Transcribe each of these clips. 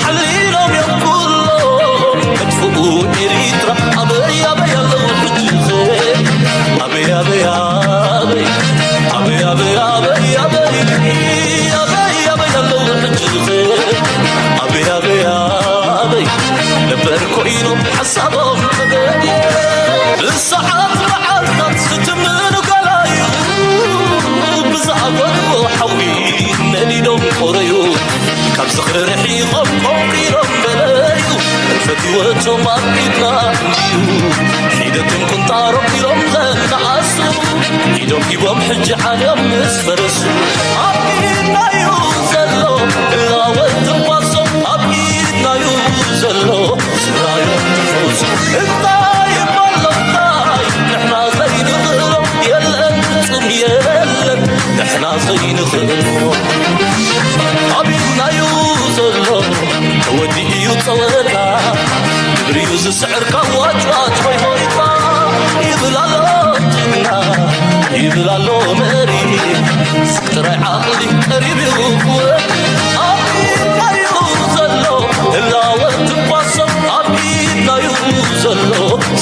ሓሊሎም እዮም ኩሎም መጥፍኡ ኤሪትራ። ኣበይ ኣበይ ኣለዉ ሕጂ ኸ? ኣበይ ኣበይ ኣበይ ኣበይ ኣበይ ኣበይ ኣበይ ኣበይ ኣበይ ኣለዉ ሕጂ ኸ? ኣበይ ኣበይ ኣበይ ነበር ኮይኖም ሓሳቦም ተገድየ። ብሰዓት መዓልታት ዝትምኑ ገላዩ ብዝኣበድዎ ሓዊ ነዲዶም ቆረዩ። ካብ ዝኽሪ ርሒቖም ቆንቂሮም በለዩ። ሕልፈት ህይወቶም ኣብ ኢድና እዩ። ሒደቶም ቁንጣሮም ኢሎም ዘነኣሱ ኢዶም ሂቦም ሕጂ ዓልዮም ምስ ፈረሱ። ኣብ ኢድና እዩ ዘሎ ህላወ ትንፋሶም፣ ኣብ ኢድና እዩ ዘሎ ስራዮም ትንፋሶም። እንታይ እሞ ኣሎ እንታይ ንሕና ዘይንኽእሎ የለን፣ ፍጹም የለን ንሕና ዘይንኽእሎ። ኣብ ኢድና እዩ ዘሎ ተወዲኡ እዩ ጸወታ፣ ግብሪ እዩ ዝስዕር ካብ ዋጭዋጭ ሆይ ሆይታ። ይብል ኣሎ ጅግና፣ ይብል ኣሎ መሪ፣ ጥራይ ዓቕሊ ቀሪቡ እዩ ክወሪ። ኣብ ኢድና እዩ ዘሎ ህላወ ትንፋሶም፣ ኣብ ኢድና እዩ ዘሎ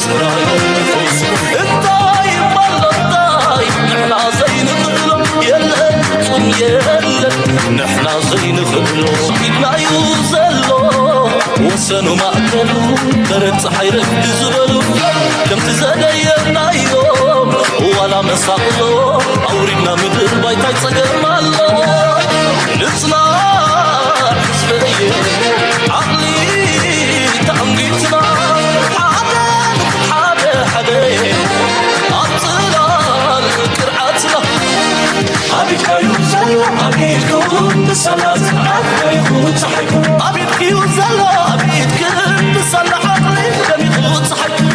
ስራዮም ትንፋሶም። እንታይ እሞ ኣሎ እንታይ ንሕና ዘይንኽእሎ የለን፣ ፍጹም የለን ንሕና ዘይንኽእሎ። ኢድና እዩ ዘሎ ወሰኑ ማእከሉ፣ በረድ ጸሓይ ረፍዲ ዝበሉ ከምቲ ዘደየብናዮ ዋላ መሳቕሎ ኣውሪድና ምድር ባይታይ ጸገም ኣሎ። ንጽናዕ ህዝበየ ዓቕሊ ተኣንጊትና ሓደ ንኹን ሓደ ሓደ ኣብ ጽላል ቅርዓትና። ኣብ ኢድካ እዩ ዘሎ ኣብ ኢድኩም ብሰላ ጽንዓት ደይኹ ጸሓይኩም። ኣብ ኢድኪ እዩ ዘሎ ኣብ ኢድክን ብሰላ ዓቕሊ ደሚቑ ጸሓይኩም።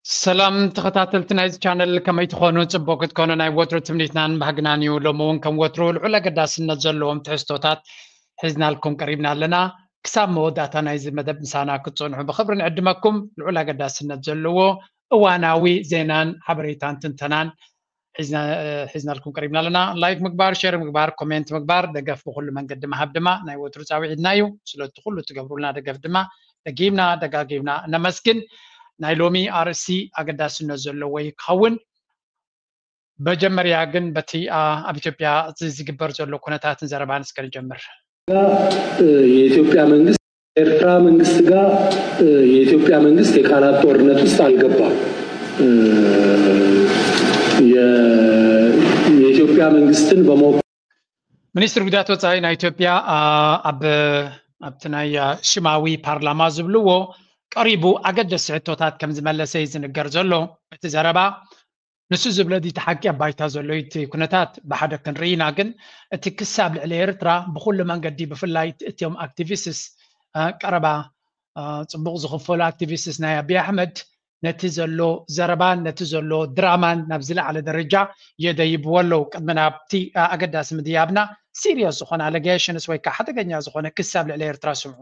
ሰላም ተኸታተልቲ ናይዚ ቻነል፣ ከመይ ትኾኑ? ጽቡቕ ክትኮኑ ናይ ወትሩ ትምኒትናን ባህግናን እዩ። ሎሚ እውን ከም ወትሩ ልዑል ኣገዳስነት ዘለዎም ትሕዝቶታት ሒዝናልኩም ቀሪብና ኣለና። ክሳብ መወዳእታ ናይዚ መደብ ምሳና ክትጸንሑ ብኽብሪ ንዕድመኩም። ልዑል ኣገዳስነት ዘለዎ እዋናዊ ዜናን ሓበሬታን ትንተናን ሒዝና-፣ እ፣ ሒዝናልኩም ቀሪብና ኣለና። ላይክ ምግባር፣ ሼር ምግባር፣ ኮሜንት ምግባር፣ ደገፍ ብኹሉ መንገዲ ምሃብ ድማ ናይ ወትሩ ጻውዒትና እዩ። ስለቲ ኩሉ ትገብሩልና ደገፍ ድማ ደጊምና ደጋጊምና ነመስግን። ናይ ሎሚ ኣርእስቲ ኣገዳስነት ዘለዎ ይኸውን። መጀመርያ ግን በቲ፣ አ፣ ኣብ ኢትዮጵያ እዚ ዝግበር ዘሎ ኩነታትን ዘረባን እስከ ንጀምር። እ፣ የኢትዮጵያ መንግስት ኤርትራ መንግስት ጋር፣ እ፣ የኢትዮጵያ መንግስት የቃላት ጦርነት ውስጥ አልገባም። እ፣ የ-፣ የኢትዮጵያ መንግስትን በመወ- ሚኒስትር ጉዳያት ወጻኢ ናይ ኢትዮጵያ፣ አ፣ ኣብ፣ ኣብቲ ናይ፣ አ፣ ሽማዊ ፓርላማ ዝብልዎ ቀሪቡ ኣገደስቲ ሕቶታት ከም ዝመለሰ እዩ ዝንገር ዘሎ። እቲ ዘረባ ንሱ ዝብሎ ድዩ እቲ ሓቂ ኣብ ባይታ ዘሎ እቲ ኩነታት ብሓደ ክንርኢ ኢና። ግን እቲ ክሳብ ልዕሊ ኤርትራ ብኹሉ መንገዲ ብፍላይ እቲኦም ኣክቲቪስትስ፣ አ፣ ቀረባ፣ አ፣ ጽቡቕ ዝኽፈሉ ኣክቲቪስትስ ናይ ኣቢይ ኣሕመድ ነቲ ዘሎ ዘረባን ነቲ ዘሎ ድራማን ናብ ዝለዓለ ደረጃ የደይብዎ ኣለዉ። ቅድሚ ናብቲ፣ አ፣ ኣገዳሲ ምድያብና ሲሪየስ ዝኾነ ኣሌጌሽንስ ወይ ከዓ ሓደገኛ ዝኾነ ክስ ኣብ ልዕሊ ኤርትራ ስምዑ።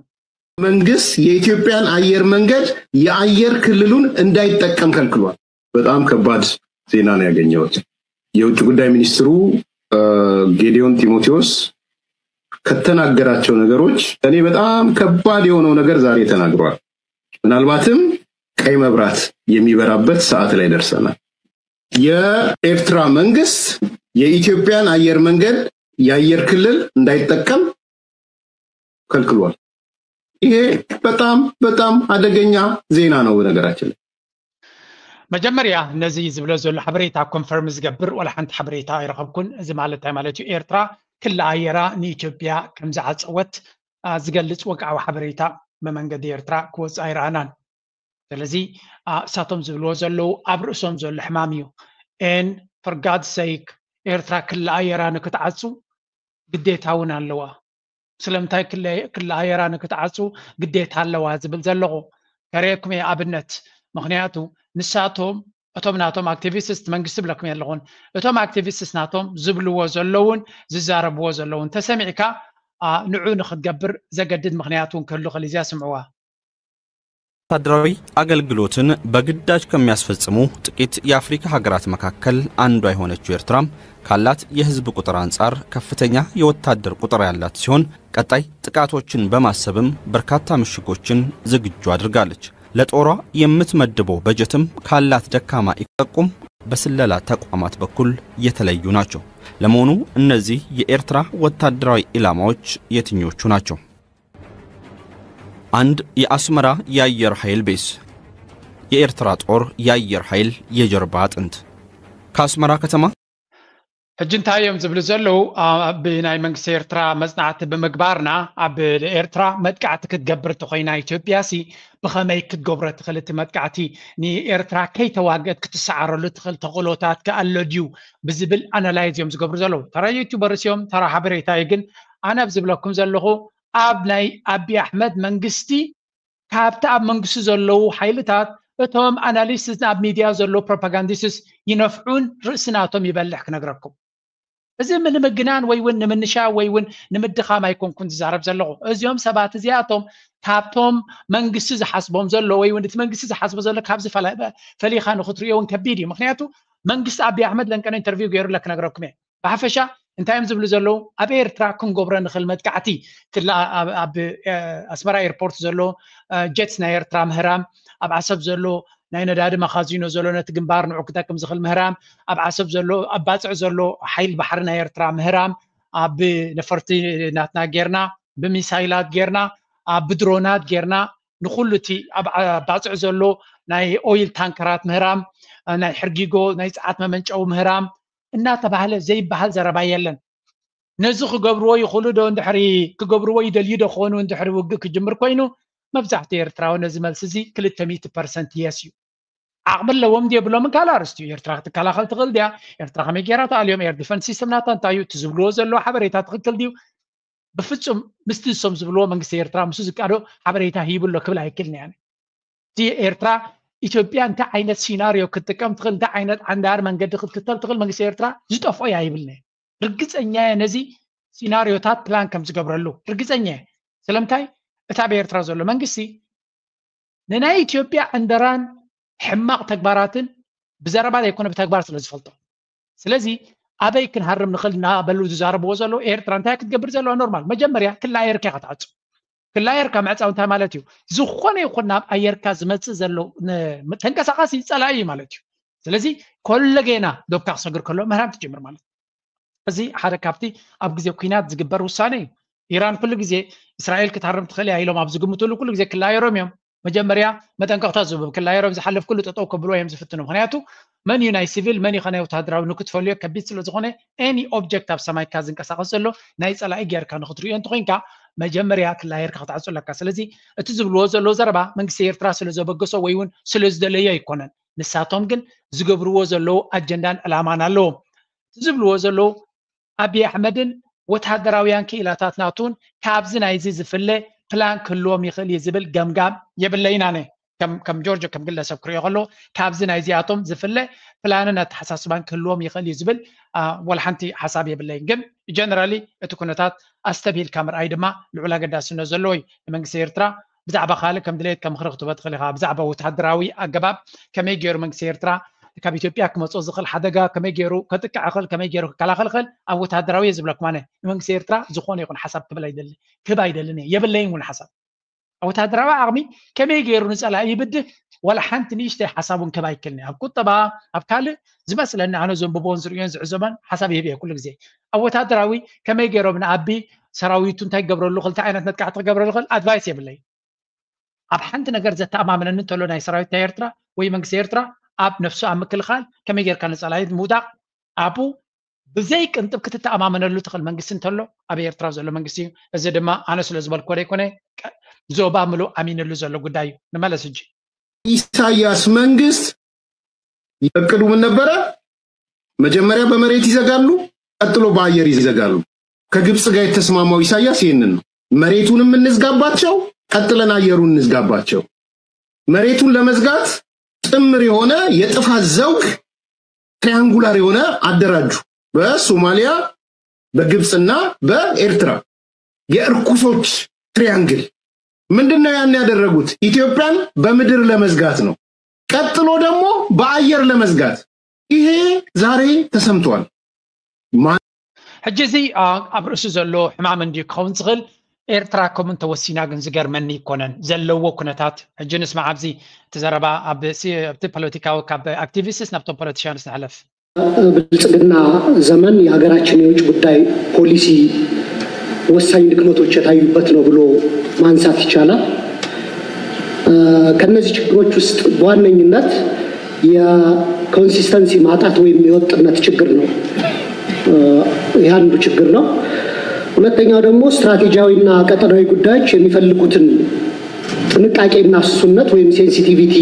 መንግስት የኢትዮጵያን አየር መንገድ የአየር ክልሉን እንዳይጠቀም ከልክሏል። በጣም ከባድ ዜና ነው ያገኘሁት። የውጭ ጉዳይ ሚኒስትሩ፣ እ፣ ጌዲዮን ጢሞቴዎስ ከተናገራቸው ነገሮች እኔ በጣም ከባድ የሆነው ነገር ዛሬ ተናግሯል። ምናልባትም ቀይ መብራት የሚበራበት ሰዓት ላይ ደርሰናል። የኤርትራ መንግስት የኢትዮጵያን አየር መንገድ የአየር ክልል እንዳይጠቀም ከልክሏል። ይሄ በጣም በጣም አደገኛ ዜና ነው በነገራችን ላይ። መጀመርያ ነዚ ዝብሎ ዘሎ ሓበሬታ ኮንፈርም ዝገብር ዋላ ሓንቲ ሓበሬታ ኣይረኸብኩን። እዚ ማለት እንታይ ማለት እዩ? ኤርትራ ክሊ ኣየራ ንኢትዮጵያ ከም ዝዓጸወት፣ አ፣ ዝገልጽ ወግዓዊ ሓበሬታ ብመንገዲ ኤርትራ ክወጽእ ኣይረኣናን። ስለዚ፣ አ፣ እሳቶም ዝብልዎ ዘለዉ ኣብ ርእሶም ዘሎ ሕማም እዩ። And for God's sake ኤርትራ ክሊ ኣየራ ንክትዓጹ ግዴታ እውን ኣለዋ። ስለምንታይ ክለ-፣ ክሊ ኣየራ ንክትዓጹ ግዴታ ኣለዋ ዝብል ዘለኹ ከርእየኩም እየ ኣብነት። ምኽንያቱ ንሳቶም እቶም ናቶም ኣክቲቪስትስ መንግስቲ ብለኩም የለኹን። እቶም ኣክቲቪስትስ ናቶም ዝብልዎ ዘለውን ዝዛረብዎ ዘለውን ተሰሚዕካ፣ አ፣ ንዑ ንክትገብር ዘገድድ ምኽንያት እውን ክህሉ ክእል። እዚኣ ስምዕዋ። 2 ወታደራዊ አገልግሎትን በግዳጅ ከሚያስፈጽሙ ጥቂት የአፍሪካ ሀገራት መካከል አንዷ የሆነችው ኤርትራ ካላት የህዝብ ቁጥር አንጻር ከፍተኛ የወታደር ቁጥር ያላት ሲሆን ቀጣይ ጥቃቶችን በማሰብም በርካታ ምሽጎችን ዝግጁ አድርጋለች። ለጦሯ የምትመድበው በጀትም ካላት ደካማ ኢኮኖሚ በስለላ ተቋማት በኩል የተለዩ ናቸው። ለመሆኑ እነዚህ የኤርትራ ወታደራዊ ኢላማዎች የትኞቹ ናቸው? አንድ የአስመራ የአየር ኃይል ቤዝ፣ የኤርትራ ጦር የአየር ኃይል የጀርባ አጥንት። ከአስመራ ከተማ ሕጂ እንታይ እዮም ዝብሉ ዘለዉ? ኣብ ናይ መንግስቲ ኤርትራ መጽናዕቲ ብምግባርና ኣብ ኤርትራ መጥቃዕቲ ክትገብር እንተኮይና ኢትዮጵያ ሲ ብኸመይ ክትገብሮ ትኽእል እቲ መጥቃዕቲ ንኤርትራ ከይተዋግአት ክትሰዓረሉ ትኽእል ተኽእሎታት ከኣሎ ድዩ ብዝብል ኣናላይዝ እዮም ዝገብሩ ዘለዉ። ተራ ዩቱበርስ እዮም፣ ተራ ሓበሬታ እዩ። ግን ኣነ ኣብ ዝብለኩም ዘለኹ ኣብ ናይ ኣቢ ኣሕመድ መንግስቲ ካብቲ ኣብ መንግስቲ ዘለዉ ሓይልታት እቶም ኣናሊስትስ ኣብ ሚድያ ዘለዉ ፕሮፓጋንዲስትስ ይነፍዑን ርእሲ ናቶም ይበልሕ ክነግረኩም። እዚ ንምግናን ወይ እውን ንምንሻ ወይ እውን ንምድኻም ኣይኮንኩን ዝዛረብ ዘለኹ። እዚኦም ሰባት እዚኣቶም ካብቶም መንግስቲ ዝሓስቦም ዘሎ ወይ እውን እቲ መንግስቲ ዝሓስቦ ዘሎ ካብዚ ፈላ- ፈሊኻ ንክትሪኦ እውን ከቢድ እዩ። ምክንያቱ መንግስቲ ኣቢ ኣሕመድ ለንቀነ ኢንተርቪው ገይሩለ ክነግረኩም እየ። ብሓፈሻ እንታይ እዮም ዝብሉ ዘለዉ? ኣብ ኤርትራ ክንገብሮ ንኽእል መጥቃዕቲ ክላ ኣብ ኣብ፣ እ፣ ኣስመራ ኤርፖርት ዘሎ እ፣ ጀትስ ናይ ኤርትራ ምህራም፣ ኣብ ዓሰብ ዘሎ ናይ ነዳዲ መኻዚኖ ዘሎ ነቲ ግንባር ንዑ ክጠቅም ዝኽእል ምህራም፣ ኣብ ዓሰብ ዘሎ ኣብ ባጽዕ ዘሎ ሓይል ባሕሪ ናይ ኤርትራ ምህራም፣ ኣብ ነፈርቲ ናትና ጌርና፣ ብሚሳይላት ጌርና፣ ኣብ ብድሮናት ጌርና ንኹሉ እቲ ኣብ ዓ- ባጽዕ ዘሎ ናይ ኦይል ታንከራት ምህራም፣ እ፣ ናይ ሕርጊጎ ናይ ጸዓት መመንጨዊ ምህራም እናተባህለ ዘይበሃል ዘረባ የለን። ነዚ ክገብርዎ ይኽእሉ ዶ እንድሕሪ ክገብርዎ ይደልዩ ዶ ክኾኑ እንድሕሪ ውግእ ክጅምር ኮይኑ መብዛሕትኡ ኤርትራዊ ነዚ መልሲ እዚ ክልተ ሚእቲ ፐርሰንት የስ እዩ። ዓቕሚ ኣለዎም ድየብሎምን ካልእ ኣርስቲ እዩ። ኤርትራ ክትከላኸል ትኽእል ድያ? ኤርትራ ከመይ ገይራ ትኣልዮም? ኤር ዲፈንስ ሲስተም ናታ እንታይ እዩ? እቲ ዝብልዎ ዘለዉ ሓበሬታ ትኽክል ድዩ? ብፍጹም ምስቲ ንሶም ዝብልዎ መንግስቲ ኤርትራ ምስኡ ዝቃዶ ሓበሬታ ሂቡ ኣሎ ክብል ኣይክእልን እየ። እቲ ኤርትራ ኢትዮጵያ እንታይ ዓይነት ሲናሪዮ ክትጥቀም ትኽእል፣ እንታይ ዓይነት ዓንዳር መንገዲ ክትክተል ትኽእል መንግስቲ ኤርትራ ዝጠፍኦ እያ ይብልኒ። ርግፀኛ እየ ነዚ ሲናሪዮታት ፕላን ከም ዝገብረሉ ርግፀኛ እየ። ስለምንታይ እቲ ኣብ ኤርትራ ዘሎ መንግስቲ ንናይ ኢትዮጵያ ዕንደራን ሕማቕ ተግባራትን ብዘረባ ዘይኮነ ብተግባር ስለ ዝፈልጦ፣ ስለዚ ኣበይ ክንሃርም ንኽእል እናበሉ ዝዛረብዎ ዘለዉ ኤርትራ እንታይ ክትገብር ዘለዋ? ኖርማል መጀመርያ ክላ ኣየርካ ክትዓጹ። ክላ ኣየርካ ምዕጻው እንታይ ማለት እዩ? ዝኾነ ይኹን ናብ ኣየርካ ዝመጽእ ዘሎ ተንቀሳቃሲ ጸላኢ እዩ ማለት እዩ። ስለዚ ኮለጌና ዶብካ ክሰግር ከሎ ምህራም ትጅምር ማለት እዩ። እዚ ሓደ ካብቲ ኣብ ግዜ ኩናት ዝግበር ውሳነ እዩ። ኢራን ኩሉ ግዜ እስራኤል ክትሃርም ትኽእል እያ ኢሎም ኣብ ዝግምትሉ ኩሉ ግዜ ክላየሮም እዮም። መጀመርያ መጠንቀቕታ ዝህቡ ክላየሮም ዝሓለፍ ኩሉ ጠጠው ከብልዎ እዮም ዝፍትኑ። ምክንያቱ መን እዩ ናይ ሲቪል መን እዩ ከ ናይ ወታደራዊ ንክትፈልዮ ከቢድ ስለ ዝኾነ ኤኒ ኦብጀክት ኣብ ሰማይካ ዝንቀሳቀስ ዘሎ ናይ ጸላኢ ጌርካ ንክትርእዮ እንተኮይንካ መጀመርያ ክላየርካ ክትዓጹ ኣለካ። ስለዚ እቲ ዝብልዎ ዘለዉ ዘረባ መንግስቲ ኤርትራ ስለ ዘበገሶ ወይ እውን ስለ ዝደለዮ ኣይኮነን። ንሳቶም ግን ዝገብርዎ ዘለዉ ኣጀንዳን ዕላማን ኣለዎም። እቲ ዝብልዎ ዘለዉ ኣብይ ኣሕመድን ወታደራውያን ክኢላታት ናቱን ካብዚ ናይዚ ዝፍለ ፕላን ክህልዎም ይኽእል እዩ ዝብል ገምጋም የብለይን። ኣነ ከም ከም ጆርጆ ከም ግለሰብ ክሪኦ ከለዎ ካብዚ ናይዚኣቶም ዝፍለ ፕላንን ኣተሓሳስባን ክህልዎም ይኽእል እዩ ዝብል አ፣ ወላ ሓንቲ ሓሳብ የብለይን። ግን ጀነራሊ እቲ ኩነታት ኣስተብሂልካ ምርኣይ ድማ ልዑል ኣገዳስነት ዘለዎ እዩ። ንመንግስቲ ኤርትራ ብዛዕባ ካልእ ከም ድሌትካ ምኽሪ ክትህቦ ትኽእል ኢኻ። ብዛዕባ ወተሃደራዊ ኣገባብ ከመይ ገይሩ መንግስቲ ኤርትራ ካብ ኢትዮጵያ ክመጾ ዝኽእል ሓደጋ ከመይ ገይሩ ከጥቅዕ ይኽእል፣ ከመይ ገይሩ ክከላኸል ይኽእል ኣብ ወተሃደራዊ እየ ዝብለኩም። ኣነ ንመንግስቲ ኤርትራ ዝኾነ ይኹን ሓሳብ ክብል ኣይደልን፣ ክህብ ኣይደልን እየ፣ የብለይን እውን ሓሳብ። ኣብ ወተሃደራዊ ዓቕሚ ከመይ ገይሩ ንጸላኢ ይብድህ ዋላ ሓንቲ ንእሽተይ ሓሳብ እውን ክህብ ኣይክእልን እየ። ኣብ ቁጠባ ኣብ ካልእ ዝመስለኒ ኣነ ዘንብቦን ዝርእዮን ዝዕዘቦን ሓሳብ ይህብ እየ ኩሉ ግዜ። ኣብ ወተሃደራዊ ከመይ ገይሮም ንኣቢ ሰራዊቱ እንታይ ክገብረሉ ክልተ ዓይነት መጥቃዕቲ ክገብረሉ ክእል ኣድቫይስ የብለይ። ኣብ ሓንቲ ነገር ዘተኣማምነኒ እንተሎ ናይ ሰራዊት ናይ ኤርትራ ወይ መንግስቲ ኤርትራ ኣብ ነፍሱ ኣብ ምክልኻል ከመይ ጌርካ ንጸላኢት ምውዳቕ ኣብኡ ብዘይ ቅንጥብ ክትተኣማመነሉ ትኽእል መንግስቲ እንተሎ ኣብ ኤርትራ ዘሎ መንግስቲ እዩ። እዚ ድማ ኣነ ስለ ዝበልኮ ዘይኮነ ቀ- ዞባ ምሉእ ኣሚንሉ ዘሎ ጉዳይ እዩ። ንመለስ ሕጂ ኢሳያስ መንግስት እቅዱ ምን ነበረ? መጀመሪያ በመሬት ይዘጋሉ፣ ቀጥሎ በአየር ይዘጋሉ። ከግብፅ ጋር የተስማማው ኢሳያስ ይህንን ነው። መሬቱንም እንዝጋባቸው፣ ቀጥለን አየሩን እንዝጋባቸው። መሬቱን ለመዝጋት ጥምር የሆነ የጥፋት ዘውግ ትሪያንጉላር የሆነ አደራጁ። በሶማሊያ በግብፅና በኤርትራ የእርኩሶች ትሪያንግል ምንድን ነው ያን ያደረጉት? ኢትዮጵያን በምድር ለመዝጋት ነው። ቀጥሎ ደግሞ በአየር ለመዝጋት። ይሄ ዛሬ ተሰምቷል። ሕጂ እዚ ኣብ ርእሱ ዘሎ ሕማም እንድዩ ክኸውን ዝኽእል። ኤርትራ ከምኡ እንተወሲና ግን ዝገርመኒ ይኮነን። ዘለዎ ኩነታት ሕጂ ንስማዕ። ኣብዚ እቲ ዘረባ ኣብቲ ፖለቲካዊ፣ ካብ ኣክቲቪስትስ ናብቶም ፖለቲሽያንስ ንሕለፍ። ብልጽግና ዘመን የሀገራችን የውጭ ጉዳይ ፖሊሲ ወሳኝ ድክመቶች የታዩበት ነው ብሎ ማንሳት ይቻላል። ከነዚህ ችግሮች ውስጥ በዋነኝነት የኮንሲስተንሲ ማጣት ወይም የወጥነት ችግር ነው። ይህ አንዱ ችግር ነው። ሁለተኛው ደግሞ ስትራቴጂያዊና ቀጠናዊ ጉዳዮች የሚፈልጉትን ጥንቃቄና ስሱነት ወይም ሴንሲቲቪቲ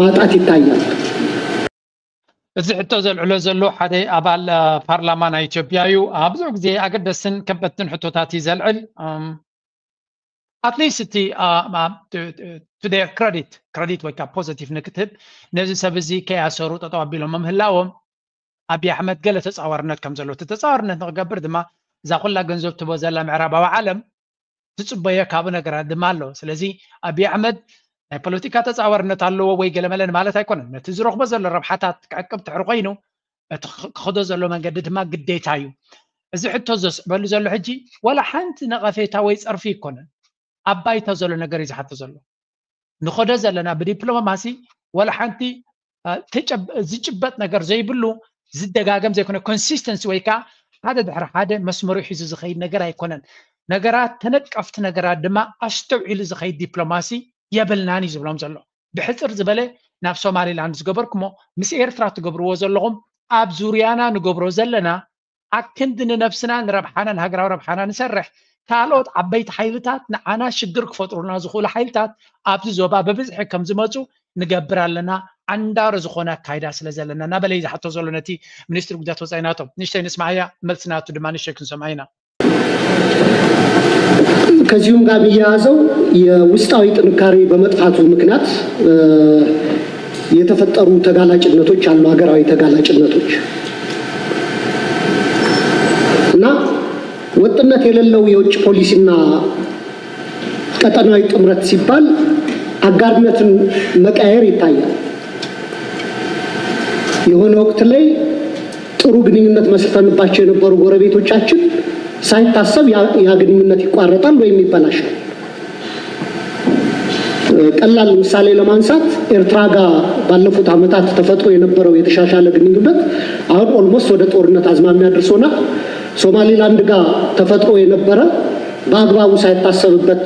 ማጣት ይታያል። እዚ ሕቶ ዘልዕሎ ዘሎ ሓደ ኣባል ፓርላማ ናይ ኢትዮጵያ እዩ። ኣብ ብዙሕ ግዜ ኣገደስን ከበድትን ሕቶታት እዩ ዘልዕል። ኣትሊስት እቲ to their credit፣ ክረዲት ወይ ከዓ ፖዘቲቭ ንክትህብ፣ ነዚ ሰብ እዚ ከይኣሰሩ ጠጠው ኣቢሎም ምህላዎም ኣብይ ኣሕመድ ገለ ተፃዋርነት ከም ዘሎ፣ እቲ ተፃዋርነት ንክገብር ድማ እዛ ኩላ ገንዘብ ትቦ ዘላ ምዕራባዊ ዓለም ትፅበዮ ካብ ነገራት ድማ ኣሎ። ስለዚ ኣብይ ኣሕመድ ናይ ፖለቲካ ተፃዋርነት ኣለዎ ወይ ገለመለ ማለት ኣይኮነን። ነቲ ዝረኽቦ ዘሎ ረብሓታት ክዕቅብ ትሕሪ ኮይኑ እቲ ክኸዶ ዘሎ መንገዲ ድማ ግዴታ እዩ። እዚ ሕቶ ዘስዕበሉ ዘሎ ሕጂ ዋላ ሓንቲ ነቐፌታ ወይ ፀርፊ ኣይኮነን። ኣብ ባይታ ዘሎ ነገር እዩ ዝሓቶ ዘሎ። ንኸዶ ዘለና ብዲፕሎማሲ ዋላ ሓንቲ ዝጭበጥ ነገር ዘይብሉ ዝደጋገም ዘይኮነ ኮንሲስተንሲ ወይ ከዓ ሓደ ድሕሪ ሓደ መስመሩ ሒዙ ዝኸይድ ነገር ኣይኮነን። ነገራት ተነቀፍቲ ነገራት ድማ ኣስተውዒሉ ዝኸይድ ዲፕሎማሲ የብልናን እዩ ዝብሎም ዘሎ። ብሕፅር ዝበለ ናብ ሶማሊላንድ ዝገበርኩሞ ምስ ኤርትራ ትገብርዎ ዘለኹም ኣብ ዙርያና ንገብሮ ዘለና ኣክንዲ ንነብስና ንረብሓና ንሃገራዊ ረብሓና ንሰርሕ ካልኦት ዓበይቲ ሓይልታት ንዓና ሽግር ክፈጥሩልና ዝኽእሉ ሓይልታት ኣብዚ ዞባ ብብዝሒ ከም ዝመፁ ንገብር ኣለና። ዓንዳሪ ዝኾነ ኣካይዳ ስለ ዘለና እናበለ እዩ ዝሓቶ ዘሎ ነቲ ሚኒስትሪ ጉዳያት ወፃኢ ናቶ። ንእሽተይ ንስማዓያ፣ መልሲ ናቱ ድማ ንእሽተይ ክንሰምዓ ኢና። ከዚሁም ጋር የሚያያዘው የውስጣዊ ጥንካሬ በመጥፋቱ ምክንያት የተፈጠሩ ተጋላጭነቶች አሉ፣ ሀገራዊ ተጋላጭነቶች እና ወጥነት የሌለው የውጭ ፖሊሲና ቀጠናዊ ጥምረት ሲባል አጋርነትን መቀያየር ይታያል። የሆነ ወቅት ላይ ጥሩ ግንኙነት መስርተንባቸው የነበሩ ጎረቤቶቻችን ሳይታሰብ ያ ግንኙነት ይቋረጣል ወይም ይበላሻል። ቀላል ምሳሌ ለማንሳት ኤርትራ ጋር ባለፉት ዓመታት ተፈጥሮ የነበረው የተሻሻለ ግንኙነት አሁን ኦልሞስት ወደ ጦርነት አዝማሚያ ደርሶናል። ሶማሊላንድ ጋር ተፈጥሮ የነበረ በአግባቡ ሳይታሰብበት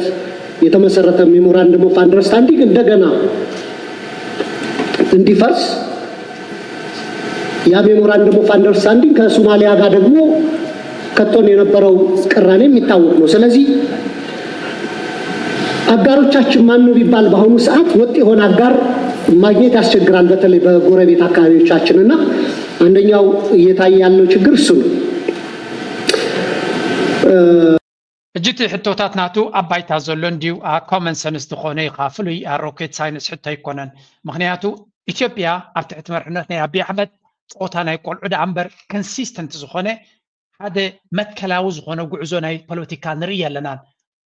የተመሰረተ memorandum of understanding እንደገና እንዲፈርስ ያ memorandum of understanding ከሶማሊያ ጋር ደግሞ ከቶን የነበረው ቅራኔ የሚታወቅ ነው። ስለዚህ አጋሮቻችን ማን ነው ቢባል በአሁኑ ሰዓት ወጥ የሆነ አጋር ማግኘት ያስቸግራል። በተለይ በጎረቤት አካባቢዎቻችን እና አንደኛው እየታየ ያለው ችግር እሱ ነው። ሕጂ እቲ ሕቶታት ናቱ ኣብ ባይታ ዘሎ እንድዩ ኮመን ሰንስ ዝኾነ እዩ። ፍሉይ ሮኬት ሳይንስ ሕቶ ኣይኮነን። ምክንያቱ ኢትዮጵያ ኣብ ትሕቲ መርሕነት ናይ ኣብይ ኣሕመድ ፀወታ ናይ ቆልዑ ደኣ እምበር ኮንሲስተንት ዝኾነ ሓደ መትከላዊ ዝኾነ ጉዕዞ ናይ ፖለቲካ ንርኢ ኣለናን።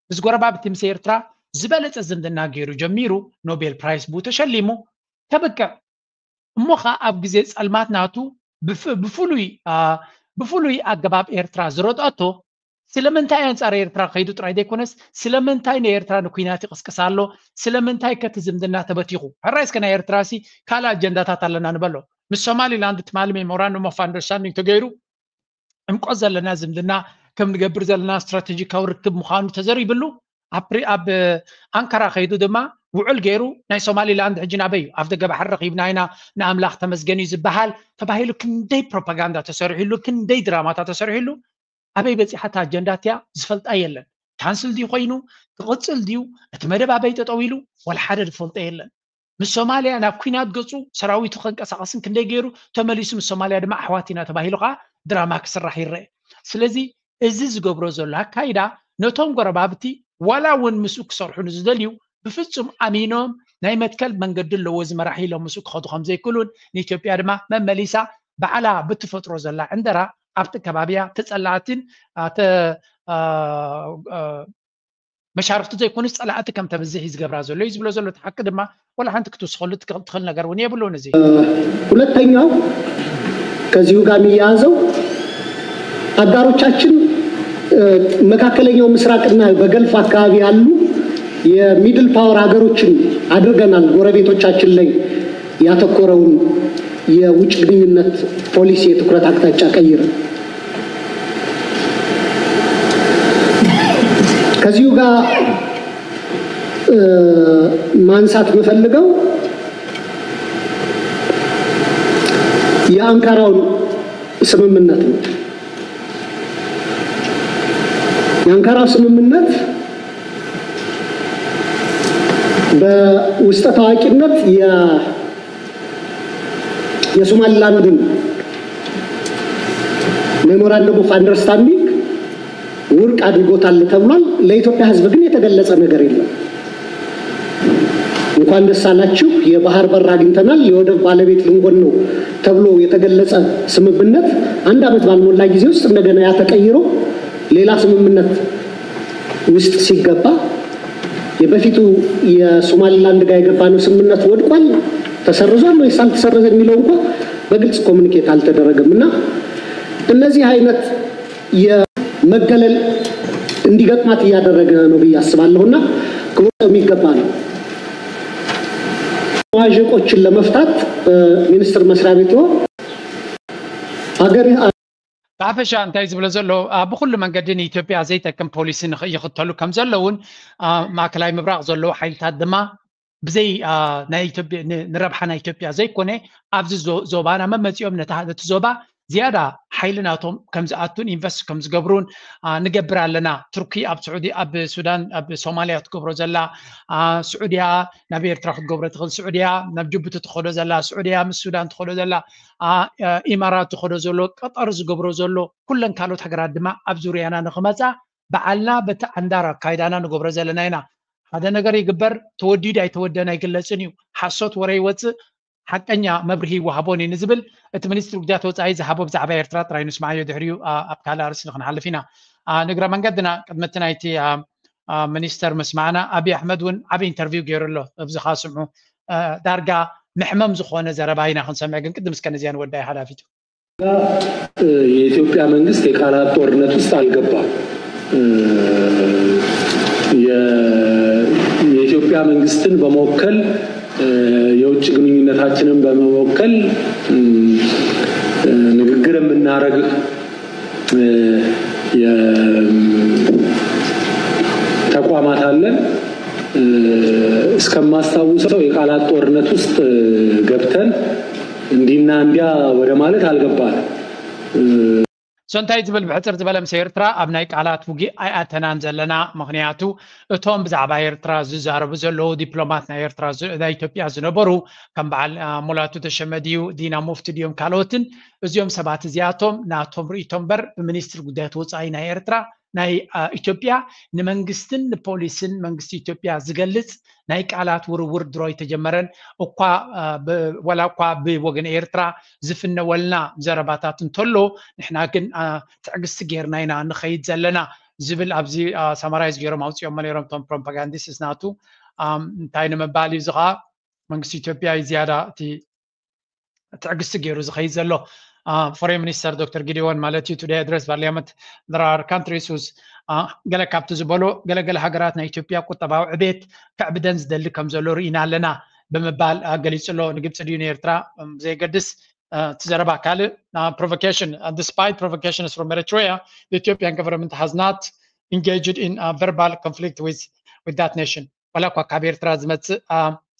ምስ ጎረባብቲ ምስ ኤርትራ ዝበለፀ ዝምድና ገይሩ ጀሚሩ ኖቤል ፕራይስ ብኡ ተሸሊሙ ከብቅዕ እሞ ኸዓ ኣብ ግዜ ፀልማት ናቱ ብፍሉይ ብፍሉይ ኣገባብ ኤርትራ ዝረድኣቶ ስለምንታይ ኣንፃር ኤርትራ ከይዱ ጥራይ ዘይኮነስ ስለምንታይ ንኤርትራ ንኩናት ይቕስቅስ ኣሎ? ስለምንታይ ከቲ ዝምድና ተበቲኹ? ሕራይ እስከ ናይ ኤርትራ ሲ ካልእ ኣጀንዳታት ኣለና ንበሎ። ምስ ሶማሊላንድ ትማሊ memorandum of understanding ተገይሩ ዕምቆት ዘለና ዝምድና ከም ንገብር ዘለና ስትራቴጂካዊ ርክብ ምዃኑ ተዘሪብሉ ኣብ ኣንካራ ከይዱ ድማ ውዕል ገይሩ ናይ ሶማሊላንድ ሕጂ ናበይ እዩ ኣፍ ደገ ባሕሪ ረኺብና ኢና ንኣምላኽ ተመስገን እዩ ዝበሃል ተባሂሉ ክንደይ ፕሮፓጋንዳ ተሰሪሕሉ ክንደይ ድራማታት ተሰሪሕሉ ኣበይ በፂሓ እታ ኣጀንዳ እቲያ ዝፈልጣ የለን። ካንስል ድዩ ኮይኑ ክቕፅል ድዩ እቲ መደብ ኣበይ ጠጠው ኢሉ ወላ ሓደ ዝፈልጦ የለን። ምስ ሶማልያ ናብ ኲናት ገፁ ሰራዊቱ ከንቀሳቐስን ክንደይ ገይሩ ተመሊሱ ምስ ሶማልያ ድማ ኣሕዋት ኢና ተባሂሉ ከዓ ድራማ ክስራሕ ይረአ። ስለዚ እዚ ዝገብሮ ዘሎ ኣካይዳ ነቶም ጎረባብቲ ዋላ እውን ምስኡ ክሰርሑ ንዝደልዩ ብፍፁም ኣሚኖም ናይ መትከል መንገዲ ኣለዎ እዚ መራሒ ኢሎም ምስኡ ክኸዱ ከምዘይክእሉን ንኢትዮጵያ ድማ መመሊሳ ባዕላ ብትፈጥሮ ዘላ ዕንደራ ኣብቲ ከባቢያ ተፀላእትን መሻርክቱ ዘይኮኑስ ጸላእቲ ከም ተብዝሕ እዩ ዝገብራ ዘሎ እዩ ዝብሎ ዘሎ። እቲ ሓቂ ድማ ወላ ሓንቲ ክትውስኸሉ ትኽእል ነገር እውን የብሉን። እዚ ሁለተኛው ከዚሁ ጋር የሚያያዘው አጋሮቻችን መካከለኛው ምስራቅና በገልፍ አካባቢ ያሉ የሚድል ፓወር ሀገሮችን አድርገናል ጎረቤቶቻችን ላይ ያተኮረውን የውጭ ግንኙነት ፖሊሲ የትኩረት አቅጣጫ ቀይረን። ከዚሁ ጋር ማንሳት የምፈልገው የአንካራውን ስምምነት ነው። የአንካራው ስምምነት በውስጠ ታዋቂነት የሶማሊላንድን ሜሞራንደም ኦፍ አንደርስታንዲንግ ውድቅ አድርጎታል ተብሏል። ለኢትዮጵያ ሕዝብ ግን የተገለጸ ነገር የለም። እንኳን ደስ አላችሁ፣ የባህር በር አግኝተናል፣ የወደብ ባለቤት ልንሆን ነው ተብሎ የተገለጸ ስምምነት አንድ ዓመት ባልሞላ ጊዜ ውስጥ እንደገና ያ ተቀይሮ ሌላ ስምምነት ውስጥ ሲገባ የበፊቱ የሶማሊላንድ ጋር የገባነው ስምምነት ወድቋል፣ ተሰርዟል ወይስ አልተሰረዘ የሚለው እንኳ በግልጽ ኮሚኒኬት አልተደረገም እና እነዚህ አይነት የመገለል እንዲገጥማት እያደረገ ነው ብዬ አስባለሁ እና ክቡር የሚገባ ነው። መዋዠቆችን ለመፍታት ሚኒስቴር መስሪያ ቤቱ ሀገር ብሓፈሻ እንታይ ዝብሎ ዘሎ ብኩሉ መንገዲ ንኢትዮጵያ ዘይጠቅም ፖሊሲ ይኽተሉ ከም ዘለውን ማእከላይ ምብራቕ ዘለዉ ሓይልታት ድማ ብዘይ ንረብሓ ናይ ኢትዮጵያ ዘይኮነ ኣብዚ ዞባና መመፂኦም ነቲ ዞባ ዝያዳ ሓይሊ ናቶም ከም ዝኣቱን ኢንቨስት ከም ዝገብሩን ንገብር ኣለና። ቱርኪ ኣብ ስዑዲ ኣብ ሱዳን ኣብ ሶማልያ ትገብሮ ዘላ ስዑድያ ናብ ኤርትራ ክትገብሮ ትኽእል ስዑድያ ናብ ጅቡቲ ትኸዶ ዘላ ስዑድያ ምስ ሱዳን ትኸዶ ዘላ ኢማራት ዝኸዶ ዘሎ ቀጠር ዝገብሮ ዘሎ ኩለን ካልኦት ሃገራት ድማ ኣብ ዙርያና ንኽመፃ በዓልና በቲ ኣንዳር ኣካይዳና ንገብሮ ዘለና ኢና። ሓደ ነገር ይግበር ተወዲዱ ኣይተወደን ኣይግለፅን እዩ። ሓሶት ወረ ይወፅእ ሓቀኛ መብርሂ ይወሃቦን እዩ ንዝብል እቲ ሚኒስትሪ ጉዳያት ወፃኢ ዝሃቦ ብዛዕባ ኤርትራ ጥራይ ንስማዓዮ ድሕሪኡ ኣብ ካልእ ኣርእስቲ ክንሓልፍ ኢና። ንግረ መንገድና ቅድሚ እቲ ናይቲ ሚኒስተር ምስማዕና ኣብይ ኣሕመድ እውን ዓብ ኢንተርቪው ገይሩ ኣሎ። ኣብዚ ከዓ ስምዑ ዳርጋ መሕመም ዝኾነ ዘረባ ኢና ክንሰምዕ ግን ቅድም እስከ ነዚያ ንወዳይ ሓላፊቱ። የኢትዮጵያ መንግስት የቃላት ጦርነት ውስጥ አልገባም። የኢትዮጵያ መንግስትን በመወከል የውጭ ግንኙነታችንን በመወከል ንግግር የምናደርግ ተቋማት አለን። እስከማስታውሰው የቃላት ጦርነት ውስጥ ገብተን እንዲና እንዲያ ወደ ማለት አልገባንም። So እንታይ ዝብል ብሕፅር ዝበለ ምስ ኤርትራ ኣብ ናይ ቃላት ውግእ ኣይኣተናን ዘለና። ምኽንያቱ እቶም ብዛዕባ ኤርትራ ዝዛረቡ ዘለዉ ዲፕሎማት ናይ ኤርትራ ናይ ኢትዮጵያ ዝነበሩ ከም በዓል ሙላቱ ተሸመ ድዩ ዲና ሙፍቲ ድዮም ካልኦትን እዚኦም ሰባት እዚኣቶም ናቶም ርእይቶ እምበር ብሚኒስትሪ ጉዳያት ወፃኢ ናይ ኤርትራ ናይ ኢትዮጵያ ንመንግስትን ንፖሊስን መንግስቲ ኢትዮጵያ ዝገልፅ ናይ ቃላት ውርውር ድሮ ኣይተጀመረን። እኳ ወላ እኳ ብወገን ኤርትራ ዝፍነወልና ዘረባታት እንተሎ ንሕና ግን ትዕግስቲ ጌርና ኢና ንኸይድ ዘለና ዝብል ኣብዚ ሳማራይዝ ገይሮም ኣውፅኦሞ ነይሮም እቶም ፕሮፓጋንዲስትስ ናቱ። እንታይ ንምባል እዩ እዚ ከዓ መንግስቲ ኢትዮጵያ እዩ ዝያዳ እቲ ትዕግስቲ ገይሩ ዝኸይድ ዘሎ። ፎሬን ሚኒስተር ዶክተር ጊዲዮን ማለት እዩ today address parliament there are countries whose ገለ ካብቲ ዝበሎ ገለገለ ሃገራት ናይ ኢትዮጵያ ቁጠባዊ ዕቤት ከዕብደን ዝደሊ ከም ዘሎ ርኢና ኣለና ብምባል ገሊፁ ኣሎ። ንግብፂ ድዩ ንኤርትራ ዘይገድስ እቲ ዘረባ ካልእ provocation despite provocations from Eritrea the Ethiopian government has not engaged in verbal conflict with with that nation። ዋላ እኳ ካብ ኤርትራ ዝመፅእ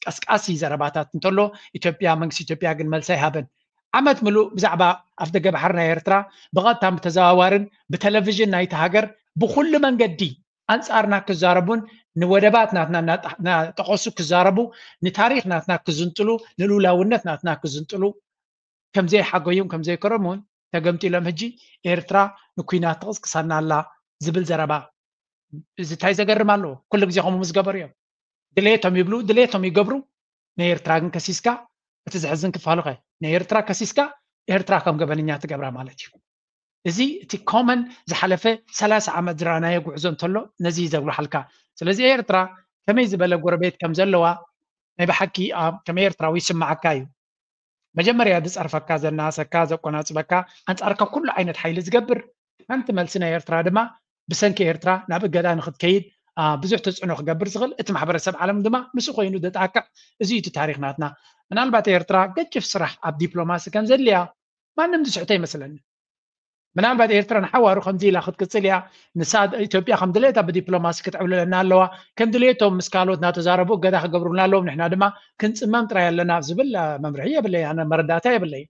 ቀስቃሲ ዘረባታት እንተሎ ኢትዮጵያ መንግስቲ ኢትዮጵያ ግን መልሲ ኣይሃበን። ዓመት ምሉእ ብዛዕባ ኣፍደገ ባሕሪ ናይ ኤርትራ ብቐጥታን ብተዘዋዋርን ብቴሌቪዥን ናይቲ ሃገር ብኩሉ መንገዲ ኣንፃርና ክዛረቡን ንወደባት ናትና እናጠቐሱ ክዛረቡ ንታሪክ ናትና ክዝንጥሉ ንልኡላውነት ናትና ክዝንጥሉ ከምዘይሓገዩን ከምዘይከረሙን ተገምጢሎም ሕጂ ኤርትራ ንኩናት ትቕስቅሰና ኣላ ዝብል ዘረባ እዚ እንታይ ዘገርም ኣለዎ? ኩሉ ግዜ ከምኡ ምስ ገበሩ እዮም ድሌቶም ይብሉ ድሌቶም ይገብሩ። ንኤርትራ ግን ከሲስካ እቲ ዘሕዝን ክፋሉ ከ ንኤርትራ ከሲስካ ኤርትራ ከም ገበነኛ ትገብራ ማለት እዩ። እዚ እቲ ኮመን ዝሓለፈ ሰላሳ ዓመት ዝረኣናዮ ጉዕዞ እንተሎ ነዚ እዩ ዘጉልሓልካ። ስለዚ ኤርትራ ከመይ ዝበለ ጎረቤት ከም ዘለዋ ናይ ብሓቂ ከም ኤርትራዊ ይስምዓካ እዩ። መጀመርያ ዝጸርፈካ፣ ዘናሰካ፣ ዘቆናጽበካ፣ ኣንጻርካ ኩሉ ዓይነት ሓይሊ ዝገብር ሓንቲ መልሲ ናይ ኤርትራ ድማ ብሰንኪ ኤርትራ ናብ እገዳ ንክትከይድ ብዙሕ ተጽዕኖ ክገብር ዝኽእል፣ እቲ ማሕበረሰብ ዓለም ድማ ምስ ኮይኑ ዘጣቅዕ። እዚ እዩ እቲ ታሪኽ ናትና። ምናልባት ኤርትራ ገጭፍ ስራሕ ኣብ ዲፕሎማሲ ከም ዘድልያ ማንም ዝስሕቶ ይመስለኒ። ምናልባት ኤርትራ ንሓዋሩ ከምዚ ኢላ ክትቅጽል እያ። ንሳ ኢትዮጵያ ከም ድሌታ ብዲፕሎማሲ ክትዕብልለና ኣለዋ። ከም ድሌቶም ምስ ካልኦት እናተዛረቡ እገዳ ክገብሩልና ኣለዎም፣ ንሕና ድማ ክንጽመም ጥራይ ኣለና ዝብል መምርሒ የብለይ፣ ኣነ መረዳእታ የብለይ።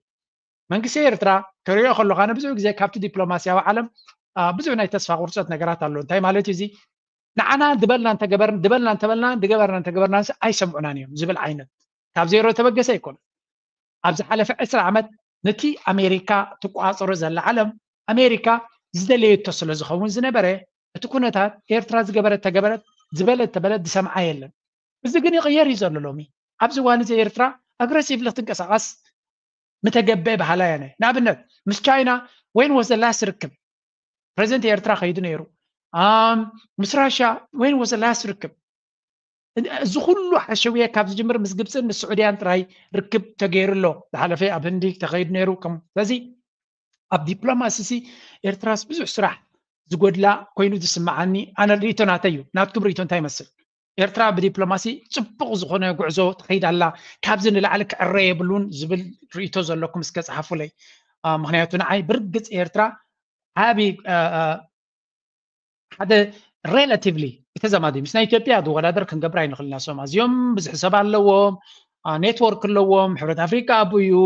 መንግስቲ ኤርትራ ክሪኦ ከለኹ ኣነ ብዙሕ ግዜ ካብቲ ዲፕሎማስያዊ ዓለም ብዙሕ ናይ ተስፋ ቁርፀት ነገራት ኣሎ። እንታይ ማለት እዩ እዚ? ንዓና ድበልና እንተገበርን ድበልና እንተበልና ድገበርና እንተገበርና ኣይሰምዑናን እዮም ዝብል ዓይነት፣ ካብ ዜሮ ተበገሰ ኣይኮነን። ኣብ ዝሓለፈ ዕስራ ዓመት ነቲ ኣሜሪካ ትቆፃፀሮ ዘላ ዓለም ኣሜሪካ ዝደለየቶ ስለ ዝኸውን ዝነበረ እቲ ኩነታት ኤርትራ ዝገበረት ተገበረት ዝበለት ተበለት ዝሰምዓ የለን። እዚ ግን ይቕየር እዩ ዘሎ ሎሚ። ኣብዚ እዋን እዚ ኤርትራ ኣግረሲቭሊ ክትንቀሳቐስ ምተገበአ በሃላይ ኣነ። ንኣብነት ምስ ቻይና ወይን ወዘ ላስት ርክብ ፕሬዚደንት ኤርትራ ከይዱ ነይሩ። ምስ ራሽያ ወይን ወዘ ላስት ርክብ። እዚ ኩሉ ሓሸውየ ካብ ዝጅምር ምስ ግብፅን ምስ ስዑድያን ጥራይ ርክብ ተገይሩ ኣሎ። ዝሓለፈ ኣብ ህንዲ ተኸይዱ ነይሩ። ስለዚ ኣብ ዲፕሎማሲ ሲ ኤርትራስ ብዙሕ ስራሕ ዝጎድላ ኮይኑ ዝስምዓኒ ኣነ ርእይቶ ናተይ እዩ። ናትኩም ርእይቶ እንታይ ይመስል? ኤርትራ ብዲፕሎማሲ ጽቡቕ ዝኾነ ጉዕዞ ትኸይድ ኣላ፣ ካብዚ ንላዕሊ ክዕረ የብሉን ዝብል ርእይቶ ዘለኩም እስከ ጸሓፉለይ። ምክንያቱ ንዓይ ብርግጽ ኤርትራ ዓቢ ሓደ ሬላቲቭሊ ብተዛማዲ ምስ ናይ ኢትዮጵያ ዝወዳደር ክንገብር ኣይንኽእልና። ሶም ኣዝዮም ብዙሕ ሰብ ኣለዎም፣ ኔትወርክ ኣለዎም፣ ሕብረት ኣፍሪካ ኣብኡ እዩ፣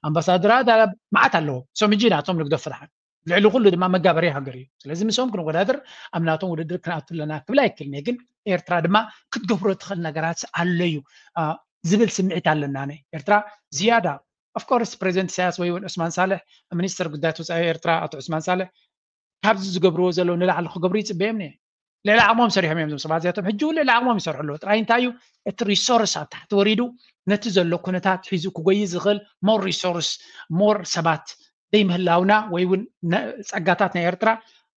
ኣምባሳደራት መዓት ኣለዎም። ሶም እጂ ናቶም ንግደፍ ፍትሓን ልዕሊ ኩሉ ድማ መጋበሪ ሃገር እዩ። ስለዚ ምስኦም ክንወዳደር ኣብ ናቶም ውድድር ክንኣቱ ኣለና ክብል ኣይክልን እየ። ግን ኤርትራ ድማ ክትገብሮ ትኽእል ነገራት ኣሎ እዩ ዝብል ስምዒት ኣለና። ነ ኤርትራ ዝያዳ ኦፍኮርስ ፕሬዚደንት ኢሳያስ ወይ እውን ዑስማን ሳልሕ ሚኒስትር ጉዳያት ወፃኢ ኤርትራ ኣቶ ዑስማን ሳልሕ ካብዚ ዝገብርዎ ዘለዉ ንላዕሊ ክገብሩ ይፅበዮም ነ ልዕሊ ዓቕሞም ሰሪሖም እዮም። እዞም ሰባት እዚኣቶም ሕጂ እውን ልዕሊ ዓቕሞም ይሰርሑ ኣለዉ። ጥራይ እንታይ እዩ እቲ ሪሶርስ ኣብ ታሕቲ ወሪዱ ነቲ ዘሎ ኩነታት ሒዙ ክጎይ ዝኽእል ሞር ሪሶርስ ሞር ሰባት ዘይምህላውና ወይ እውን ጸጋታት ናይ ኤርትራ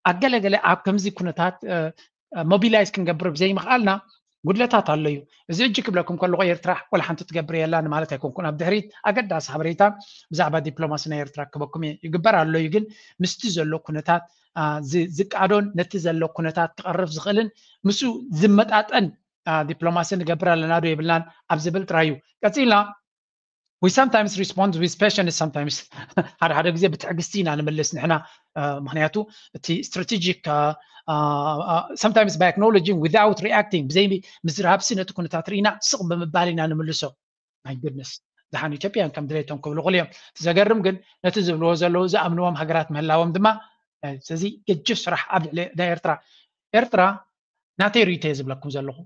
ኣብ ገለገለ ኣብ ከምዚ ኩነታት ሞቢላይዝ ክንገብር ብዘይምኽኣልና ጉድለታት ኣሎ እዩ። እዚ ሕጂ ክብለኩም ከለኹ ኤርትራ ወላ ሓንቲ ትገብር የላን ማለት ኣይኮንኩን። ኣብ ድሕሪት ኣገዳሲ ሓበሬታ ብዛዕባ ዲፕሎማሲ ናይ ኤርትራ ክበኩም ይግበር ኣሎ እዩ። ግን ምስቲ ዘሎ ኩነታት ዝቃዶን ነቲ ዘሎ ኩነታት ክቐርፍ ዝኽእልን ምስኡ ዝመጣጠን ዲፕሎማሲ ንገብር ኣለና ዶ የብልናን ኣብ ዝብል ጥራይ እዩ። ቀፂልና we sometimes respond with patience sometimes ሓደ ሓደ ግዜ ብትዕግስቲ ኢና ንምልስ ንሕና። ምክንያቱ እቲ strategic sometimes by acknowledging without reacting ብዘይ ምዝራብሲ ነቲ ኩነታት ርኢና ስቕ ብምባል ኢና ንምልሶ። My goodness፣ ደሓን ኢትዮጵያን ከም ድሌቶም ክብሉ ክእል እዮም። እቲ ዘገርም ግን ነቲ ዝብልዎ ዘለዉ ዝኣምንዎም ሃገራት ምህላዎም ድማ እዚ ገጅፍ ስራሕ ኣብ ልዕሊ ናይ ኤርትራ ኤርትራ ናተይ ርእይቶ እየ ዝብለኩም ዘለኹ።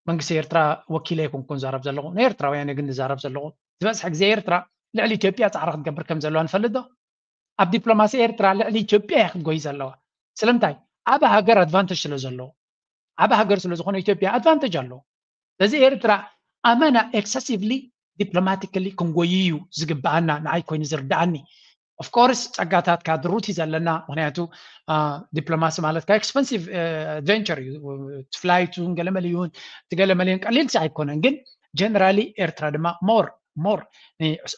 መንግስቲ ኤርትራ ወኪለ ኣይኮንኩን ዛረብ ዘለኹ፣ ንኤርትራውያን እየ ግን ዝዛረብ ዘለኹ። ዝበዝሐ ግዜ ኤርትራ ልዕሊ ኢትዮጵያ ፃዕሪ ክትገብር ከም ዘለዋ ንፈልጥ ዶ? ኣብ ዲፕሎማሲ ኤርትራ ልዕሊ ኢትዮጵያ እያ ክትጎይ ዘለዋ። ስለምንታይ? ዓቢ ሃገር ኣድቫንተጅ ስለ ዘለዎ፣ ዓቢ ሃገር ስለ ዝኾነ ኢትዮጵያ ኣድቫንተጅ ኣለዎ። ስለዚ ኤርትራ ኣመና ኤክሰሲቭሊ ዲፕሎማቲካሊ ክንጎይ እዩ ዝግብኣና፣ ንዓይ ኮይኑ ዝርድኣኒ። ኦፍኮርስ ጸጋታት ካድሩት እዩ ዘለና፣ ምክንያቱ ዲፕሎማሲ ማለት ካብ ኤክስፐንሲቭ ቨንቸር እዩ። ፍላይቱን ገለመሊዩን እቲ ገለመሊዩን ቀሊል ኣይኮነን። ግን ጀነራሊ ኤርትራ ድማ ሞር ሞር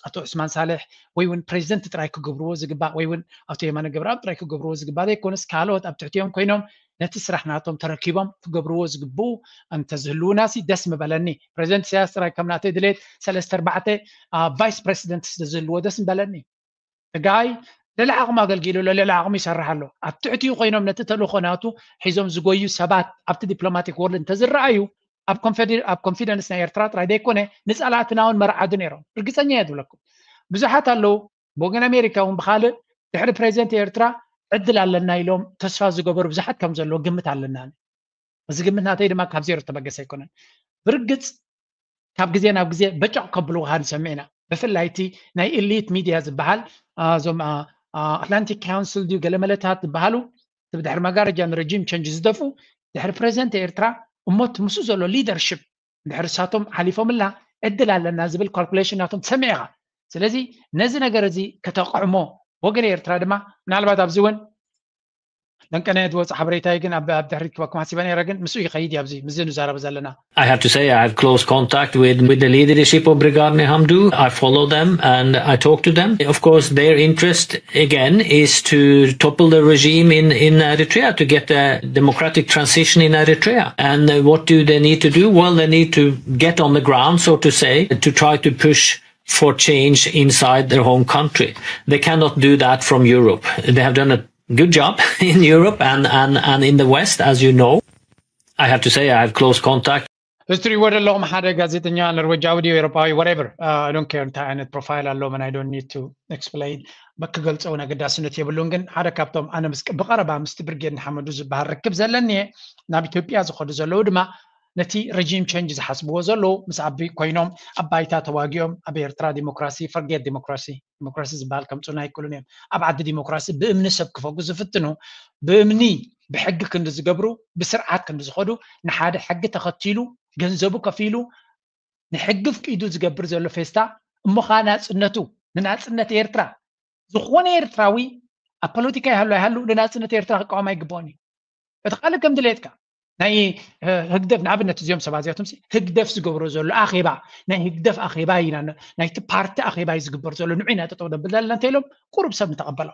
ኣቶ ዑስማን ሳልሕ ወይ እውን ፕሬዚደንት ጥራይ ክገብርዎ ዝግባእ ወይ እውን ኣቶ የማነ ገብረኣብ ጥራይ ክገብርዎ ዝግባእ ዘይኮነስ ካልኦት ኣብ ትሕቲኦም ኮይኖም ነቲ ስራሕ ናቶም ተረኪቦም ክገብርዎ ዝግብኡ እንተዝህልውና ሲ ደስ ምበለኒ። ፕሬዚደንት ኢሳያስ ጥራይ ከም ናተይ ድሌት ሰለስተ ኣርባዕተ ቫይስ ፕሬዚደንት ስለዝህልዎ ደስ ምበለኒ። ትግራይ ልዕሊ ዓቕሙ ኣገልጊሉ ኣሎ፣ ልዕሊ ዓቕሙ ይሰርሕ ኣሎ። ኣብ ትሕቲኡ ኮይኖም ነቲ ተልእኾ ናቱ ሒዞም ዝጎዩ ሰባት ኣብቲ ዲፕሎማቲክ ወርልድ እንተዝረኣዩ ኣብ ኮንፊደንስ ናይ ኤርትራ ጥራይ ዘይኮነ ንፀላእትና እውን መርዓዱ ነይሮም። ርግፀኛ እየ ዝብለኩም። ብዙሓት ኣለዉ ብወገን ኣሜሪካ እውን ብካልእ ድሕሪ ፕሬዚደንት ኤርትራ ዕድል ኣለና ኢሎም ተስፋ ዝገበሩ ብዙሓት ከም ዘለዎ ግምት ኣለና። እዚ ግምት ናተይ ድማ ካብ ዜሮ ዝተበገሰ ኣይኮነን። ብርግፅ ካብ ግዜ ናብ ግዜ በጨቕ ከብልውካ ንሰምዕ ኢና። ብፍላይ እቲ ናይ ኤሊት ሚድያ ዝበሃል እዞም ኣትላንቲክ ካውንስል ድዩ ገለመለታት ዝበሃሉ ብድሕሪ መጋረጃ ንረጂም ቸንጅ ዝደፍኡ ድሕሪ ፕሬዚደንት ኤርትራ እሞ እቲ ምስኡ ዘሎ ሊደርሽፕ ድሕሪ ሳቶም ሓሊፎምልና ዕድል ኣለና ዝብል ካልኩሌሽን ናቶም ትሰምዕ ኢኻ። ስለዚ ነዚ ነገር እዚ ከተቕዕሞ ወገን ኤርትራ ድማ ምናልባት ኣብዚ እውን ለንቀነ ዝወፅ ሓበሬታይ ግን ኣብ ኣብ ድሕሪት ክበኩም ሓሲበ ነረ ግን ምስኡ ይኸይድ ኣብዚ ምስዚ ንዛረብ ዘለና I have to say I have close contact with, with the leadership of Brigade Nihamdu. I follow them and I talk to them. Of course, their interest again is to topple the regime in, in Eritrea to get a democratic transition in Eritrea. And uh, what do they need to do? Well, they need to get on the ground, so to say, to try to push for change inside their home country. They cannot do that from Europe. They have done a good job in Europe and, and, and in the West, as you know. I have to say I have close contact. እዚ ትሪእዎ ዘለኹም ሓደ ጋዜጠኛ ኖርዌጃዊ ድዩ ኤሮፓዊ whatever I don't care እንታይ ዓይነት profile ኣለዎም and I don't need to explain ክገልጾ እውን ኣገዳስነት የብሉን ግን ሓደ ካብቶም ኣነ ምስ ብቐረባ ምስቲ ብርጌድ ንሓመዱ ዝበሃል ርክብ ዘለኒ እየ ናብ ኢትዮጵያ ዝኸዱ ዘለዉ ድማ ነቲ regime change ዝሓስብዎ ዘለዉ ምስ ኣቢ ኮይኖም ኣብ ባይታ ተዋጊኦም ኣብ ኤርትራ ዲሞክራሲ forget ዲሞክራሲ ዲሞክራሲ ዝበሃል ከምፁና ኣይክእሉን እዮም ኣብ ዓዲ ዲሞክራሲ ብእምኒ ሰብ ክፈጉ ዝፍትኑ ብእምኒ ብሕጊ ክንዲ ዝገብሩ ብስርዓት ክንዲ ዝኸዱ ንሓደ ሕጊ ተኸቲሉ ገንዘቡ ከፊሉ ንሕጊ ፍቂዱ ዝገብር ዘሎ ፌስታ እሞ ከዓ ናፅነቱ ንናፅነት ኤርትራ ዝኾነ ኤርትራዊ ኣብ ፖለቲካ ይሃሉ ኣይሃሉ ንናፅነት ኤርትራ ክቃወም ኣይግባኦን እዩ እቲ ካልእ ከም ድሌትካ ናይ ህግደፍ ንኣብነት እዚኦም ሰባት እዚኣቶም ህግደፍ ዝገብሮ ዘሎ ኣኼባ ናይ ህግደፍ ኣኼባ ኢና ናይቲ ፓርቲ ኣኼባ እዩ ዝግበር ዘሎ ንዑ ኢና ጠጠው ደብል ዘለና እንተ ኢሎም ቁሩብ ሰብ ምተቐበሎ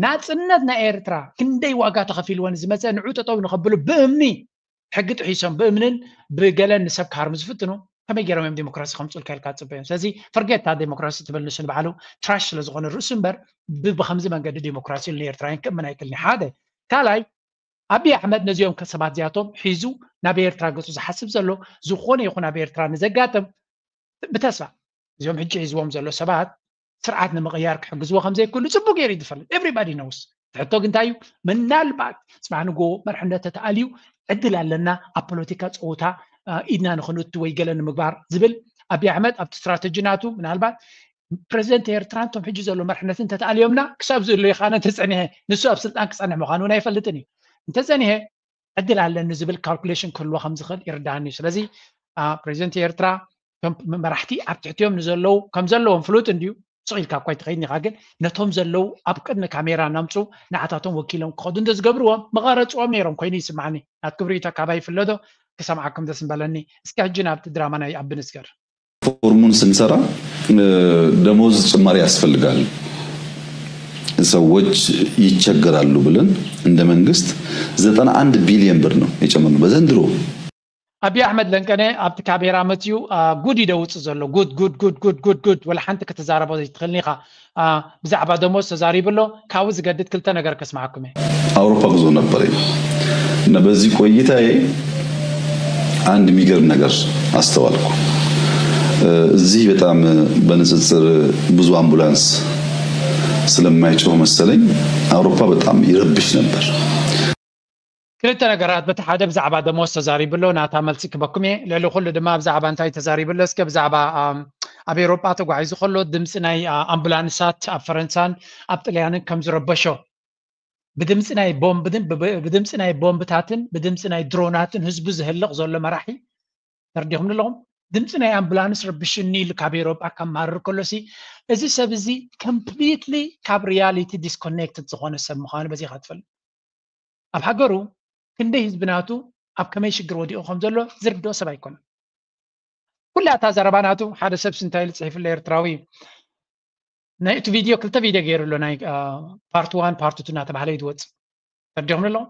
ናፅነት ናይ ኤርትራ ክንደይ ዋጋ ተኸፊልወን ዝመፀ ንዑ ጠጠው ንኸብሉ ብእምኒ ሕጊ ጥሒሶም ብእምንን ብገለን ንሰብ ክሃርሙ ዝፍትኑ ከመይ ገይሮም እዮም ዲሞክራሲ ከምፅልካ ኢልካ ትፅበዮም ስለዚ ፈርጌታ ዲሞክራሲ ትብል ንሱ ንባዕሉ ትራሽ ስለዝኾነ ርእሱ እምበር ብከምዚ መንገዲ ዲሞክራሲ ኢሉ ንኤርትራውያን ክእምን ኣይክልኒ ሓደ ካልኣይ ኣብይ ኣሕመድ ነዚኦም ሰባት እዚኣቶም ሒዙ ናብ ኤርትራ ገፁ ዝሓስብ ዘሎ ዝኾነ ይኹን ኣብ ኤርትራ ንዘጋጥም ብተስፋ እዚኦም ሕጂ ሒዝዎም ዘሎ ሰባት ስርዓት ንምቕያር ክሕግዝዎ ከም ዘይክእሉ ፅቡቅ ገይሩ እዩ ዝፈልጥ everybody knows ሕቶ ግንታይ እዩ ምናልባት ፅባሕ ንጎ መርሕነት ተተኣልዩ ዕድል ኣለና ኣብ ፖለቲካ ፀወታ ኢድና ንክንእቱ ወይ ገለ ንምግባር ዝብል ኣብይ ኣሕመድ ኣብቲ ስትራተጂ ናቱ ምናልባት ፕረዚደንት ኤርትራ እንቶም ሕጂ ዘሎ መርሕነትን ተተኣልዮምና ክሳብ ዝህሉ ይኻነ እንተፀኒሐ ንሱ ኣብ ስልጣን ክፀንሕ ምዃኑ እውን ኣይፈልጥን እዩ እንተፀኒሐ ዕድል ኣለኒ ዝብል ካልኩሌሽን ክህልዎ ከም ዝኽእል ይርዳሃኒ እዩ ስለዚ ፕሬዚደንት ኤርትራ መራሕቲ ኣብ ትሕቲኦም ንዘለዉ ከም ዘለዎም ፍሉጥ እንድዩ ስቕ ኢልካ እኳ ይትኸይድ ኢኻ ግን ነቶም ዘለዉ ኣብ ቅድሚ ካሜራ እናምፁ ንዓታቶም ወኪሎም ክኸዱ እንተ ዝገብርዎም መቐረፅዎም ነይሮም ኮይኑ ይስማዕኒ ናት ክብሪኢቶ ካባይ ይፍለዶ ክሰምዓኩም ደስ ምበለኒ እስኪ ሕጂ ናብቲ ድራማ ናይ ኣቢ ንስገር ፎርሙን ስንሰራ ደሞዝ ጭማሪ ያስፈልጋል ሰዎች ይቸገራሉ ብለን እንደ መንግስት ዘጠና አንድ ቢሊዮን ብር ነው የጨመርነው በዘንድሮ ኣብይ ኣሕመድ ለንቀነ ኣብቲ ካሜራ መፅዩ ጉድ ይደውፅ ዘሎ ጉድ ጉድ ጉድ ጉድ ጉድ ጉድ ወላ ሓንቲ ክትዛረቦ ዘይትኽእልኒ ኢኻ ብዛዕባ ደሞዝ ተዛሪቡ ኣሎ ካብኡ ዝገድድ ክልተ ነገር ከስማዓኩም እየ አውሮፓ ጉዞ ነበረኝ እና በዚህ ቆይታዬ አንድ የሚገርም ነገር አስተዋልኩ። እዚህ በጣም በንጽጽር ብዙ አምቡላንስ ስለማይጮህ መሰለኝ አውሮፓ በጣም ይረብሽ ነበር። ክልተ ነገራት በቲ ሓደ ብዛዕባ ደሞዝ ተዛሪቡ ኣሎ ናታ መልሲ ክበኩም እየ ልዕሊ ኩሉ ድማ ብዛዕባ እንታይ ተዛሪቡ ኣሎ እስከ ብዛዕባ ኣብ ኤሮጳ ተጓዒዙ ከሎ ድምፂ ናይ ኣምቡላንሳት ኣብ ፈረንሳን ኣብ ጥልያንን ከም ዝረበሾ ብድምፂ ናይ ቦምብን ብድምፂ ናይ ቦምብታትን ብድምፂ ናይ ድሮናትን ህዝቡ ዝህልቕ ዘሎ መራሒ ተረዲኹም ኣለኹም ድምፂ ናይ ኣምቡላንስ ረብሽኒ ኢሉ ካብ ኤሮጳ ከማርር ከሎሲ እዚ ሰብ እዚ ኮምፕሊትሊ ካብ ሪያሊቲ ዲስኮኔክትድ ዝኾነ ሰብ ምዃኑ በዚኻ ትፈልጥ ኣብ ሃገሩ ክንደይ ህዝቢ ናቱ ኣብ ከመይ ሽግር ወዲቑ ከም ዘሎ ዝርድኦ ሰብ ኣይኮነን ኩላ እታ ዘረባ ናቱ ሓደ ሰብሲ እንታይ ኢሉ ፅሒፍለ ኤርትራዊ ናይ እቲ ቪድዮ ክልተ ቪድዮ ገይሩ ኣሎ ናይ ፓርት ዋን ፓርት ቱ እናተባሃለ እዩ ዝወፅእ ተረዲኹም ኣለኹም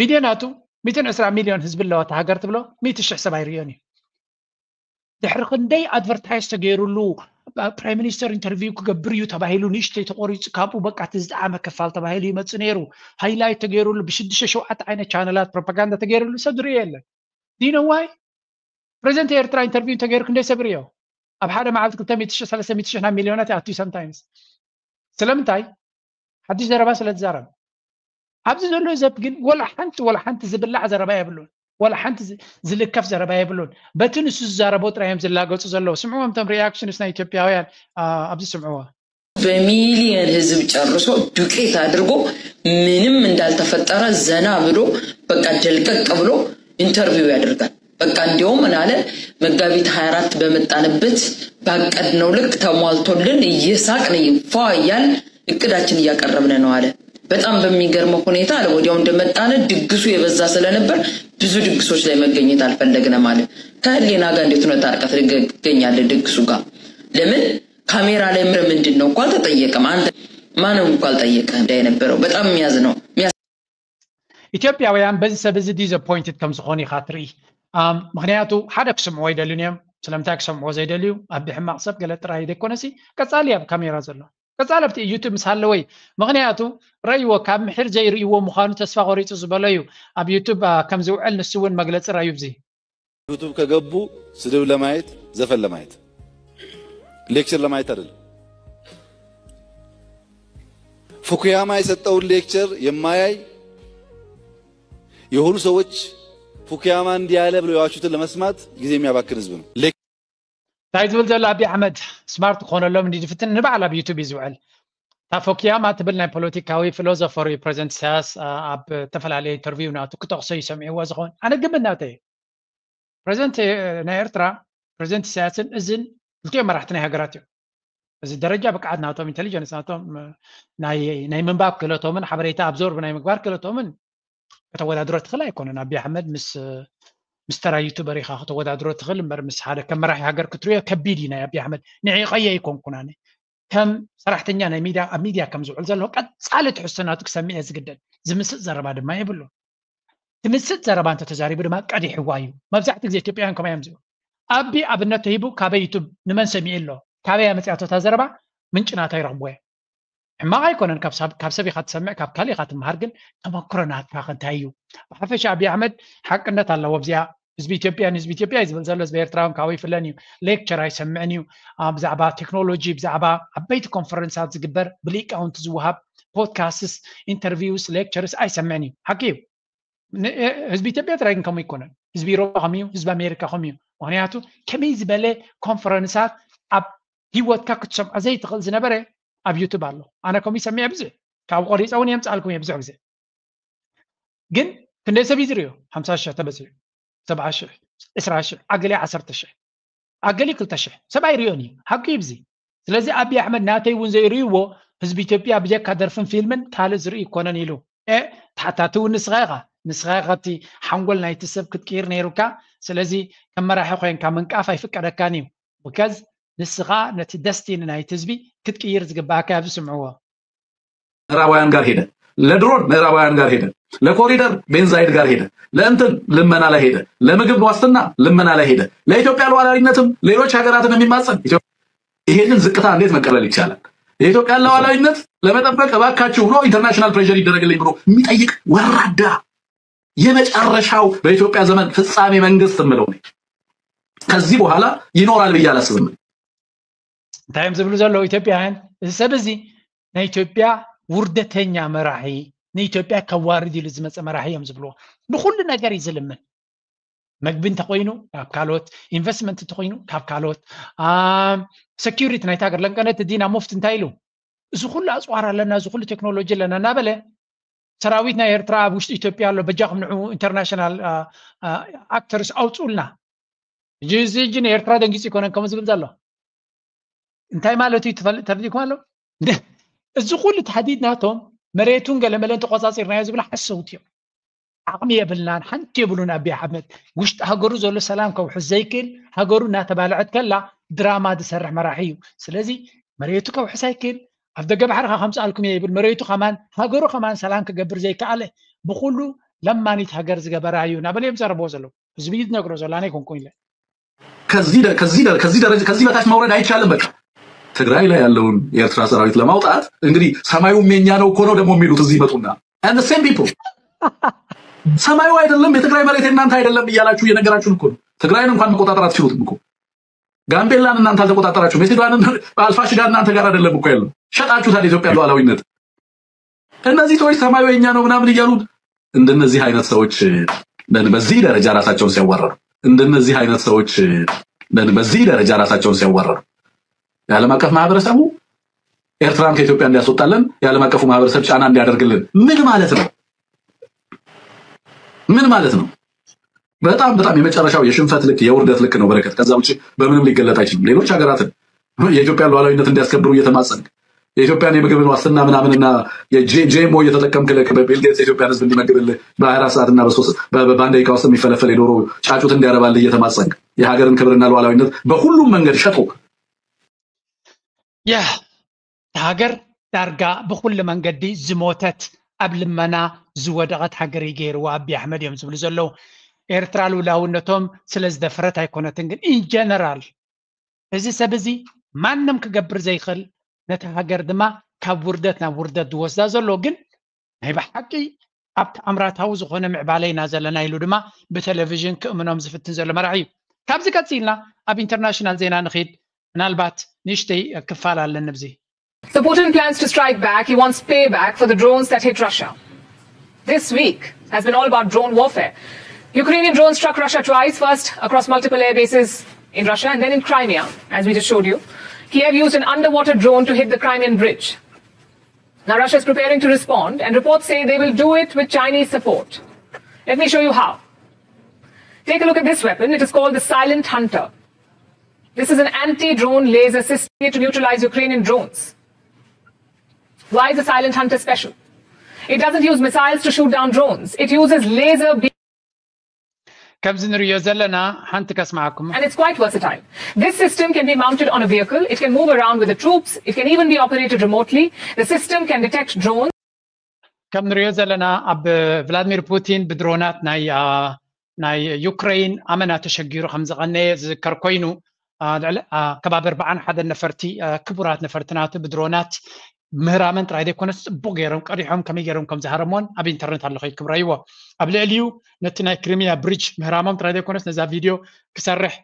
ቪድዮ ናቱ ሚእትን ዕስራ ሚልዮን ህዝቢ ኣለዋ እታ ሃገር ትብሎ ሚእቲ ሽሕ ሰብ ኣይርእዮን እዩ ድሕሪ ክንደይ ኣድቨርታይዝ ተገይሩሉ ፕራይም ሚኒስተር ኢንተርቪው ክገብር እዩ ተባሂሉ ንእሽተይ ተቆሪፁ ካብኡ በቃ እቲ ዝጠዓመ ክፋል ተባሂሉ ይመፅእ ነይሩ ሃይላይት ተገይሩሉ ብሽዱሽተ ሸውዓተ ዓይነት ቻነላት ፕሮፓጋንዳ ተገይሩሉ ሰብ ዝርእዮ የለን ዲነዋይ ፕሬዚደንት ኤርትራ ኢንተርቪው እንተገይሩ ክንደይ ሰብ ርእዮ ኣብ ሓደ መዓልቲ ክልተ ሚእቲ ሽሕ ሰለስተ ሚእቲ ሽሕ ናብ ሚልዮናት ይኣትዩ ሰምታይምስ ስለምንታይ ሓድሽ ዘረባ ስለ ዝዛረብ ኣብዚ ዘሎ ዘብ ግን ወላ ሓንቲ ወላ ሓንቲ ዝብላዕ ዘረባ የብሉን ወላ ሓንቲ ዝልከፍ ዘረባ የብሉን በቲ ንሱ ዝዛረቦ ጥራይ እዮም ዝላገጹ ዘለዉ ስምዕዎም እቶም ሪኣክሽንስ ናይ ኢትዮጵያውያን ኣብዚ ስምዕዎ በሚሊየን ህዝብ ጨርሶ ዱቄት አድርጎ ምንም እንዳልተፈጠረ ዘና ብሎ በቃ ደልቀቅ ብሎ ኢንተርቪው ያደርጋል። በቃ እንዲያውም ምን አለ መጋቢት ሃያ አራት በመጣንበት ባቀድነው ልክ ተሟልቶልን እየሳቅን ፋ እያልን እቅዳችን እያቀረብን ነው አለ። በጣም በሚገርመው ሁኔታ አለ ወዲያው እንደመጣን ድግሱ የበዛ ስለነበር ብዙ ድግሶች ላይ መገኘት አልፈለግንም አለ። ከህሊና ጋር እንዴት ነው ታርቀህ ትገኛለህ ድግሱ ጋር? ለምን ካሜራ ላይ ምረ ምንድን ነው እኮ አልተጠየቀም። አንተ ማንም እኮ አልጠየቀ እንዳይነበረው በጣም የሚያዝ ነው። ኢትዮጵያውያን በዚ ሰብ እዚ ዲስኣፖይንትድ ከም ዝኾኑ ኢኻ ትርኢ። ምክንያቱ ሓደ ክሰምዕዎ ኣይደልዩን እዮም። ስለምንታይ ክሰምዕዎ ዘይደልዩ? ኣቢ ሕማቕ ሰብ ገለ ጥራይ ዘይኮነሲ ቀጻሊ ኣብ ካሜራ ዘሎ ቀጻሊ ኣብቲ ዩቱብ ምስ ሃለወ እዩ። ምክንያቱ ረእይዎ ካብ ምሒር ዘይርእይዎ ምዃኑ ተስፋ ቆሪፁ ዝበሎ እዩ ኣብ ዩቱብ ከም ዝውዕል ንሱ እውን መግለፂ ረእዩ ብዚ ዩቱብ ከገቡ ስድብ ለማየት፣ ዘፈን ለማየት፣ ሌክቸር ለማየት አይደለም። ፉኩያማ የሰጠውን ሌክቸር የማያይ የሆኑ ሰዎች ፉኩያማ እንዲህ ያለ ብለው የዋሹትን ለመስማት ጊዜ የሚያባክን ህዝብ ነው። እንታይ ዝብል ዘሎ ኣቢ ኣሕመድ ስማርት ክኾነሎም እንዲ ዝፍትን ንባዕል ኣብ ዩቱብ እዩ ዝውዕል። እታ ፎኪያማ ትብል ናይ ፖለቲካዊ ፊሎዞፈር እዩ ፕሬዚደንት ኢሳያስ ኣብ ዝተፈላለየ ኢንተርቪው ናቱ ክጠቕሶ ይሰምዕዎ ዝኾን ኣነ ግምት ናተይ ፕሬዚደንት ናይ ኤርትራ ፕሬዚደንት ኢሳያስን እዝን ክልቲኦም መራሕቲ ናይ ሃገራት እዮም። እዚ ደረጃ ብቅዓት ናቶም ኢንቴሊጀንስ ናቶም ናይ ምንባብ ክእለቶምን ሓበሬታ ኣብዞርብ ናይ ምግባር ክእለቶምን ከተወዳድሮ ትኽእል ኣይኮነን። ኣቢ ኣሕመድ ምስ ምስ ተራ ዩቱበር ኢኻ ከተወዳድሮ ትኽእል እምበር ምስ ሓደ ከም መራሒ ሃገር ክትሪኦ ከቢድ እዩ። ናይ ኣቢ ኣሕመድ ንዒቐዮ ኣይኮንኩን ኣነ ከም ሰራሕተኛ ናይ ሚድያ ኣብ ሚድያ ከም ዝውዕል ዘሎ ቀጻሊ ትሕዝቶ ናቱ ክሰምዕ እየ ዝግደድ። ዝምስጥ ዘረባ ድማ የብሉ። ትምስጥ ዘረባ እንተተዛሪቡ ድማ ቀዲሕዋ እዩ። መብዛሕትኡ ግዜ ኢትዮጵያውያን ከምኡ እዮም ዝብሉ። ኣቢ ኣብነት ተሂቡ ካበይ ዩቱብ ንመን ሰሚዑ ኣሎ ካበይ ኣመፅኣቶ እታ ዘረባ ምንጭ ናታ ይረኽብዎ እዮም። ሕማቕ ኣይኮነን ካብ ሰብ ኢኻ ትሰምዕ ካብ ካልእ ኢኻ ትምሃር ግን ተመክሮ ናትካ ከ እንታይ እዩ? ብሓፈሻ ኣቢ ኣሕመድ ሓቅነት ኣለዎ ኣብዚኣ ህዝቢ ኢትዮጵያን ህዝቢ ኢትዮጵያ እዩ ዝብል ዘሎ ህዝቢ ኤርትራውን ካብኡ ይፍለን እዩ። ሌክቸር ኣይሰምዕን እዩ። ብዛዕባ ቴክኖሎጂ ብዛዕባ ዓበይቲ ኮንፈረንሳት ዝግበር ብሊቃውንቲ ዝወሃብ ፖድካስትስ ኢንተርቪውስ ሌክቸርስ ኣይሰምዕን እዩ። ሓቂ እዩ። ህዝቢ ኢትዮጵያ ጥራይ ግን ከምኡ ኣይኮነን። ህዝቢ ኢሮጳ ከምኡ እዩ። ህዝቢ ኣሜሪካ ከምኡ እዩ። ምክንያቱ ከመይ ዝበለ ኮንፈረንሳት ኣብ ሂወትካ ክትሰምዖ ዘይትኽእል ዝነበረ ኣብ ዩቱብ ኣሎ። ኣነ ከምኡ ይሰምዕ ብዙሕ ካብ ቆሪፀ እውን የምፅኣልኩም እየ ብዙሕ ግዜ። ግን ክንደይ ሰብ እዩ ዝርእዮ? ሓምሳ ሽሕ ተበፂሑ፣ ሰብዓ ሽሕ፣ ዕስራ ሽሕ፣ ኣገሊ ዓሰርተ ሽሕ፣ ኣገሊ ክልተ ሽሕ ሰብ ኣይርእዮን እዩ። ሓቂ እዩ ብዚ። ስለዚ ኣቢ ኣሕመድ ናተይ እውን ዘይርእይዎ ህዝቢ ኢትዮጵያ ብጀካ ደርፍን ፊልምን ካልእ ዝርኢ ይኮነን ኢሉ። ኤ ተሓታቲ እውን ንስኻ ኢኻ። ንስኻ ኢኻ እቲ ሓንጎል ናይቲ ሰብ ክትቅይር ነይሩካ። ስለዚ ከም መራሒ ኮይንካ ምንቃፍ ኣይፍቀደካን እዩ። ብከዝ ንስኻ ነቲ ደስቲኒ ናይቲ ህዝቢ ክትቅይር ዝግባኣካ ኣብዚ ስምዕዎ። ምዕራባውያን ጋር ሄደ፣ ለድሮን ምዕራባውያን ጋር ሄደ፣ ለኮሪደር ቤንዛይድ ጋር ሄደ፣ ለእንትን ልመና ላይ ሄደ፣ ለምግብ ዋስትና ልመና ላይ ሄደ፣ ለኢትዮጵያ ሉዓላዊነትም ሌሎች ሀገራትን የሚማጸን ይሄንን ዝቅታ እንዴት መቀበል ይቻላል? የኢትዮጵያን ሉዓላዊነት ለመጠበቅ እባካችሁ ብሎ ኢንተርናሽናል ፕሬሸር ይደረግልኝ ብሎ የሚጠይቅ ወራዳ የመጨረሻው በኢትዮጵያ ዘመን ፍጻሜ መንግስት የምለው ነኝ። ከዚህ በኋላ ይኖራል ብዬ አላስብም። እንታይ እዮም ዝብሉ ዘለዉ ኢትዮጵያውያን? እዚ ሰብ እዚ ናይ ኢትዮጵያ ውርደተኛ መራሒ፣ ንኢትዮጵያ ከዋርድ ኢሉ ዝመፀ መራሒ እዮም ዝብልዎ። ንኩሉ ነገር እዩ ዝልምን። መግቢ እንተኮይኑ ካብ ካልኦት፣ ኢንቨስትመንት እንተኮይኑ ካብ ካልኦት፣ ሰኪሪቲ ናይታ ሃገር ለንቀነት ዲና ሙፍት እንታይ ኢሉ? እዚ ኩሉ ኣፅዋር ኣለና፣ እዚ ኩሉ ቴክኖሎጂ ኣለና እናበለ ሰራዊት ናይ ኤርትራ ኣብ ውሽጢ ኢትዮጵያ ኣሎ፣ በጃኹም ንዑ ኢንተርናሽናል ኣክተርስ ኣውፅኡልና። ሕጂ እዚ ሕጂ ንኤርትራ ደንጊፁ ይኮነን ከምኡ ዝብል ዘሎ እንታይ ማለት እዩ? ተረዲእኩም ኣሎ? እዚ ኩሉ ተሃዲድ ናቶም መሬቱን ገለመለን ተቆፃፂርናዮ ዝብሉ ሓሰውቲ እዮም። ዓቕሚ የብልናን ሓንቲ የብሉን። ኣቢ ኣሕመድ ውሽጢ ሃገሩ ዘሎ ሰላም ከውሕስ ዘይክእል ሃገሩ እናተባልዐት ከላ ድራማ ዝሰርሕ መራሒ እዩ። ስለዚ መሬቱ ከውሕስ ኣይክእል ኣብ ደገ ባሕርኻ ከምፅኣልኩም እየ ይብል መሬቱ ከማን ሃገሩ ከማን ሰላም ክገብር ዘይከኣለ ብኩሉ ለማኒት ሃገር ዝገበራ እዩ እናበለ እዮም ዘረብዎ ዘለዉ። ህዝቢ እዩ ዝነግሮ ዘሎ ኣነ ኣይኮንኩን ኢለ። ከዚህ ደ- ከዚህ ደ- ከዚህ ደረጃ ከዚህ በታች መውረድ አይቻልም። በቃ ትግራይ ላይ ያለውን የኤርትራ ሰራዊት ለማውጣት እንግዲህ ሰማዩም የኛ ነው እኮ ነው ደግሞ የሚሉት እዚህ ይመጡና and the same people ሰማዩ አይደለም የትግራይ መሬት የእናንተ አይደለም እያላችሁ እየነገራችሁን እኮ ነው። ትግራይን እንኳን መቆጣጠር አትችሉትም እኮ። ጋምቤላን እናንተ አልተቆጣጠራችሁም። የሱዳንን አልፋሽጋ እናንተ ጋር አይደለም እኮ ያለው። ሸጣችሁታል የኢትዮጵያ ሉዓላዊነት። እነዚህ ሰዎች ሰማዩ የኛ ነው ምናምን እያሉ እንደነዚህ አይነት ሰዎች በዚህ ደረጃ ራሳቸውን ሲያዋረዱ እንደነዚህ አይነት ሰዎች በዚህ ደረጃ ራሳቸውን ሲያዋረዱ የዓለም አቀፍ ማህበረሰቡ ኤርትራን ከኢትዮጵያ እንዲያስወጣልን የዓለም አቀፉ ማህበረሰብ ጫና እንዲያደርግልን ምን ማለት ነው? ምን ማለት ነው? በጣም በጣም የመጨረሻው የሽንፈት ልክ የውርደት ልክ ነው በረከት። ከዛ ውጭ በምንም ሊገለጥ አይችልም። ሌሎች ሀገራትን የኢትዮጵያ ሉዓላዊነት እንዲያስከብሩ እየተማጸንክ የኢትዮጵያን የምግብን ዋስትና ምናምንና የጄሞ እየተጠቀምክ ቢል ጌትስ የኢትዮጵያን ህዝብ እንዲመግብልህ በ24 ሰዓትና በአንድ ደቂቃ ውስጥ የሚፈለፈል የዶሮ ጫጩት እንዲያረባልህ እየተማጸንክ የሀገርን ክብርና ሉዓላዊነት በሁሉም መንገድ ሸጦ ያ ሃገር ዳርጋ ብኩሉ መንገዲ ዝሞተት ኣብ ልመና ዝወደቐት ሃገር እዩ ገይርዋ ኣቢ ኣሕመድ እዮም ዝብሉ ዘለዉ። ኤርትራ ልውላውነቶም ስለ ዝደፈረት ኣይኮነትን፣ ግን ኢንጀነራል እዚ ሰብ እዚ ማንም ክገብር ዘይኽእል ነቲ ሃገር ድማ ካብ ውርደት ናብ ውርደት ዝወስዳ ዘሎ ግን ናይ ብሓቂ ኣብ ተኣምራታዊ ዝኾነ ምዕባለ ኢና ዘለና ኢሉ ድማ ብቴሌቪዥን ክእምኖም ዝፍትን ዘሎ መራሒ እዩ። ካብዚ ቀፂልና ኣብ ኢንተርናሽናል ዜና ንኺድ። ምናልባት ንእሽተይ ክፋል ኣለኒ ኣብዚ So Putin plans to strike back. He wants payback for the drones that hit Russia. This week has been all about drone warfare. Ukrainian drones struck Russia twice, first across multiple air bases in Russia and then in Crimea, as we just showed you. Kiev used an underwater drone to hit the Crimean bridge. Now, Russia is preparing to respond, and reports say they will do it with Chinese support. Let me show you how. Take a look at this weapon. It is called the Silent Hunter. This is an anti drone laser system to neutralize Ukrainian drones. Why is the Silent Hunter special? It doesn't use missiles to shoot down drones, it uses laser beams. ከምዚ ንሪኦ ዘለና ሓንቲ ከስማዓኩም And it's quite versatile. This system can be mounted on a vehicle, it can move around with the troops, it can even be operated remotely. The system can detect drones. ከም ንሪኦ ዘለና ኣብ ቭላድሚር ፑቲን ብድሮናት ናይ ናይ ዩክሬን ኣመና ተሸጊሩ ከም ዝቐነየ ዝዝከር ኮይኑ ልዕሊ ከባቢ ኣርባዓን ሓደን ነፈርቲ ክቡራት ነፈርቲ ናቱ ብድሮናት ምህራመን ጥራይ ዘይኮነስ ፅቡቅ ገይሮም ቀዲሖም ከመይ ገይሮም ከም ዝሃረሞን ኣብ ኢንተርነት ኣሎ ከይድ ክብረይዎ ኣብ ልዕሊኡ ነቲ ናይ ክሪሚያ ብሪጅ ምህራሞም ጥራይ ዘይኮነስ ነዛ ቪድዮ ክሰርሕ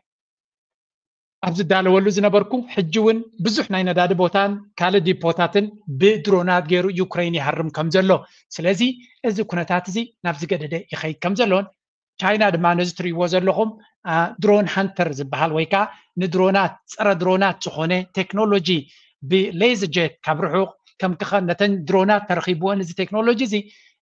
ኣብ ዝዳለወሉ ዝነበርኩ ሕጂ እውን ብዙሕ ናይ ነዳዲ ቦታን ካልእ ዲፖታትን ብድሮናት ገይሩ ዩክሬን ይሃርም ከም ዘሎ ስለዚ እዚ ኩነታት እዚ ናብ ዝገደደ ይኸይድ ከም ዘሎን ቻይና ድማ ነዚ ትርእይዎ ዘለኹም ድሮን ሃንተር ዝበሃል ወይ ከዓ ንድሮናት ፀረ ድሮናት ዝኾነ ቴክኖሎጂ ብሌዝ ጀት ካብ ርሑቕ ከም ክኸን ነተን ድሮናት ተረኺብወን እዚ ቴክኖሎጂ እዚ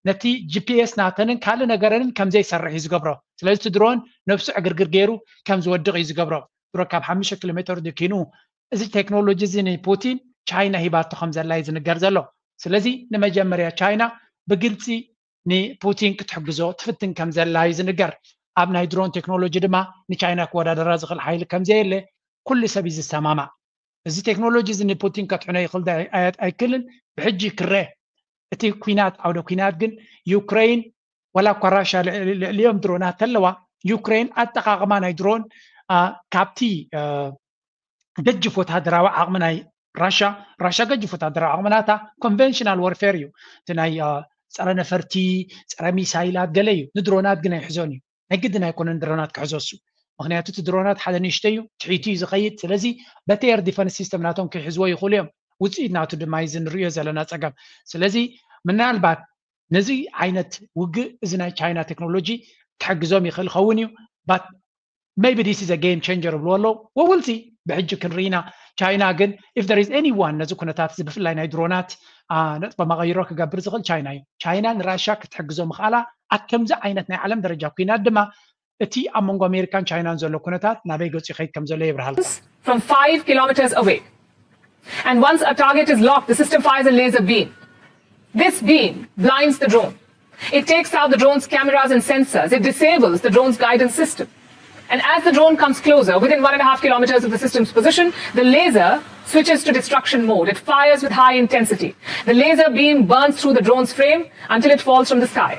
ነቲ ጂፒኤስ ናተንን ካልእ ነገረንን ከም ዘይሰርሕ እዩ ዝገብሮ ስለዚ እቲ ድሮን ነብሱ ዕግርግር ገይሩ ከም ዝወድቕ እዩ ዝገብሮ ድሮ ካብ ሓሙሽተ ኪሎ ሜትር ድኪኑ እዚ ቴክኖሎጂ እዚ ንፑቲን ቻይና ሂባቶ ከም ዘላ እዩ ዝንገር ዘሎ ስለዚ ንመጀመርያ ቻይና ብግልፂ ንፑቲን ክትሕግዞ ትፍትን ከም ዘላ እዩ ዝንገር ኣብ ናይ ድሮን ቴክኖሎጂ ድማ ንቻይና ክወዳደራ ዝኽእል ሓይሊ ከም ዘየለ ኩሉ ሰብ እዩ ዝሰማማዕ እዚ ቴክኖሎጂ እዚ ንፑቲን ከጥዕኖ ይኽእል ኣይክልን ብሕጂ ክረአ እቲ ኩናት ዓውደ ኩናት ግን ዩክሬን ወላ እኳ ራሻ ልዕሊኦም ድሮናት ተለዋ ዩክሬን ኣጠቃቅማ ናይ ድሮን ካብቲ ገጅፍ ወታደራዊ ዓቕሚ ናይ ራሻ ራሻ ገጅፍ ወታደራዊ ዓቕሚ ናታ ኮንቨንሽናል ወርፌር እዩ እቲ ናይ ፀረ ነፈርቲ ፀረ ሚሳይላት ገለ እዩ ንድሮናት ግን ኣይሕዞን እዩ ናይ ግድን ኣይኮነን ድሮናት ክሕዞ እሱ ምክንያቱ እቲ ድሮናት ሓደ ንእሽቶ እዩ ትሒቱ እዩ ዝኸይድ ስለዚ በቲ ኤር ዲፈንስ ሲስተም ናቶም ክሕዝዎ ይኽእሉ እዮም ውፅኢት ናቱ ድማ እዚ ንሪኦ ዘለና ፀገም ስለዚ ምናልባት ነዚ ዓይነት ውግእ እዚ ናይ ቻይና ቴክኖሎጂ ክሕግዞም ይኽእል ኸውን እዩ but maybe this is a game changer ይብልዎ ኣለዉ we will see ብሕጂ ክንርኢና ቻይና ግን if there is anyone ነዚ ኩነታት እዚ ብፍላይ ናይ ድሮናት ነጥበ መቐይሮ ክገብር ዝኽእል ቻይና እዩ ቻይና ንራሻ ክትሕግዞ ምኽኣላ ኣብ ከምዚ ዓይነት ናይ ዓለም ደረጃ ኩናት ድማ እቲ ኣብ መንጎ ኣሜሪካን ቻይናን ዘሎ ኩነታት ናበይ ገፁ ይኸይድ ከም ዘሎ የብርሃል from five kilometers away. And once a target is locked, the system fires a laser beam. This beam blinds the drone. It takes out the drone's cameras and sensors. It disables the drone's guidance system. And as the drone comes closer, within one and a half kilometers of the system's position, the laser switches to destruction mode. It fires with high intensity. The laser beam burns through the drone's frame until it falls from the sky.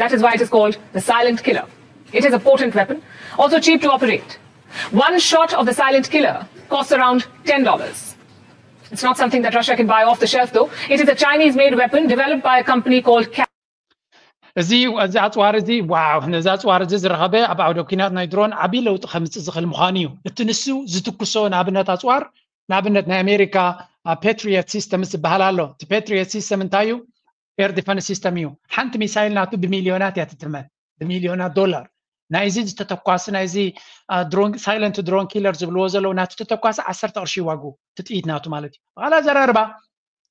That is why it is called the silent killer. It is a potent weapon, also cheap to operate. One shot of the silent killer costs around ten dollars. It's not something that Russia can buy off the shelf, though. It is a Chinese made weapon developed by a company called Cat. እዚ እዚ ኣፅዋር እዚ ዋው ነዚ ኣፅዋር እዚ ዝረኸበ ኣብ ዓውደ ኩናት ናይ ድሮን ዓብዪ ለውጢ ከምፅእ ዝኽእል ምዃኑ እዩ እቲ ንሱ ዝትኩሶ ንኣብነት ኣፅዋር ንኣብነት ናይ ኣሜሪካ ፔትሪየት ሲስተምስ ዝበሃል ኣሎ እቲ ፔትሪየት ሲስተም እንታይ እዩ ኤር ዲፈንስ ሲስተም እዩ ሓንቲ ሚሳይል ናቱ ብሚልዮናት እያ ትትመን ብሚልዮናት ዶላር ናይዚ ዝተተኳሲ ናይዚ ሳይለንት ድሮን ኪለር ዝብልዎ ዘለዉ ናቲ ተተኳሲ ዓሰርተ ቅርሺ ይዋግኡ እቲ ጥይት ናቱ ማለት እዩ ብቃል ኣዘራርባ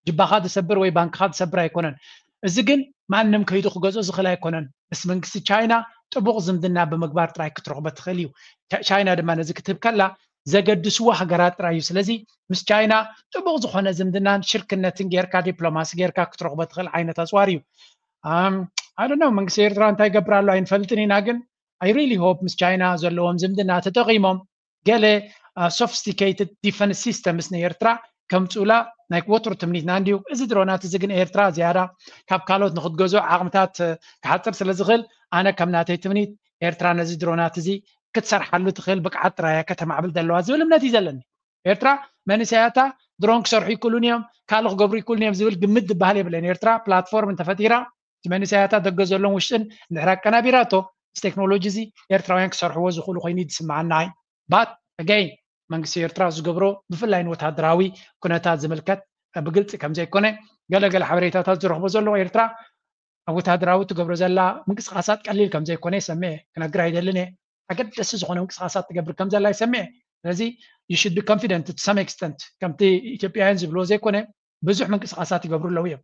ጅባኻ ዝሰብር ወይ ባንክኻ ዝሰብር ኣይኮነን እዚ ግን ማንም ከይዱ ክገዝኦ ዝኽእል ኣይኮነን ምስ መንግስቲ ቻይና ጥቡቕ ዝምድና ብምግባር ጥራይ ክትረኽቦ ትኽእል እዩ ቻይና ድማ ነዚ ክትህብ ከላ ዘገድስዎ ሃገራት ጥራይ እዩ። ስለዚ ምስ ቻይና ጥቡቕ ዝኾነ ዝምድናን ሽርክነትን ጌርካ፣ ዲፕሎማሲ ጌርካ ክትረኽቦ ትኽእል ዓይነት ኣፅዋር እዩ። ኣም፣ I don't know፣ መንግስቲ ኤርትራ እንታይ ይገብር ኣሎ ኣይንፈልጥን ኢና፣ ግን I really hope ምስ ቻይና ዘለዎም ዝምድና ተጠቒሞም ገለ sophisticated defense systems ንኤርትራ ከምፅኡላ ናይ ወትሩ ትምኒትና እንድዩ። እዚ ድሮናት እዚ ግን ኤርትራ ዝያዳ ካብ ካልኦት ንክትገዝኦ ዓቕምታት ክሓፅር ስለ ዝኽእል፣ ኣነ ከም ናተይ ትምኒት ኤርትራ ነዚ ድሮናት እዚ ክትሰርሓሉ ትኽእል ብቅዓት ጥራያ ከተማዕብል ዘለዋ ዝብል እምነት እዩ ዘለኒ። ኤርትራ መንእሰያታ ድሮን ክሰርሑ ይክእሉን እዮም፣ ካልእ ክገብሩ ይክእሉን እዮም ዝብል ግምት ዝበሃል የብለን። ኤርትራ ፕላትፎርም እንተፈጢራ እቲ መንእሰያታ ደገ ዘሎን ውሽጥን እንድሕር ኣቀናቢራቶ፣ እዚ ቴክኖሎጂ እዚ ኤርትራውያን ክሰርሕዎ ዝኽእሉ ኮይኑ እዩ ዝስምዓና። But again፣ መንግስቲ ኤርትራ ዝገብሮ ብፍላይ ንወታደራዊ ኩነታት ዝምልከት ብግልፂ ከም ዘይኮነ ገለገለ ሓበሬታታት ዝረኽቦ ዘለኹ፣ ኤርትራ ኣብ ወታደራዊ ትገብሮ ዘላ ምንቅስቃሳት ቀሊል ከም ዘይኮነ ይሰምዕ እየ። ክነግር ኣይደልን እየ። ኣገደስቲ ዝኾነ ምንቅስቃሳት ትገብር ከም ዘላ ይሰምዕ እየ። ስለዚ you should be confident to some extent። ከምቲ ኢትዮጵያውያን ዝብልዎ ዘይኮነ ብዙሕ ምንቅስቃሳት ይገብሩ ኣለዉ እዮም።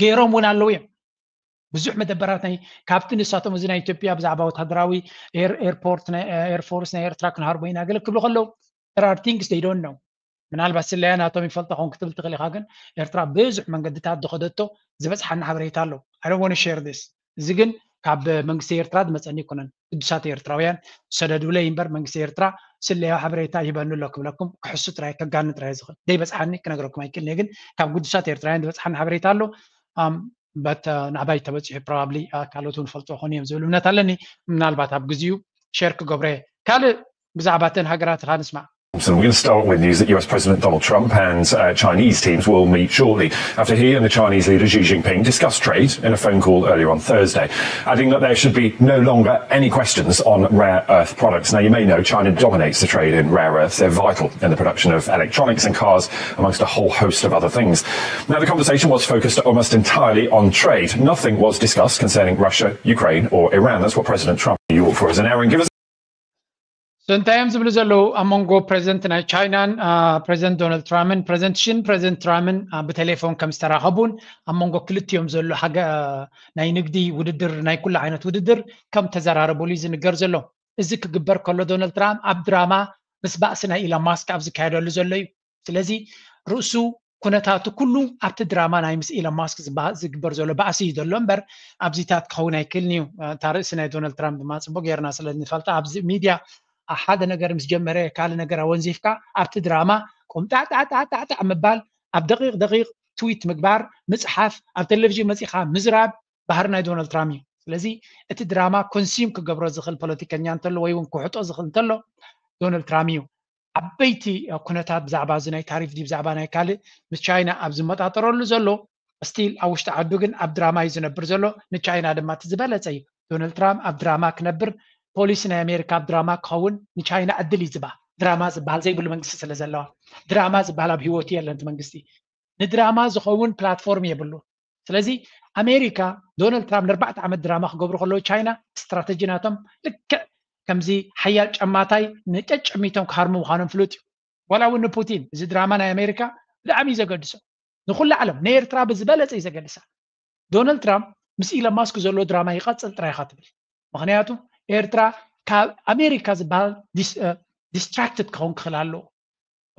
ገይሮም እውን ኣለዉ እዮም። ብዙሕ መደበራት ናይ ካብቲ ንሳቶም እዚ ናይ ኢትዮጵያ ብዛዕባ ወታደራዊ ኤርፖርት ኤርፎርስ ናይ ኤርትራ ክንሃርቦ ኢና ገለ ክብሉ ከለዉ there are things they don't know። ምናልባት ስለያ ናቶም ይፈልጦ ኾን ክትብል ትኽእል ኢኻ፣ ግን ኤርትራ ብዙሕ መንገድታት ዝኸደቶ ዝበፅሓና ሓበሬታ ኣሎ። I don't want to share this። እዚ ግን ካብ መንግስቲ ኤርትራ ዝመፀኒ ኣይኮነን። ቅዱሳት ኤርትራውያን ሰደዱለይ እምበር መንግስቲ ኤርትራ ስለያ ሓበሬታ ይህበኒ ኣሎ ክብለኩም ክሕሱ ጥራይ ከጋኒ ጥራይ ዝኽእል ዘይበፅሓኒ ክነግረኩም ኣይክእልን እየ። ግን ካብ ቅዱሳት ኤርትራውያን ዝበፅሓኒ ሓበሬታ ኣሎ። በት ናባይ ተበፂሑ ፕሮባብሊ ካልኦት እውን ፈልጦ ኾኑ እዮም ዝብል እምነት ኣለኒ። ምናልባት ኣብ ግዜኡ ሸር ክገብረ ካልእ ብዛዕባ እተን ሃገራት ኢኻ ንስማዕ። So we're going to start with news that U S President Donald Trump and uh, Chinese teams will meet shortly after he and the Chinese leader Xi Jinping discussed trade in a phone call earlier on Thursday, adding that there should be no longer any questions on rare earth products. Now, you may know China dominates the trade in rare earths. They're vital in the production of electronics and cars, amongst a whole host of other things. Now, the conversation was focused almost entirely on trade. Nothing was discussed concerning Russia, Ukraine, or Iran. That's what President Trump in New York for as an hour and give us So እንታይ እዮም ዝብሉ ዘለዉ ኣብ መንጎ ፕሬዚደንት ናይ ቻይናን ፕሬዚደንት ዶናልድ ትራምፕን? ፕሬዚደንት ሽን ፕሬዚደንት ትራምፕን ብቴሌፎን ከም ዝተራኸቡን ኣብ መንጎ ክልቲኦም ዘሎ ናይ ንግዲ ውድድር ናይ ኩሉ ዓይነት ውድድር ከም ተዘራረቡሉ እዩ ዝንገር ዘሎ። እዚ ክግበር ከሎ ዶናልድ ትራምፕ ኣብ ድራማ ምስ ባእሲ ናይ ኢሎን ማስክ ኣብ ዝካየደሉ ዘሎ እዩ። ስለዚ ርእሱ ኩነታቱ ኩሉ ኣብቲ ድራማ ናይ ምስ ኢሎን ማስክ ዝግበር ዘሎ ባእሲ እዩ ዘሎ እምበር ኣብዚታት ክኸውን ኣይክእልን እዩ። እታ ርእሲ ናይ ዶናልድ ትራምፕ ድማ ፅቡቅ ጌርና ስለ ንፈልጣ ኣብዚ ሚድያ ሓደ ነገር ምስ ጀመረ ካልእ ነገር ኣወንዚፍካ ኣብቲ ድራማ ቁምጣዕጣዕጣዕጣዕ ምባል ኣብ ደቂቅ ደቂቅ ትዊት ምግባር ምፅሓፍ ኣብ ቴሌቪዥን መፂኻ ምዝራብ ባህሪ ናይ ዶናልድ ትራምፕ እዩ። ስለዚ እቲ ድራማ ኮንሲም ክገብሮ ዝኽእል ፖለቲከኛ እንተሎ ወይ እውን ክውሕጦ ዝኽእል እንተሎ ዶናልድ ትራምፕ እዩ። ዓበይቲ ኩነታት ብዛዕባ እዚ ናይ ታሪፍ ድዩ ብዛዕባ ናይ ካልእ ምስ ቻይና ኣብ ዝመጣጠረሉ ዘሎ ስቲል ኣብ ውሽጢ ዓዱ ግን ኣብ ድራማ እዩ ዝነብር ዘሎ። ንቻይና ድማ እቲ ዝበለፀ እዩ ዶናልድ ትራምፕ ኣብ ድራማ ክነብር ፖሊሲ ናይ ኣሜሪካ ኣብ ድራማ ክኸውን ንቻይና ዕድል እዩ ዝባ ድራማ ዝበሃል ዘይብሉ መንግስቲ ስለ ዘለዋ ድራማ ዝበሃል ኣብ ህይወቱ የለን እቲ መንግስቲ ንድራማ ዝኸውን ፕላትፎርም የብሉ። ስለዚ ኣሜሪካ ዶናልድ ትራምፕ ንኣርባዕተ ዓመት ድራማ ክገብሩ ከለዉ ቻይና ስትራተጂ ናቶም ልክዕ ከምዚ ሓያል ጨማታይ ንጨጭሚቶም ክሃርሙ ምዃኖም ፍሉጥ እዩ። ዋላ እውን ንፑቲን እዚ ድራማ ናይ ኣሜሪካ ብጣዕሚ እዩ ዘገድሶ። ንኩሉ ዓለም ንኤርትራ ብዝበለፀ እዩ ዘገድሳ። ዶናልድ ትራምፕ ምስ ኢሎን ማስክ ዘሎ ድራማ ይቐፅል ጥራይ ኢኻ ትብል። ምክንያቱ ኤርትራ ካብ ኣሜሪካ ዝበሃል ዲስትራክትድ ክኸውን ክኽእል ኣለዎ።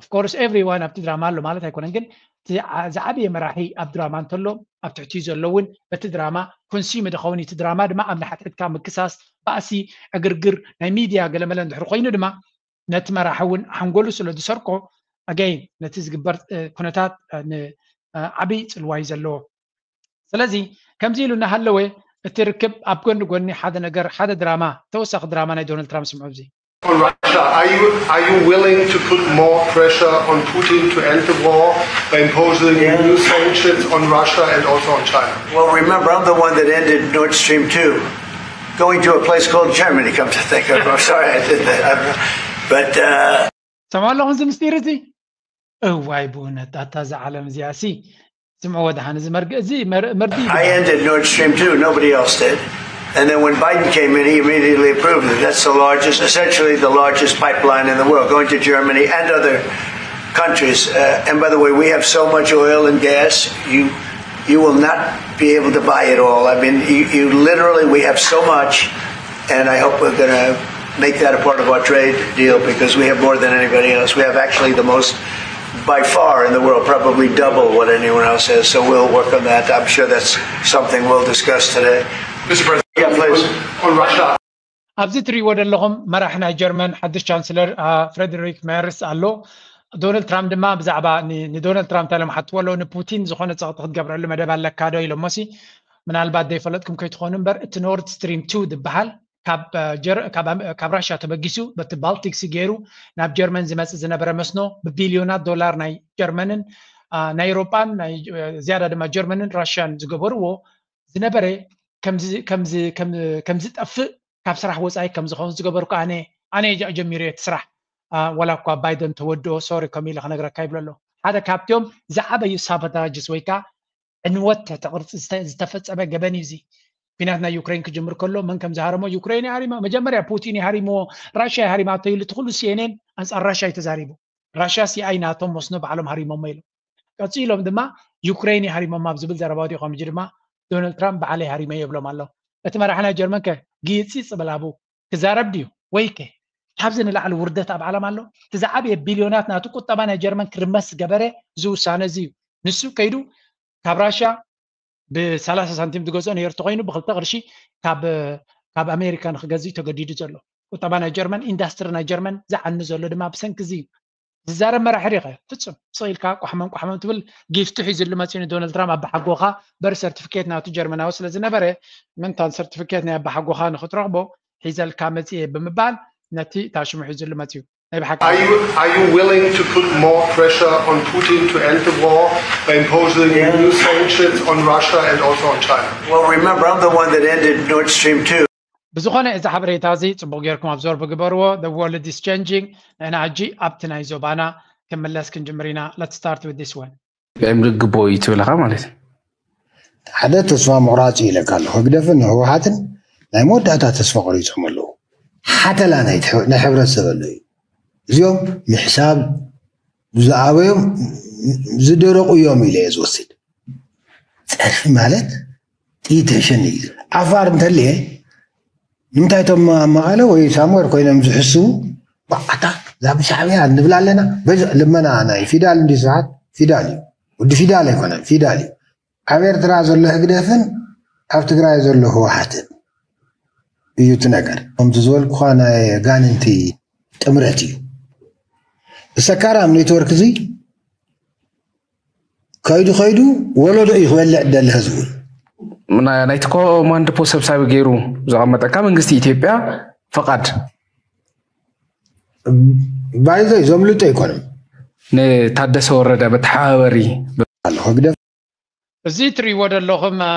Of course everyone ኣብቲ ድራማ ኣሎ ማለት ኣይኮነን፣ ግን ዝዓበየ መራሒ ኣብ ድራማ እንተሎ ኣብ ትሕቲ ዘሎ እውን በቲ ድራማ ኮንሲም ዝኸውን እቲ ድራማ ድማ ኣብ ንሓትሕትካ ምክሳስ፣ ባእሲ፣ ዕግርግር ናይ ሚድያ ገለመለ እንድሕር ኮይኑ ድማ ነቲ መራሒ እውን ሓንጎሉ ስለ ዝሰርቆ ኣገይን ነቲ ዝግበር ኩነታት ዓብይ ፅልዋ እዩ ዘለዎ። ስለዚ ከምዚ ኢሉ እናሃለወ እቲ ርክብ ኣብ ጎኒ ጎኒ ሓደ ነገር ሓደ ድራማ ተወሳኺ ድራማ ናይ ዶናልድ ትራምፕ ስምዑ እዚ on Russia. Are you are you willing to put more pressure on Putin to end the war by imposing yeah. new sanctions on Russia and also on China? Well, remember, I'm the one that ended Nord Stream two, going to a place called Germany. Come to think of it, I'm sorry I did that. I'm, but uh, ሰማ ኣለኹም እዚ ምስጢር እዚ እዋይ ብእውነት ኣታ እዛ ዓለም እዚኣ ሲ ስምዕዎ ደሓን እዚ መርግ እዚ መርዲ I ended Nord Stream two. Nobody else did. And then when Biden came in, he immediately approved it. That's the largest, essentially the largest pipeline in the world, going to Germany and other countries. Uh, and by the way, we have so much oil and gas, you you will not be able to buy it all. I mean, you, you literally, we have so much, and I hope we're going to make that a part of our trade deal because we have more than anybody else. We have actually the most by far in the world, probably double what anyone else has. So we'll work on that. I'm sure that's something we'll discuss today. Mister President, Yeah, please. On Russia. ኣብዚ እትሪእዎ ዘለኹም መራሒ ናይ ጀርመን ሓድሽ ቻንስለር ፍሬድሪክ ሜርስ ኣሎ። ዶናልድ ትራምፕ ድማ ብዛዕባ ንዶናልድ ትራምፕ እንታይ ኢሎም ሓትዎ ኣለዉ፣ ንፑቲን ዝኾነ ፀቕጢ ክትገብረሉ መደብ ኣለካ ዶ ኢሎሞሲ፣ ምናልባት ዘይፈለጥኩም ከይትኾኑ እምበር እቲ ኖርድ ስትሪም ቱ ዝበሃል ካብ ራሽያ ተበጊሱ በቲ ባልቲክሲ ገይሩ ናብ ጀርመን ዝመፅእ ዝነበረ መስኖ ብቢልዮናት ዶላር ናይ ጀርመንን ናይ ኤሮጳን ዝያዳ ድማ ጀርመንን ራሽያን ዝገበርዎ ዝነበረ ከምዝጠፍእ ካብ ስራሕ ወፃኢ ከምዝኸውን ዝገበርኩ ኣነ ኣነ ጀሚሩ እቲ ስራሕ ዋላ እኳ ባይደን ተወድኦ ሶሪ ከም ኢለ ክነግረካ ይብሎ ኣለኹ። ሓደ ካብቲኦም ዝዓበዩ ሳቦታጅስ ወይ ከዓ ዕንወት ትሕቲ ቅርፂ ዝተፈፀመ ገበን እዩ። እዚ ኲናት ናይ ዩክሬን ክጅምር ከሎ መን ከም ዝሃረሞ ዩክሬን ሃሪማ መጀመርያ ፑቲን ሃሪምዎ ራሽያ ሃሪማቶ ኢሉ እቲ ኩሉ ሲኤንኤን ኣንፃር ራሽያ እዩ ተዛሪቡ። ራሽያ ሲኣይ ናቶም መስኖ ባዕሎም ሃሪሞሞ ኢሎም ቀፂሎም ድማ ዩክሬን ሃሪሞማ ኣብ ዝብል ዘረባ ወዲቖም ሕጂ ድማ ዶናልድ ትራምፕ ባዕለይ ሃሪመ የብሎም ኣሎ። እቲ መራሒ ናይ ጀርመን ከ ግይፂ ፅብል ኣብኡ ክዛረብ ድዩ ወይ ከ ካብዚ ንላዕሊ ውርደት ኣብ ዓለም ኣሎ? እቲ ዝዓበየ ቢልዮናት ናቱ ቁጠባ ናይ ጀርመን ክርመስ ዝገበረ እዚ ውሳነ እዚ እዩ። ንሱ ከይዱ ካብ ራሽያ ብ30 ሳንቲም ዝገዝኦ ነይሩ ተኮይኑ ብክልተ ቅርሺ ካብ ኣሜሪካ ንክገዝእ ተገዲዱ ዘሎ ቁጠባ ናይ ጀርመን ኢንዳስትሪ ናይ ጀርመን ዝዓኒ ዘሎ ድማ ብሰንኪ እዚ እዩ። ዝዛረብ መራሒ ሪኸ ፍጹም ስቕ ኢልካ ቋሕመን ቋሕመን ትብል ጊፍቲ ሒዝሉ መፂኡ ንዶናልድ ትራምፕ ኣባሓጎኻ በሪ ሰርቲፊኬት ናቱ ጀርመናዊ ስለ ዝነበረ ምንታን ሰርቲፊኬት ናይ ኣባሓጎኻ ንክትረኽቦ ሒዘልካ መፂኤ ብምባል ነቲ ታሽሙ ሒዝሉ መፂኡ ናይ ብሓቂ Are you, are you willing to put more pressure on Putin to end the war by imposing Yeah. new sanctions on Russia and also on China? Well, remember, I'm the one that ended Nord Stream two. ብዝኾነ እዚ ሓበሬታ እዚ ፅቡቕ ጌርኩም ኣብዞር ብግበርዎ። The world is changing። ንሕና ሕጂ ኣብቲ ናይ ዞባና ክምለስ ክንጅምር ኢና። Let's start with this one። ምርግቦ እዩ ትብለካ ማለት እዩ። ሓደ ተስፋ ምቑራፅ እዩ ኢለካ ኣለኹ። ህግደፍን ህወሓትን ናይ መወዳእታ ተስፋ ቆሪፆም ኣለዉ። ሓተላ ናይ ትሕ- ናይ ሕብረተሰብ ኣሎ እዩ። እዚኦም ምሕሳብ ዝኣበዮም ዝደረቑ እዮም ኢለ እየ ዝወስድ። ፀርፊ ማለት ጥይት ተሸኒ እዩ። ዓፋር እንተልየ ንምንታይ እቶም ኣብ መቐለ ወይ ሳምወር ኮይኖም ዝሕስቡ ባዕታ እዛ ብሻዕብያ ንብል ኣለና። በዚ ልመና ናይ ፊዳል እንዲ ስብሓት ፊዳል እዩ። ወዲ ፊዳል ኣይኮነን ፊዳል እዩ። ኣብ ኤርትራ ዘሎ ህግደፍን ኣብ ትግራይ ዘሎ ህወሓትን እዩ እቲ ነገር። ከምቲ ዝበልኩኻ ናይ ኣጋንንቲ ጥምረት እዩ። ብሰካራም ኔትወርክ እዚ ከይዱ ከይዱ ወለዶ እዩ ክበልዕ ደሊ ህዝቡ። ናይ- ናይቲ ኮማንድ ፖስት ሰብሳቢ ገይሩ ዘቐመጠካ መንግስቲ ኢትዮጵያ ፈቓድ ባይዘይ ዘምልጦ ኣይኮነም። ንታደሰ ወረደ መተሓባበሪ ኣሎ ህግደፍ እዚ እትሪእዎ ዘለኹም አ፣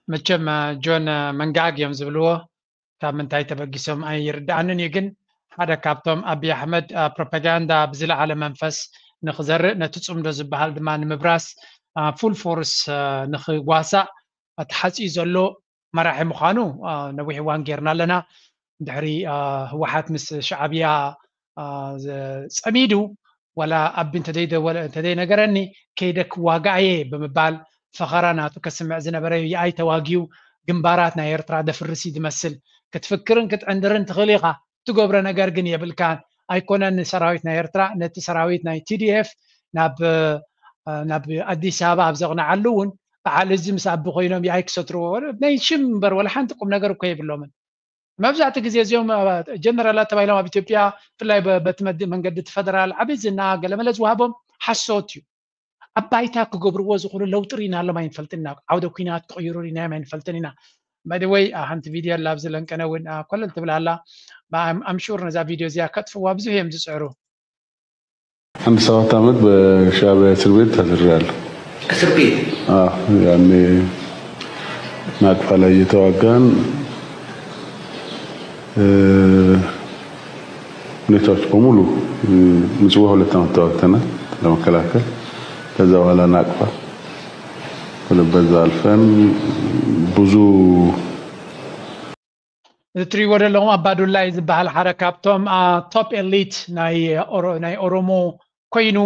መቸም አ፣ ጆን አ፣ መንጋግ እዮም ዝብልዎ። ካብ ምንታይ ተበጊሶም ኣይርድኣንን እዩ። ግን ሓደ ካብቶም ኣቢ ኣሕመድ አ፣ ፕሮፓጋንዳ ብዝለዓለ መንፈስ ንክዘርእ ነቲ ፅምዶ ዝበሃል ድማ ንምብራስ ፉል ፎርስ ንክዋሳእ ተሓፂኡ ዘሎ መራሒ ምዃኑ አ፣ ነዊሕ እዋን ጌርና ኣለና። ድሕሪ አ፣ ህወሓት ምስ ሻዕብያ አ፣ ዘ- ፀሚዱ ዋላ ኣቢ እንተዘይደወለ እንተዘይነገረኒ ከይደ ክዋጋእየ ብምባል ፈኸራ ናቱ ከስምዕ ዝነበረ ይኣይ ተዋጊኡ ግንባራት ናይ ኤርትራ ደፍርሲ ዝመስል ክትፍክርን ክትዕንድርን ትኽእል ኢኻ። ትገብሮ ነገር ግን የብልካን። ኣይኮነን ንሰራዊት ናይ ኤርትራ ነቲ ሰራዊት ናይ ቲዲኤፍ ናብ አ፣ ናብ ኣዲስ ኣበባ ኣብ ዘቕንዓሉ እውን በዓል እዚ ምስ ኣቢ ኮይኖም ይኣይ ክሰትርዎ ናይ ሽም እምበር ወላ ሓንቲ ቁም ነገር እኮ የብሎምን። መብዛሕትኡ ግዜ እዚኦም አ፣ ጀነራላት ተባሂሎም ኣብ ኢትዮጵያ ብፍላይ በ- በቲ መድ- መንገዲ እቲ ፈደራል ዓብዪ ዝና ገለመለ ዝወሃቦም ሓሶት እዩ። ኣብ ባይታ ክገብርዎ ዝኽእሉ ለውጢ ርኢናሎም ኣይንፈልጥና። ዓውደ ኩናት ክቕይሩ ርኢናዮም ኣይንፈልጥን ኢና። መደወይ ሓንቲ ቪድዮ ኣላ ኣብዚ ለንቀነ እውን አ፣ ኮለል ትብል ኣላ። ኣምሹር ነዛ ቪድዮ እዚኣ ከጥፍዋ ብዙሕ እዮም ዝፅዕሩ። አንድ ሰባት ዓመት በሻዕቢያ እስር ቤት ታስሬያለሁ። እስር ቤት አዎ፣ ያኔ ናቅፋ ላይ እየተዋጋን እ፣ ሁኔታዎች በሙሉ እ፣ ምጽዋ ሁለት ዓመት ተዋግተናል ለመከላከል። ከዛ በኋላ ናቅፋ ወደ በዛ አልፈን ብዙ እዚ እትሪእዎ ዘለኹም ኣባዱላይ ዝበሃል ሓደ ካብቶም ቶፕ ኤሊት ናይ ኦሮ- ናይ ኦሮሞ ኮይኑ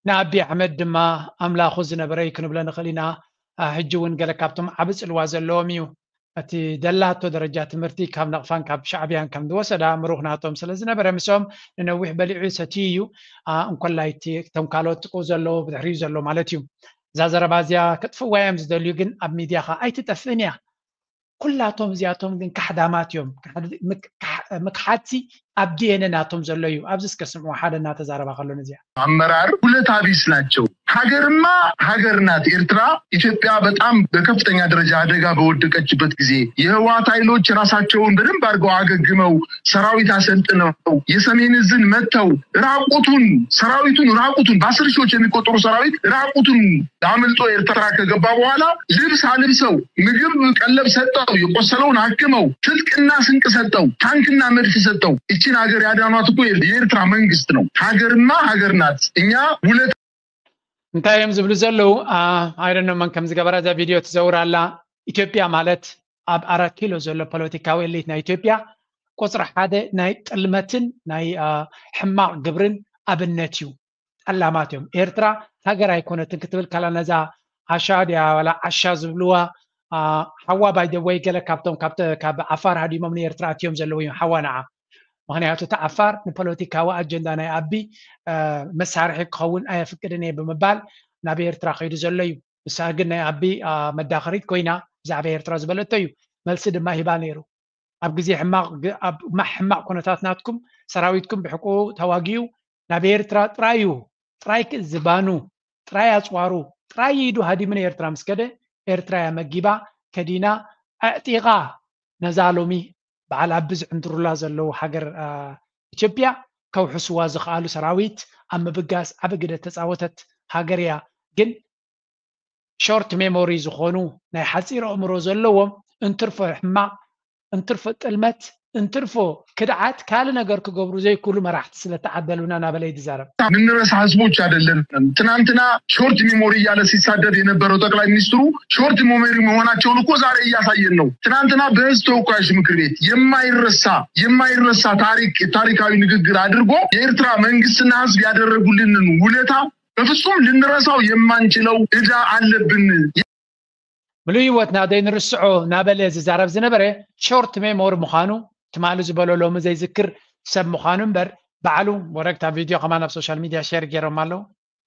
ንኣቢ ኣሕመድ ድማ ኣምላኹ ዝነበረ እዩ ክንብሎ ንኽእል ኢና። አ፣ ሕጂ እውን ገለ ካብቶም ዓቢ ጽልዋ ዘለዎም እዩ። እቲ ደላቶ ደረጃ ትምህርቲ ካብ ነቕፋን ካብ ሻዕብያን ከም ዝወሰዳ ምሩኽ ናቶም ስለ ዝነበረ፣ ምስኦም ንነዊሕ በሊዑ ሰትዩ እዩ። አ፣ እንኮላይ እቲ፣ እቶም ካልኦት ጥቅኡ ዘለዉ ብድሕሪኡ ዘሎ ማለት እዩ። እዛ ዘረባ እዚኣ ከጥፍዋ እዮም ዝደልዩ፣ ግን ኣብ ሚድያ ኸ ኣይትጠፍእን እያ። ኩላቶም እዚኣቶም ግን ካሕዳማት እዮም። ካሕድ-፣ ምክ-፣ ካሕ-፣ ምክሓድሲ ኣብ ዲኤንኤ ናቶም ዘሎ እዩ። ኣብዚ እስከ ስምዑ፣ ሓደ እናተዛረባ ከሎ ነዚኣ። አመራር ውለታ ቢስ ናቸው። ሀገርማ ሀገር ናት ኤርትራ። ኢትዮጵያ በጣም በከፍተኛ ደረጃ አደጋ በወደቀችበት ጊዜ የህወሓት ኃይሎች ራሳቸውን በደንብ አድርገው አገግመው ሰራዊት አሰልጥነው የሰሜን እዝን መጥተው ራቁቱን ሰራዊቱን ራቁቱን በአስር ሺዎች የሚቆጠሩ ሰራዊት ራቁቱን አምልጦ ኤርትራ ከገባ በኋላ ልብስ አልብሰው ምግብ ቀለብ ሰጠው የቆሰለውን አክመው ትጥቅና ስንቅ ሰጠው ታንክና መድፍ ሰጠው ይችን ሀገር ያዳኗት እኮ የኤርትራ መንግስት ነው። ሀገርማ ሀገር ናት። እኛ ውለታ እንታይ እዮም ዝብሉ ዘለዉ? አ፣ I don't know መን ከም ዝገበራ እዛ ቪድዮ ትዘውር ኣላ። ኢትዮጵያ ማለት ኣብ ኣራት ኪሎ ዘሎ ፖለቲካዊ ኤሊት ናይ ኢትዮጵያ ቁፅሪ ሓደ ናይ ጥልመትን ናይ፣ አ፣ ሕማቕ ግብርን ኣብነት እዩ። ጠላማት እዮም። ኤርትራ ሃገር ኣይኮነትን ክትብል ከላ ነዛ ዓሻ ድያ ዋላ ዓሻ ዝብልዋ፣ አ፣ ሓዋ by the way ገለ ካብቶም ካብ ተ-፣ ካብ ዓፋር ሃዲሞም ንኤርትራ ኣትዮም ዘለዉ እዮም ሓዋ ንዓ። ምኽንያቱ እቲ ዓፋር ንፖለቲካዊ ኣጀንዳ ናይ ኣቢ፣ አ፣ መሳርሒ ክኸውን ኣየፍቅድን እየ ብምባል ናብ ኤርትራ ከይዱ ዘሎ እዩ። ንሳ ግን ናይ ኣቢ፣ አ፣ መዳኸሪት ኮይና ብዛዕባ ኤርትራ ዝበለቶ እዩ። መልሲ ድማ ሂባ ነይሩ። ኣብ ግዜ ሕማቕ ግ-፣ ኣብ ማ-፣ ሕማቕ ኩነታት ናትኩም ሰራዊትኩም ብሕቁ ተዋጊኡ ናብ ኤርትራ ጥራይ እዩ፣ ጥራይ ክ-፣ ዝባኑ፣ ጥራይ ኣጽዋሩ፣ ጥራይ ኢዱ ሃዲሙ ንኤርትራ ምስ ከደ፣ ኤርትራ እያ መጊባ፣ ከዲና፣ ኣዕጢቓ ነዛ ሎሚ በዓል ኣቢ ዝዕንድሩላ ዘለዉ ሃገር፣ አ፣ ኢትዮጵያ ከውሕስዋ ዝኸኣሉ ሰራዊት ኣብ ምብጋስ ዓቢ ግደ ተጻወተት ሃገር እያ። ግን ሾርት ሜሞሪ ዝኾኑ ናይ ሓጺር ኣእምሮ ዘለዎም እንትርፎ ሕማቕ፣ እንትርፎ ጥልመት፣ እንትርፎ ክድዓት ካልእ ነገር ክገብሩ ዘይክእሉ መራሕቲ ስለ ተዓደሉና እናበለ እዩ ዝዛረብ። የምንረሳ ህዝቦች አይደለንም። ትናንትና ሾርት ሜሞሪ እያለ ሲሳደብ የነበረው ጠቅላይ ሚኒስትሩ ሾርት ሜሞሪ መሆናቸውን እኮ ዛሬ እያሳየን ነው። ትናንትና በህዝብ ተወካዮች ምክር ቤት የማይረሳ የማይረሳ ታሪክ ታሪካዊ ንግግር አድርጎ የኤርትራ መንግስትና ህዝብ ያደረጉልንን ውለታ በፍጹም ልንረሳው የማንችለው ዕዳ አለብን። ምሉእ ህይወትና ዘይንርስዖ እናበለ ዝዛረብ ዝነበረ ሾርት ሜሞሪ ምዃኑ ትማሊ ዝበሎ ሎሚ ዘይዝክር ሰብ ምዃኑ እምበር ባዕሉ ወረግታ ቪድዮ ከማን ኣብ ሶሻል ሚድያ ሼር ገይሮም ኣለዉ።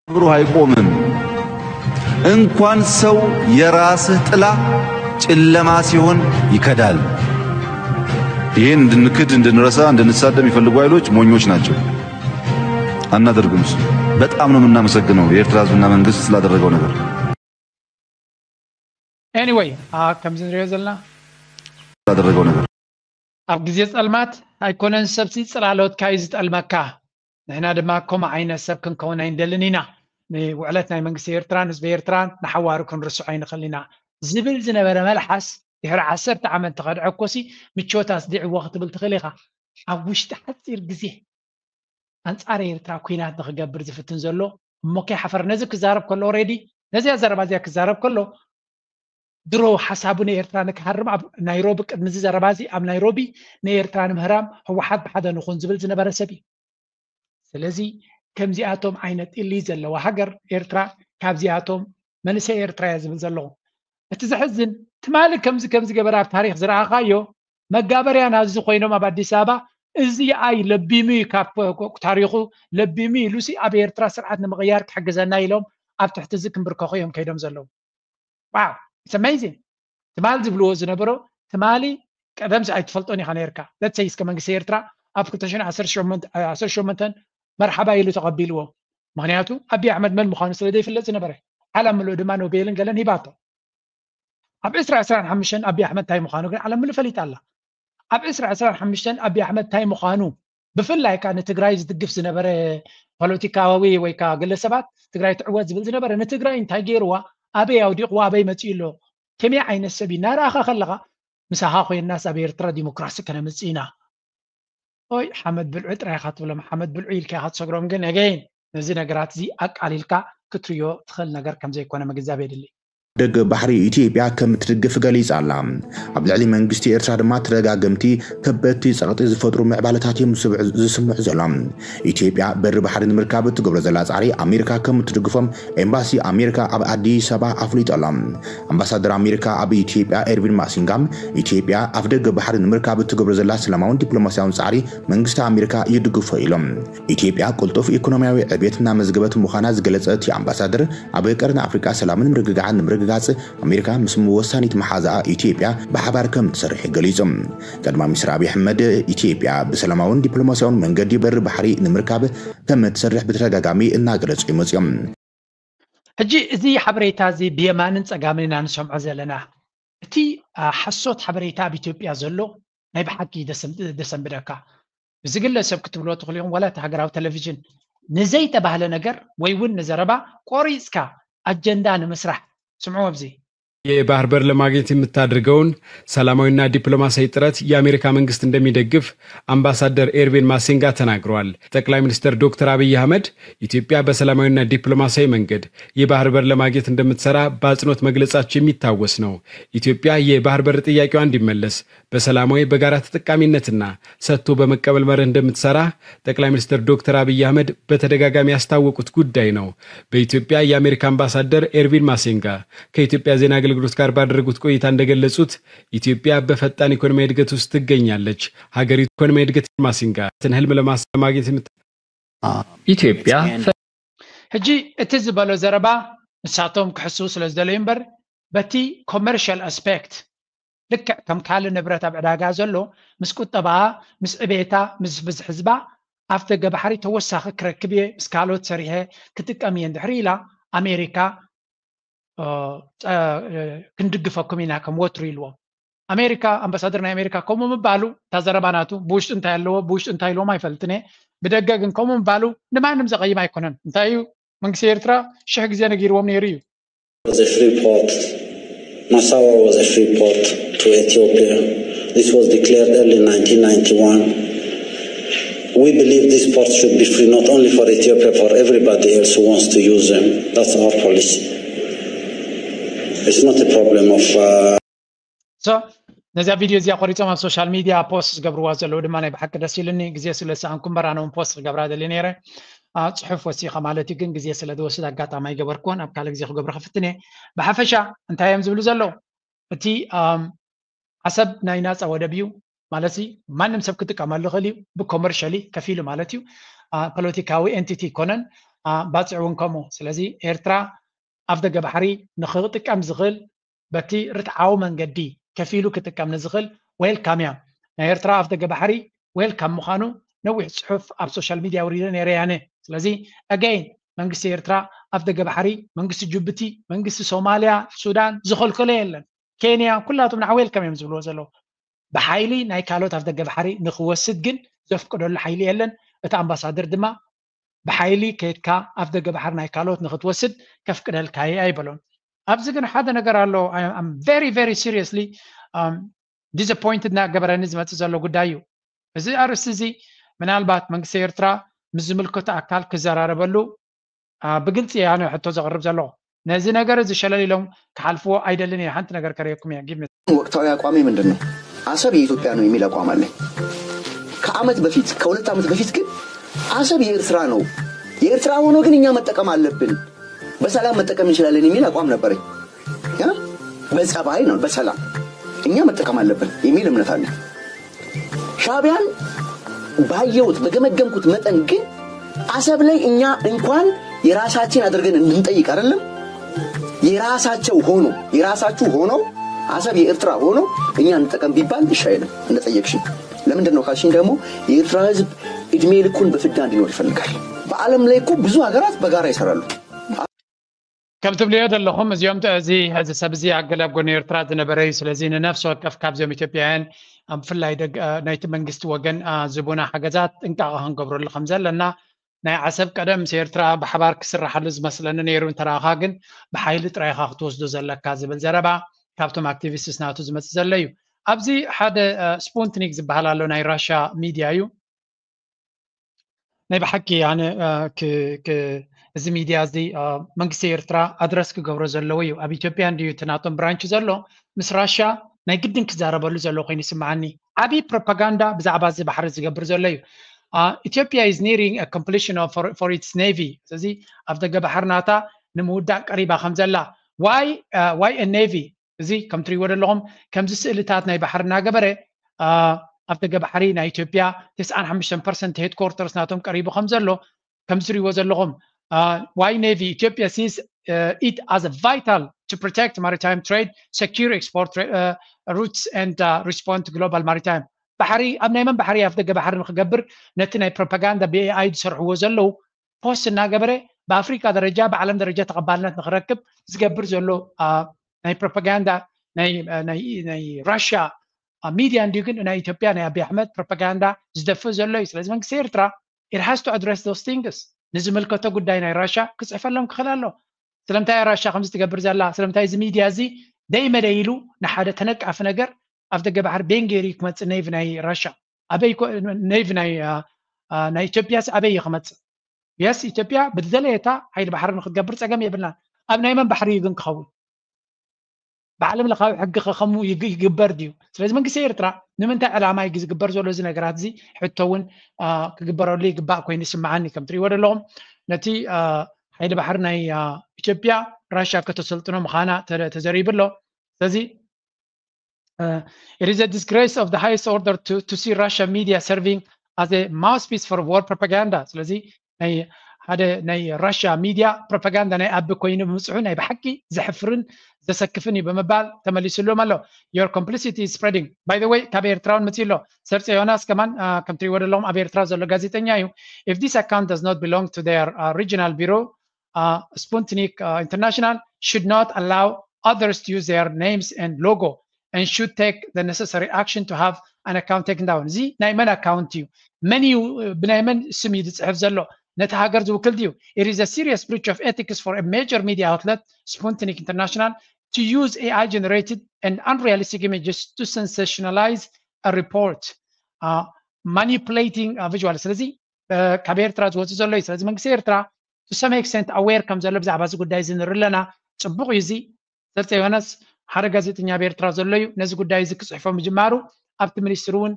ክብሩ አይቆምም። እንኳን ሰው የራስህ ጥላ ጨለማ ሲሆን ይከዳል። ይህን እንድንክድ፣ እንድንረሳ፣ እንድንሳደብ የሚፈልጉ ኃይሎች ሞኞች ናቸው። አናደርግም። እሱ በጣም ነው የምናመሰግነው የኤርትራ ህዝብና መንግስት ስላደረገው ነገር። Anyway፣ አ፣ ከምዚ ንሪኦ ዘለና ስላደረገው ነገር ኣብ ግዜ ጸልማት ኣይኮነን ሰብሲ ጽላሎትካ እዩ ዝጠልመካ። ንሕና ድማ ከምኡ ዓይነት ሰብ ክንከውን ኣይንደልን ኢና። ንውዕለት ናይ መንግስቲ ኤርትራን ህዝቢ ኤርትራን ንሓዋሩ ክንርስዖ ኣይንኽእል ኢና ዝብል ዝነበረ መልሓስ ድሕሪ ዓሰርተ ዓመት እንተኸድዐ እኮሲ ምቾት ኣስዲዕዎ ክትብል ትኽእል ኢኻ። ኣብ ውሽጢ ሓጺር ግዜ ኣንጻር ኤርትራ ኲናት ንኽገብር ዝፍትን ዘሎ እሞ ከይሓፈረ ነዚ ክዛረብ ከሎ ኦሬዲ ነዚኣ ዘረባ እዚኣ ክዛረብ ከሎ ድሮ ሓሳቡ ንኤርትራ ንክሃርም ኣብ ናይሮቢ ቅድሚ እዚ ዘረባ እዚ ኣብ ናይሮቢ ንኤርትራ ንምህራም ህወሓት ብሓደ ንኹን ዝብል ዝነበረ ሰብ እዩ። ስለዚ ከምዚኣቶም ዓይነት ኢሊ ዘለዋ ሃገር ኤርትራ ካብዚኣቶም መንእሰይ ኤርትራ እያ ዝብል ዘለኹ። እቲ ዘሕዝን ትማሊ ከምዚ ከምዚ ገበረ ኣብ ታሪክ ዝረኣኻዮ መጋበርያ ናዚ ኮይኖም ኣብ ኣዲስ ኣበባ እዚ ኣይ ለቢሙ እዩ ካብ ታሪኹ ለቢሙ ኢሉሲ ኣብ ኤርትራ ስርዓት ንምቕያር ክሕግዘና ኢሎም ኣብ ትሕቲ እዚ ክንብርከኹ እዮም ከይዶም ዘለዉ። Wow, it's amazing። ትማል ዝብልዎ ዝነበሮ ትማሊ ቀደምሲ ኣይትፈልጦን ኢኻ ነርካ። Let's say እስከ መንግስቲ ኤርትራ ኣብ ክልተ ሽሕን ዓሰርተ ሸሞንተን መርሓባ ኢሉ ተቐቢልዎ። ምክንያቱ ኣቢ ኣሕመድ መን ምዃኑ ስለ ዘይፍለጥ ዝነበረ ዓለም ምሉእ ድማ ኖቤልን ገለን ሂባቶ። ኣብ ዕስራ ዕስራን ሓሙሽተን ኣቢ ኣሕመድ እንታይ ምዃኑ ግን ዓለም ምሉእ ፈሊጣ ኣላ። ኣብ ዕስራ ዕስራን ሓሙሽተን ኣቢ ኣሕመድ እንታይ ምዃኑ ብፍላይ ከዓ ንትግራይ ዝድግፍ ዝነበረ ፖለቲካዊ ወይ ከዓ ግለሰባት ትግራይ ትዕወት ዝብል ዝነበረ ንትግራይ እንታይ ገይርዋ ኣበይ ኣውዲቕዋ ኣበይ መፂኡ ኣሎ ከመይ ዓይነት ሰብ እዩ እናረኣኻ ከለኻ ምሳኻ ኮይንናስ ኣብ ኤርትራ ዲሞክራሲ ከነምፅእ ኢና ኦይ ሓመድ ብልዑ ጥራይ ኢኻ ትብሎም ሓመድ ብልዑ ኢልካ ኢኻ ትሰግሮም ግን again ነዚ ነገራት እዚ ኣቃሊልካ ክትርዮ ትኽእል ነገር ከምዘይኮነ ምግንዛብ የድሊ። ደገ ባሕሪ ኢትዮጵያ ከም እትድግፍ ገሊጻ ኣላ። ኣብ ልዕሊ መንግስቲ ኤርትራ ድማ ተደጋገምቲ ከበድቲ ጸቕጢ ዝፈጥሩ ምዕባለታት እዮም ዝስምዑ ዘሎ። ኢትዮጵያ በሪ ባሕሪ ንምርካብ እትገብሮ ዘላ ጻዕሪ ኣሜሪካ ከም እትድግፎም ኤምባሲ ኣሜሪካ ኣብ ኣዲስ ኣበባ ኣፍሊጡ ኣሎ። ኣምባሳደር ኣሜሪካ ኣብ ኢትዮጵያ ኤርቪን ማሲንጋ፣ ኢትዮጵያ ኣፍደገ ባሕሪ ንምርካብ እትገብሮ ዘላ ሰላማውን ዲፕሎማሲያውን ጻዕሪ መንግስቲ ኣሜሪካ ይድግፎ ኢሎም። ኢትዮጵያ ቅልጡፍ ኢኮኖሚያዊ ዕቤት እናመዝገበት ምዃና ዝገለጸ እቲ ኣምባሳደር፣ ኣብ ቀርኒ ኣፍሪቃ ሰላምን ምርግጋዕን ንምርግጋጽ ኣሜሪካ ምስ ወሳኒት መሓዛኣ ኢትዮጵያ ብሓባር ከም ትሰርሕ ገሊጹ። ቀዳማይ ሚኒስትር ኣብይ ኣሕመድ፣ ኢትዮጵያ ብሰላማውን ዲፕሎማሲያውን መንገዲ በሪ ባሕሪ ንምርካብ ከም እትሰርሕ ብተደጋጋሚ እናገለጹ ይመጽኦም። ሕጂ እዚ ሓበሬታ እዚ ብየማንን ጸጋምን ኢና ንሰምዖ ዘለና። እቲ ሓሶት ሓበሬታ ኣብ ኢትዮጵያ ዘሎ ናይ ብሓቂ ደሰንብደካ። ብዝግለ ሰብ ክትብሎ ትኽእሉ ኢኹም፣ ዋላ እቲ ሃገራዊ ቴሌቪዥን ንዘይተባህለ ነገር ወይ እውን ንዘረባ ቆሪፅካ ኣጀንዳ ንምስራሕ ስምዑ። ኣብዚ የባህር በር ለማግኘት የምታደርገውን ሰላማዊና ዲፕሎማሲያዊ ጥረት የአሜሪካ መንግስት እንደሚደግፍ አምባሳደር ኤርቪን ማሲንጋ ተናግረዋል። ጠቅላይ ሚኒስትር ዶክተር አብይ አህመድ ኢትዮጵያ በሰላማዊና ዲፕሎማሲያዊ መንገድ የባህር በር ለማግኘት እንደምትሰራ በአጽንኦት መግለጻቸው የሚታወስ ነው። ኢትዮጵያ የባህር በር ጥያቄዋ እንዲመለስ በሰላማዊ በጋራ ተጠቃሚነትና ሰጥቶ በመቀበል መርህ እንደምትሰራ ጠቅላይ ሚኒስትር ዶክተር አብይ አህመድ በተደጋጋሚ ያስታወቁት ጉዳይ ነው። በኢትዮጵያ የአሜሪካ አምባሳደር ኤርቪን ማሲንጋ ከኢትዮጵያ ዜና አገልግሎት ጋር ባደረጉት ቆይታ እንደገለጹት ኢትዮጵያ በፈጣን ኢኮኖሚያዊ እድገት ውስጥ ትገኛለች። ሀገሪቱ ኢኮኖሚያዊ እድገት ማሲንጋ ትን ህልም ለማስ ለማግኘት የምት ኢትዮጵያ ሕጂ እቲ ዝበሎ ዘረባ ንሳቶም ክሕስዉ ስለ ዝደለዩ እምበር በቲ ኮመርሻል ኣስፔክት ልክዕ ከም ካልእ ንብረት ኣብ ዕዳጋ ዘሎ ምስ ቁጠባኣ ምስ ዕቤታ ምስ ብዝሒ ህዝባ ኣፍ ደገ ባሕሪ ተወሳኺ ክረክብ እየ ምስ ካልኦት ሰሪሐ ክጥቀም እየ እንድሕሪ ኢላ ኣሜሪካ ክንድግፈኩም ኢና ከም ወትሩ ኢልዎም። ኣሜሪካ ኣምባሳደር ናይ ኣሜሪካ ከምኡ ምባሉ እታ ዘረባ ናቱ ብውሽጢ እንታይ ኣለዎ ብውሽጢ እንታይ ኢልዎም ኣይፈልጥን እየ። ብደገ ግን ከምኡ ምባሉ ንማንም ዘቐይም ኣይኮነን። እንታይ እዩ መንግስቲ ኤርትራ ሽሕ ግዜ ነጊርዎም ነይሩ እዩ። was a free port. Massawa was a free port to Ethiopia. This was declared early nineteen ninety-one. We believe this port should be free not only for Ethiopia, for everybody else who wants to use them. That's our policy. It's not a problem of. Uh, so ነዚኣ ቪድዮ እዚኣ ቆሪፆም ኣብ ሶሻል ሚድያ ፖስት ዝገብርዋ ዘለዉ ድማ ናይ ብሓቂ ደስ ኢሉኒ። ግዜ ስለ ዝሰኣንኩ እምበር ኣነ እውን ፖስት ክገብራ ደልየ ነይረ። አ፣ ፅሑፍ ወሲኸ ማለት እዩ፣ ግን ግዜ ስለ ዝወስድ ኣጋጣሚ ኣይገበርኩዎን። ኣብ ካልእ ግዜ ክገብሮ ክፍትን እየ። ብሓፈሻ እንታይ እዮም ዝብሉ ዘለዉ? እቲ ኣም፣ ዓሰብ ናይ ናፃ ወደብ እዩ ማለት እዩ፣ ማንም ሰብ ክጥቀመሉ ይኽእል እዩ፣ ብኮመርሻሊ ከፊሉ ማለት እዩ። አ፣ ፖለቲካዊ ኤንቲቲ ይኮነን፣ አ፣ ባፅዕ እውን ከምኡ። ስለዚ ኤርትራ ኣፍ ደገ ባሕሪ ንክጥቀም ዝኽእል በቲ ርትዓዊ መንገዲ ከፊሉ ክጥቀም ንዝኽእል ዌልካም እያ። ናይ ኤርትራ ኣፍ ደገ ባሕሪ ዌልካም ምዃኑ ነዊሕ ጽሑፍ ኣብ ሶሻል ሚድያ ኣውሪደ ነይረ እየ ኣነ። ስለዚ ኣገይን መንግስቲ ኤርትራ ኣፍ ደገ ባሕሪ መንግስቲ ጅቡቲ መንግስቲ ሶማልያ ሱዳን ዝኸልከሎ የለን። ኬንያ ኩላቶም ንዓ ዌልካም እዮም ዝብልዎ ዘለዉ። ብሓይሊ ናይ ካልኦት ኣፍ ደገ ባሕሪ ንኽወስድ ግን ዘፍቅደሉ ሓይሊ የለን። እቲ ኣምባሳደር ድማ ብሓይሊ ከይድካ ኣፍ ደገ ባሕሪ ናይ ካልኦት ንኽትወስድ ከፍቅደልካ እየ ኣይበሎን። ኣብዚ ግን ሓደ ነገር ኣሎ። I'm very very seriously disappointed እናገበረኒ ዝመፅእ ዘሎ ጉዳይ እዩ። እዚ ኣርእስቲ እዚ ምናልባት መንግስቲ ኤርትራ ምስ ዝምልከቶ ኣካል ክዘራረበሉ አ፣ ብግልፂ እየ ኣነ ሕቶ ዘቕርብ ዘለኹ። ነዚ ነገር እዚ ሸለል ኢሎም ክሓልፍዎ ኣይደልን እየ። ሓንቲ ነገር ከርእየኩም እየ። ጊቭ ሚ ወቅታዊ አቋሜ ምንድን ነው? አሰብ የኢትዮጵያ ነው የሚል አቋም አለኝ። ከአመት በፊት ከሁለት አመት በፊት ግን አሰብ የኤርትራ ነው፣ የኤርትራ ሆኖ ግን እኛ መጠቀም አለብን፣ በሰላም መጠቀም እንችላለን የሚል አቋም ነበረኝ። ያ በጸባይ ነው፣ በሰላም እኛ መጠቀም አለብን የሚል እምነት አለኝ። ሻዕቢያን ባየሁት በገመገምኩት መጠን ግን አሰብ ላይ እኛ እንኳን የራሳችን አድርገን እንድንጠይቅ አይደለም የራሳቸው ሆኖ የራሳችሁ ሆኖ አሰብ የኤርትራ ሆኖ እኛ እንጠቀም ቢባል እሺ አይልም። እንደጠየቅሽኝ ለምንድን ነው ካልሽኝ ደግሞ የኤርትራ ህዝብ እድሜ ልኩን በፍዳ እንዲኖር ይፈልጋል። በዓለም ላይ እኮ ብዙ ሀገራት በጋራ ይሰራሉ። ከም ትብልዮ ዘለኹም እዚኦም ተ- እዚ እዚ ሰብ እዚ ኣገለ ኣብ ጎኒ ኤርትራ ዝነበረ እዩ። ስለዚ ንነፍሲ ወከፍ ካብዚኦም ኢትዮጵያውያን ኣብ ብፍላይ ደግ አ፣ ናይቲ መንግስቲ ወገን አ፣ ዝቡና ሓገዛት ጥንቃቐ ክንገብረሉ ከም ዘለና ናይ ዓሰብ ቀደም ምስ ኤርትራ ብሓባር ክስራሓሉ ዝመስለኒ ነይሩ እንተረኣኻ ግን ብሓይሊ ጥራይ ኢኻ ክትወስዶ ዘለካ ዝብል ዘረባ ካብቶም ኣክቲቪስትስ ናቱ ዝመፅእ ዘሎ እዩ። ኣብዚ ሓደ አ፣ ስፑንትኒክ ዝበሃል ኣሎ ናይ ራሻ ሚድያ እዩ። ናይ ብሓቂ ኣነ አ፣ ክ- ክ- እዚ ሚድያ እዚ መንግስቲ ኤርትራ ኣድረስ ክገብሮ ዘለዎ እዩ። ኣብ ኢትዮጵያ እንድዩ እቲ ናቶም ብራንች ዘሎ፣ ምስ ራሻ ናይ ግድን ክዛረበሉ ዘሎ ኮይኑ ይስምዓኒ። ዓብዪ ፕሮፓጋንዳ ብዛዕባ እዚ ባሕሪ ዝገብር ዘሎ እዩ። ኢትዮጵያ is nearing a completion of for, for its navy። ስለዚ ኣብ ደገ ባሕሪ ናታ ንምውዳእ ቀሪባ ከም ዘላ። ዋይ ዋይ navy? እዚ ከም ትሪእዎ ዘለኹም ከምዚ ስእልታት ናይ ባሕሪ እናገበረ ኣብ ደገ ባሕሪ ናይ ኢትዮጵያ ተስዓን ሓሙሽተን ፐርሰንት ሄድኮርተርስ ናቶም ቀሪቡ ከም ዘሎ ከም ትሪእዎ ዘለኹም። Why navy? Ethiopia sees it as a vital to protect maritime trade, secure export routes and respond to global maritime. ባሕሪ ኣብ ናይ መን ባሕሪ ኣፍ ደገ ባሕሪ ንክገብር ነቲ ናይ ፕሮፓጋንዳ ብኤኣይ ዝሰርሕዎ ዘለዉ ፖስት እናገበረ ብኣፍሪካ ደረጃ ብዓለም ደረጃ ተቐባልነት ንክረክብ ዝገብር ዘሎ ናይ ፕሮፓጋንዳ ናይ ራሽያ ሚድያ እንዲዩ ግን ናይ ኢትዮጵያ ናይ ኣብይ ኣሕመድ ፕሮፓጋንዳ ዝደፍእ ዘሎ እዩ። ስለዚ መንግስቲ ኤርትራ it has to address those things። ንዝምልከቶ ጉዳይ ናይ ራሻ ክፅሕፈሎም ክኽእል ኣሎ። ስለምንታይ ራሻ ከምዚ ትገብር ዘላ? ስለምንታይ እዚ ሚድያ እዚ ደይ መደይ ኢሉ ንሓደ ተነቃፊ ነገር ኣብ ደገ ባሕሪ ቤን ገይሩ ክመፅእ ኔቭ ናይ ራሻ ኣበይ ኔቭ ናይ ናይ ኢትዮጵያስ ኣበይ እዩ ክመፅእ? የስ ኢትዮጵያ ብዝደለየታ ሓይሊ ባሕሪ ንክትገብር ፀገም የብልናን። ኣብ ናይ መን ባሕሪ እዩ ግን ክኸውን? ብዓለም ለኻዊ ሕጊ ከከሙ ይግበር ድዩ? ስለዚ መንግስቲ ኤርትራ ንምንታይ ዕላማ እዩ ዝግበር ዘሎ እዚ ነገራት እዚ ሕቶ እውን ክግበረሉ ይግባእ ኮይኑ ይስምዓኒ። ከም ትሪእዎ ዘለኹም ነቲ ሓይሊ ባሕሪ ናይ ኢትዮጵያ ራሽያ ከተሰልጥኖ ምዃና ተዘሪቡ ኣሎ። ስለዚ it is a disgrace of the highest order to, to see Russia media serving as a mouthpiece for war propaganda። ስለዚ ናይ ሓደ ናይ ራሽያ ሚድያ ፕሮፓጋንዳ ናይ ኣቢ ኮይኑ ብምፅሑ ናይ ብሓቂ ዘሕፍርን ዘሰክፍን እዩ ብምባል ተመሊስሎም ኣሎ። Your complicity is spreading. By the way ካብ ኤርትራ እውን መፅኡ ኣሎ። ሰርፀ ዮናስ ከማን ከም ትሪእዎ ዘለኹም ኣብ ኤርትራ ዘሎ ጋዜጠኛ እዩ። If this account does not belong to their regional bureau, Sputnik International should not allow others to use their names and logo and should take the necessary action to have an account taken down. እዚ ናይ መን ኣካውንት እዩ? መን እዩ ብናይ መን ስም እዩ ዝፅሕፍ ዘሎ? ነቲ ሃገር ዝውክል ድዩ? It is a serious breach of ethics for a major media outlet, Sputnik International, to use AI generated and unrealistic images to sensationalize a report, manipulating visual. ስለዚ ካብ ኤርትራ ዝወፅእ ዘሎ እዩ። ስለዚ መንግስቲ ኤርትራ to some extent aware ከም ዘሎ ብዛዕባ እዚ ጉዳይ እዚ ንርኢ ኣለና። ፅቡቕ እዩ እዚ። ሰርፀ ዮናስ ሓደ ጋዜጠኛ ኣብ ኤርትራ ዘሎ እዩ። ነዚ ጉዳይ እዚ ክፅሕፎ ምጅማሩ ኣብቲ ሚኒስትሪ እውን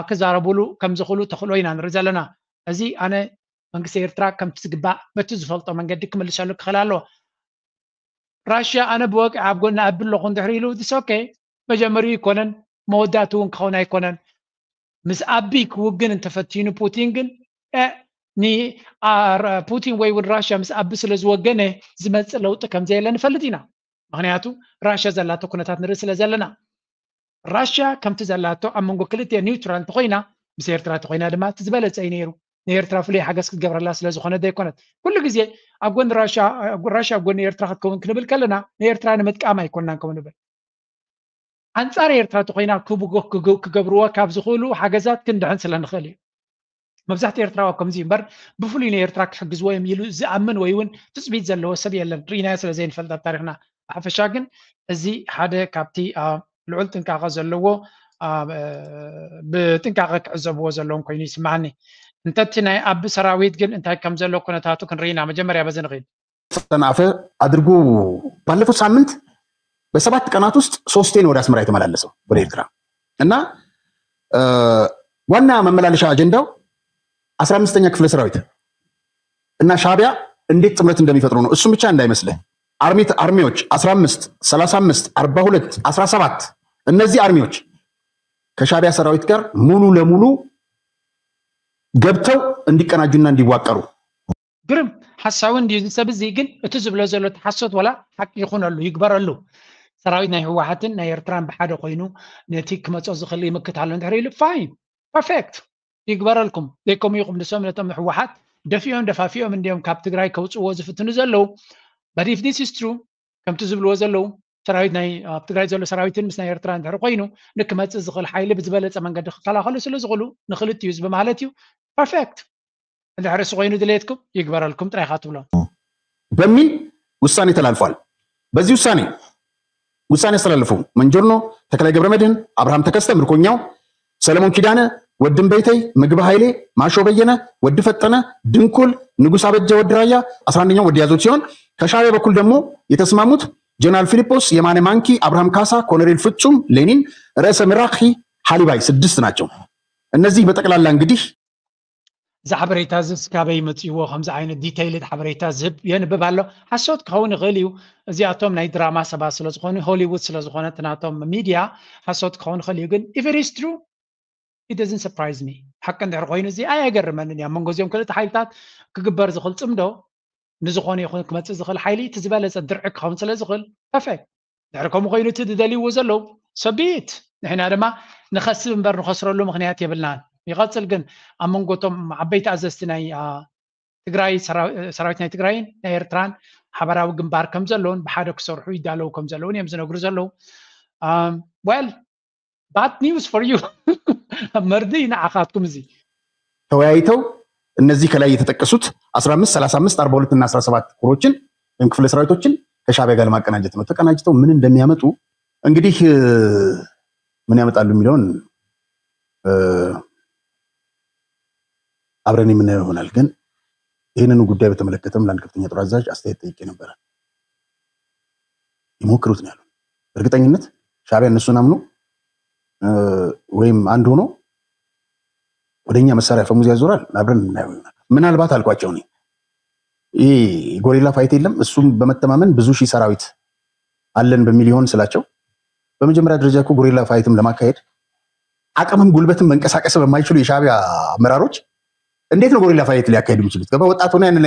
ክዛረቡሉ ከም ዝኽእሉ ተኽእሎ ኢና ንርኢ ዘለና። እዚ ኣነ መንግስቲ ኤርትራ ከምቲ ዝግባእ በቲ ዝፈልጦ መንገዲ ክምልሰሉ ክኽእል ኣለዎ። ራሽያ ኣነ ብወግዒ ኣብ ጎኒ ኣቢ ኣለኹ እንድሕር ኢሉ it's okay። መጀመሪኡ ኣይኮነን መወዳእቱ እውን ክኸውን ኣይኮነን። ምስ ኣቢ ክውግን እንተፈቲኑ ፑቲን ግን እ ኒ ፑቲን ወይ እውን ራሽያ ምስ ኣቢ ስለ ዝወገነ ዝመፅእ ለውጢ ከም ዘየለ ንፈልጥ ኢና። ምክንያቱ ራሽያ ዘላቶ ኩነታት ንርኢ ስለ ዘለና። ራሽያ ከምቲ ዘላቶ ኣብ መንጎ ክልቲኤን ኒውትራል እንተኮይና ምስ ኤርትራ እንተኮይና ድማ እቲ ዝበለፀ እዩ ነይሩ። ንኤርትራ ፍሉይ ሓገዝ ክትገብረላ ስለ ዝኾነ ዘይኮነት ኩሉ ግዜ ኣብ ጎኒ ራሽያ ራሽያ ኣብ ጎኒ ኤርትራ ክትከውን ክንብል ከለና ንኤርትራ ንምጥቃም ኣይኮንናን ከምኡ ንብል። ኣንጻር ኤርትራ እንተኮይና ክገብርዎ ካብ ዝኽእሉ ሓገዛት ክንድሕን ስለ ንኽእል እዩ። መብዛሕትኡ ኤርትራዊ ኣብ ከምዚ እዩ እምበር ብፍሉይ ንኤርትራ ክሕግዝዎ እዮም ኢሉ ዝኣምን ወይ እውን ትፅቢት ዘለዎ ሰብ የለን። ርኢናዮ ስለ ዘይንፈልጥ ኣብ ታሪክና። ብሓፈሻ ግን እዚ ሓደ ካብቲ ልዑል ጥንቃቐ ዘለዎ ብጥንቃቐ ክዕዘብዎ ዘለዎም ኮይኑ ይስምዓኒ። እንተቲ ናይ ኣቢ ሰራዊት ግን እንታይ ከም ዘሎ ኩነታቱ ክንርኢ ኢና። መጀመርያ በዚ ንኽእል። ሰንዓፈ ኣድርጉ ባለፈው ሳምንት በሰባት ቀናት ውስጥ ሶስቴ ነው ወደ አስመራ የተመላለሰው ወደ ኤርትራ እና ዋና መመላለሻ አጀንዳው አስራ አምስተኛ ክፍለ ሰራዊት እና ሻቢያ እንዴት ጥምረት እንደሚፈጥሩ ነው። እሱም ብቻ እንዳይመስልህ አርሚት አርሚዎች አስራ አምስት ሰላሳ አምስት አርባ ሁለት አስራ ሰባት እነዚህ አርሚዎች ከሻቢያ ሰራዊት ጋር ሙሉ ለሙሉ ገብተው እንዲቀናጁና እንዲዋቀሩ ግርም ሓሳዊ እንድዩ እዚ ሰብ እዚ ግን እቲ ዝብሎ ዘሎ ተሓሶት ወላ ሓቂ ይኹነሉ ይግበረሉ። ሰራዊት ናይ ህወሓትን ናይ ኤርትራን ብሓደ ኮይኑ ነቲ ክመፆ ዝኽእል ይምክት ኣሎ እንድሕር ኢሉ ፋይን ፐርፌክት ይግበረልኩም። ዘይከምኡ ኢኹም ንሶም ነቶም ህወሓት ደፊኦም ደፋፊኦም እንድዮም ካብ ትግራይ ከውፅዎ ዝፍትኑ ዘለዉ። But if this is true ከምቲ ዝብልዎ ዘለዉ ሰራዊት ናይ ኣብ ትግራይ ዘሎ ሰራዊትን ምስ ናይ ኤርትራ እንድሕር ኮይኑ ንክመፅእ ዝኽእል ሓይሊ ብዝበለፀ መንገዲ ክከላኸሉ ስለ ዝኽእሉ ንክልቲኡ ህዝቢ ማለት እዩ። ፐርፌክት እንድሕር እሱ ኮይኑ ድሌትኩም ይግበረልኩም ጥራይ ኢኻ ትብሎ። በሚል ውሳኔ ተላልፏል። በዚህ ውሳኔ ውሳኔ ያስተላለፉ መንጆርኖ ተክላይ ገብረ መድህን፣ አብርሃም ተከስተ ምርኮኛው፣ ሰለሞን ኪዳነ ወዲ እምበይተይ፣ ምግቢ ኃይሌ፣ ማሾ በየነ፣ ወዲ ፈጠነ፣ ድንኩል፣ ንጉስ አበጀ፣ ወዲ ራያ፣ አስራ አንደኛው ወዲ ያዞት ሲሆን ከሻዕቢያ በኩል ደግሞ የተስማሙት ጀነራል ፊሊጶስ፣ የማነ ማንኪ፣ አብርሃም ካሳ፣ ኮሎኔል ፍጹም፣ ሌኒን፣ ርእሰ ምራኺ ሓሊባይ ስድስት ናቸው። እነዚህ በጠቅላላ እንግዲህ እዚ ሓበሬታ እዚ ስካበይ መፅእዎ ከምዚ ዓይነት ዲተይልድ ሓበሬታ ዝህብ የንብብ ኣሎ። ሓሶት ክኸውን ይኽእል እዩ። እዚኣቶም ናይ ድራማ ሰባት ስለዝኾኑ፣ ሆሊውድ ስለዝኾነ እቲ ናቶም ሚድያ ሓሶት ክኸውን ይኽእል እዩ። ግን if it is true, it doesn't surprise me. ሓቂ እንድሕር ኮይኑ እዚ ኣየገርመንን እዩ። ኣብ መንጎ እዚኦም ክልተ ሓይልታት ክግበር ዝኽእል ፅምዶ ንዝኾነ ይኹን ክመፅእ ዝኽእል ሓይሊ እቲ ዝበለፀ ድርዒ ክኸውን ስለ ዝኽእል perfect። ድሕሪ ከምኡ ኮይኑ እቲ ዝደልይዎ ዘለዉ ሰቢት ንሕና ድማ ንኸስብ እምበር ንኸስረሉ ምኽንያት የብልናን። ይቐፅል ግን ኣብ መንጎቶም ዓበይቲ ኣዘዝቲ ናይ ትግራይ ሰራዊት ናይ ትግራይን ናይ ኤርትራን ሓበራዊ ግንባር ከም ዘለውን ብሓደ ክሰርሑ ይዳለዉ ከም ዘለውን እዮም ዝነግሩ ዘለዉ። Well, bad news for you. መርድእ ንዓኻትኩም እዚ ተወያይተው እነዚህ ከላይ የተጠቀሱት አስራ አምስት፣ ሠላሳ አምስት፣ አርባ ሁለት እና አስራ ሰባት ኮሮችን ወይም ክፍለ ሰራዊቶችን ከሻዕቢያ ጋር ለማቀናጀት ነው። ተቀናጅተው ምን እንደሚያመጡ እንግዲህ ምን ያመጣሉ የሚለውን አብረን የምናየው ይሆናል። ግን ይህንኑ ጉዳይ በተመለከተም ለአንድ ከፍተኛ ጦር አዛዥ አስተያየት ጠይቄ ነበረ። ይሞክሩት ነው ያሉ። እርግጠኝነት ሻዕቢያ እነሱን አምኖ ወይም አንድ ሆኖ ወደኛ መሳሪያ ፈሙዝ ያዞራል። አብረን የምናየው ይሆናል። ምናልባት አልኳቸው እኔ ይህ ጎሪላ ፋይት የለም እሱም በመተማመን ብዙ ሺህ ሰራዊት አለን በሚል ይሆን ስላቸው በመጀመሪያ ደረጃ እኮ ጎሪላ ፋይትም ለማካሄድ አቅምም ጉልበትም መንቀሳቀስ በማይችሉ የሻዕቢያ አመራሮች እንዴት ነው ጎሪላ ፋይት ሊያካሄዱ የሚችሉት? ገባ ወጣት ሆነ ያንን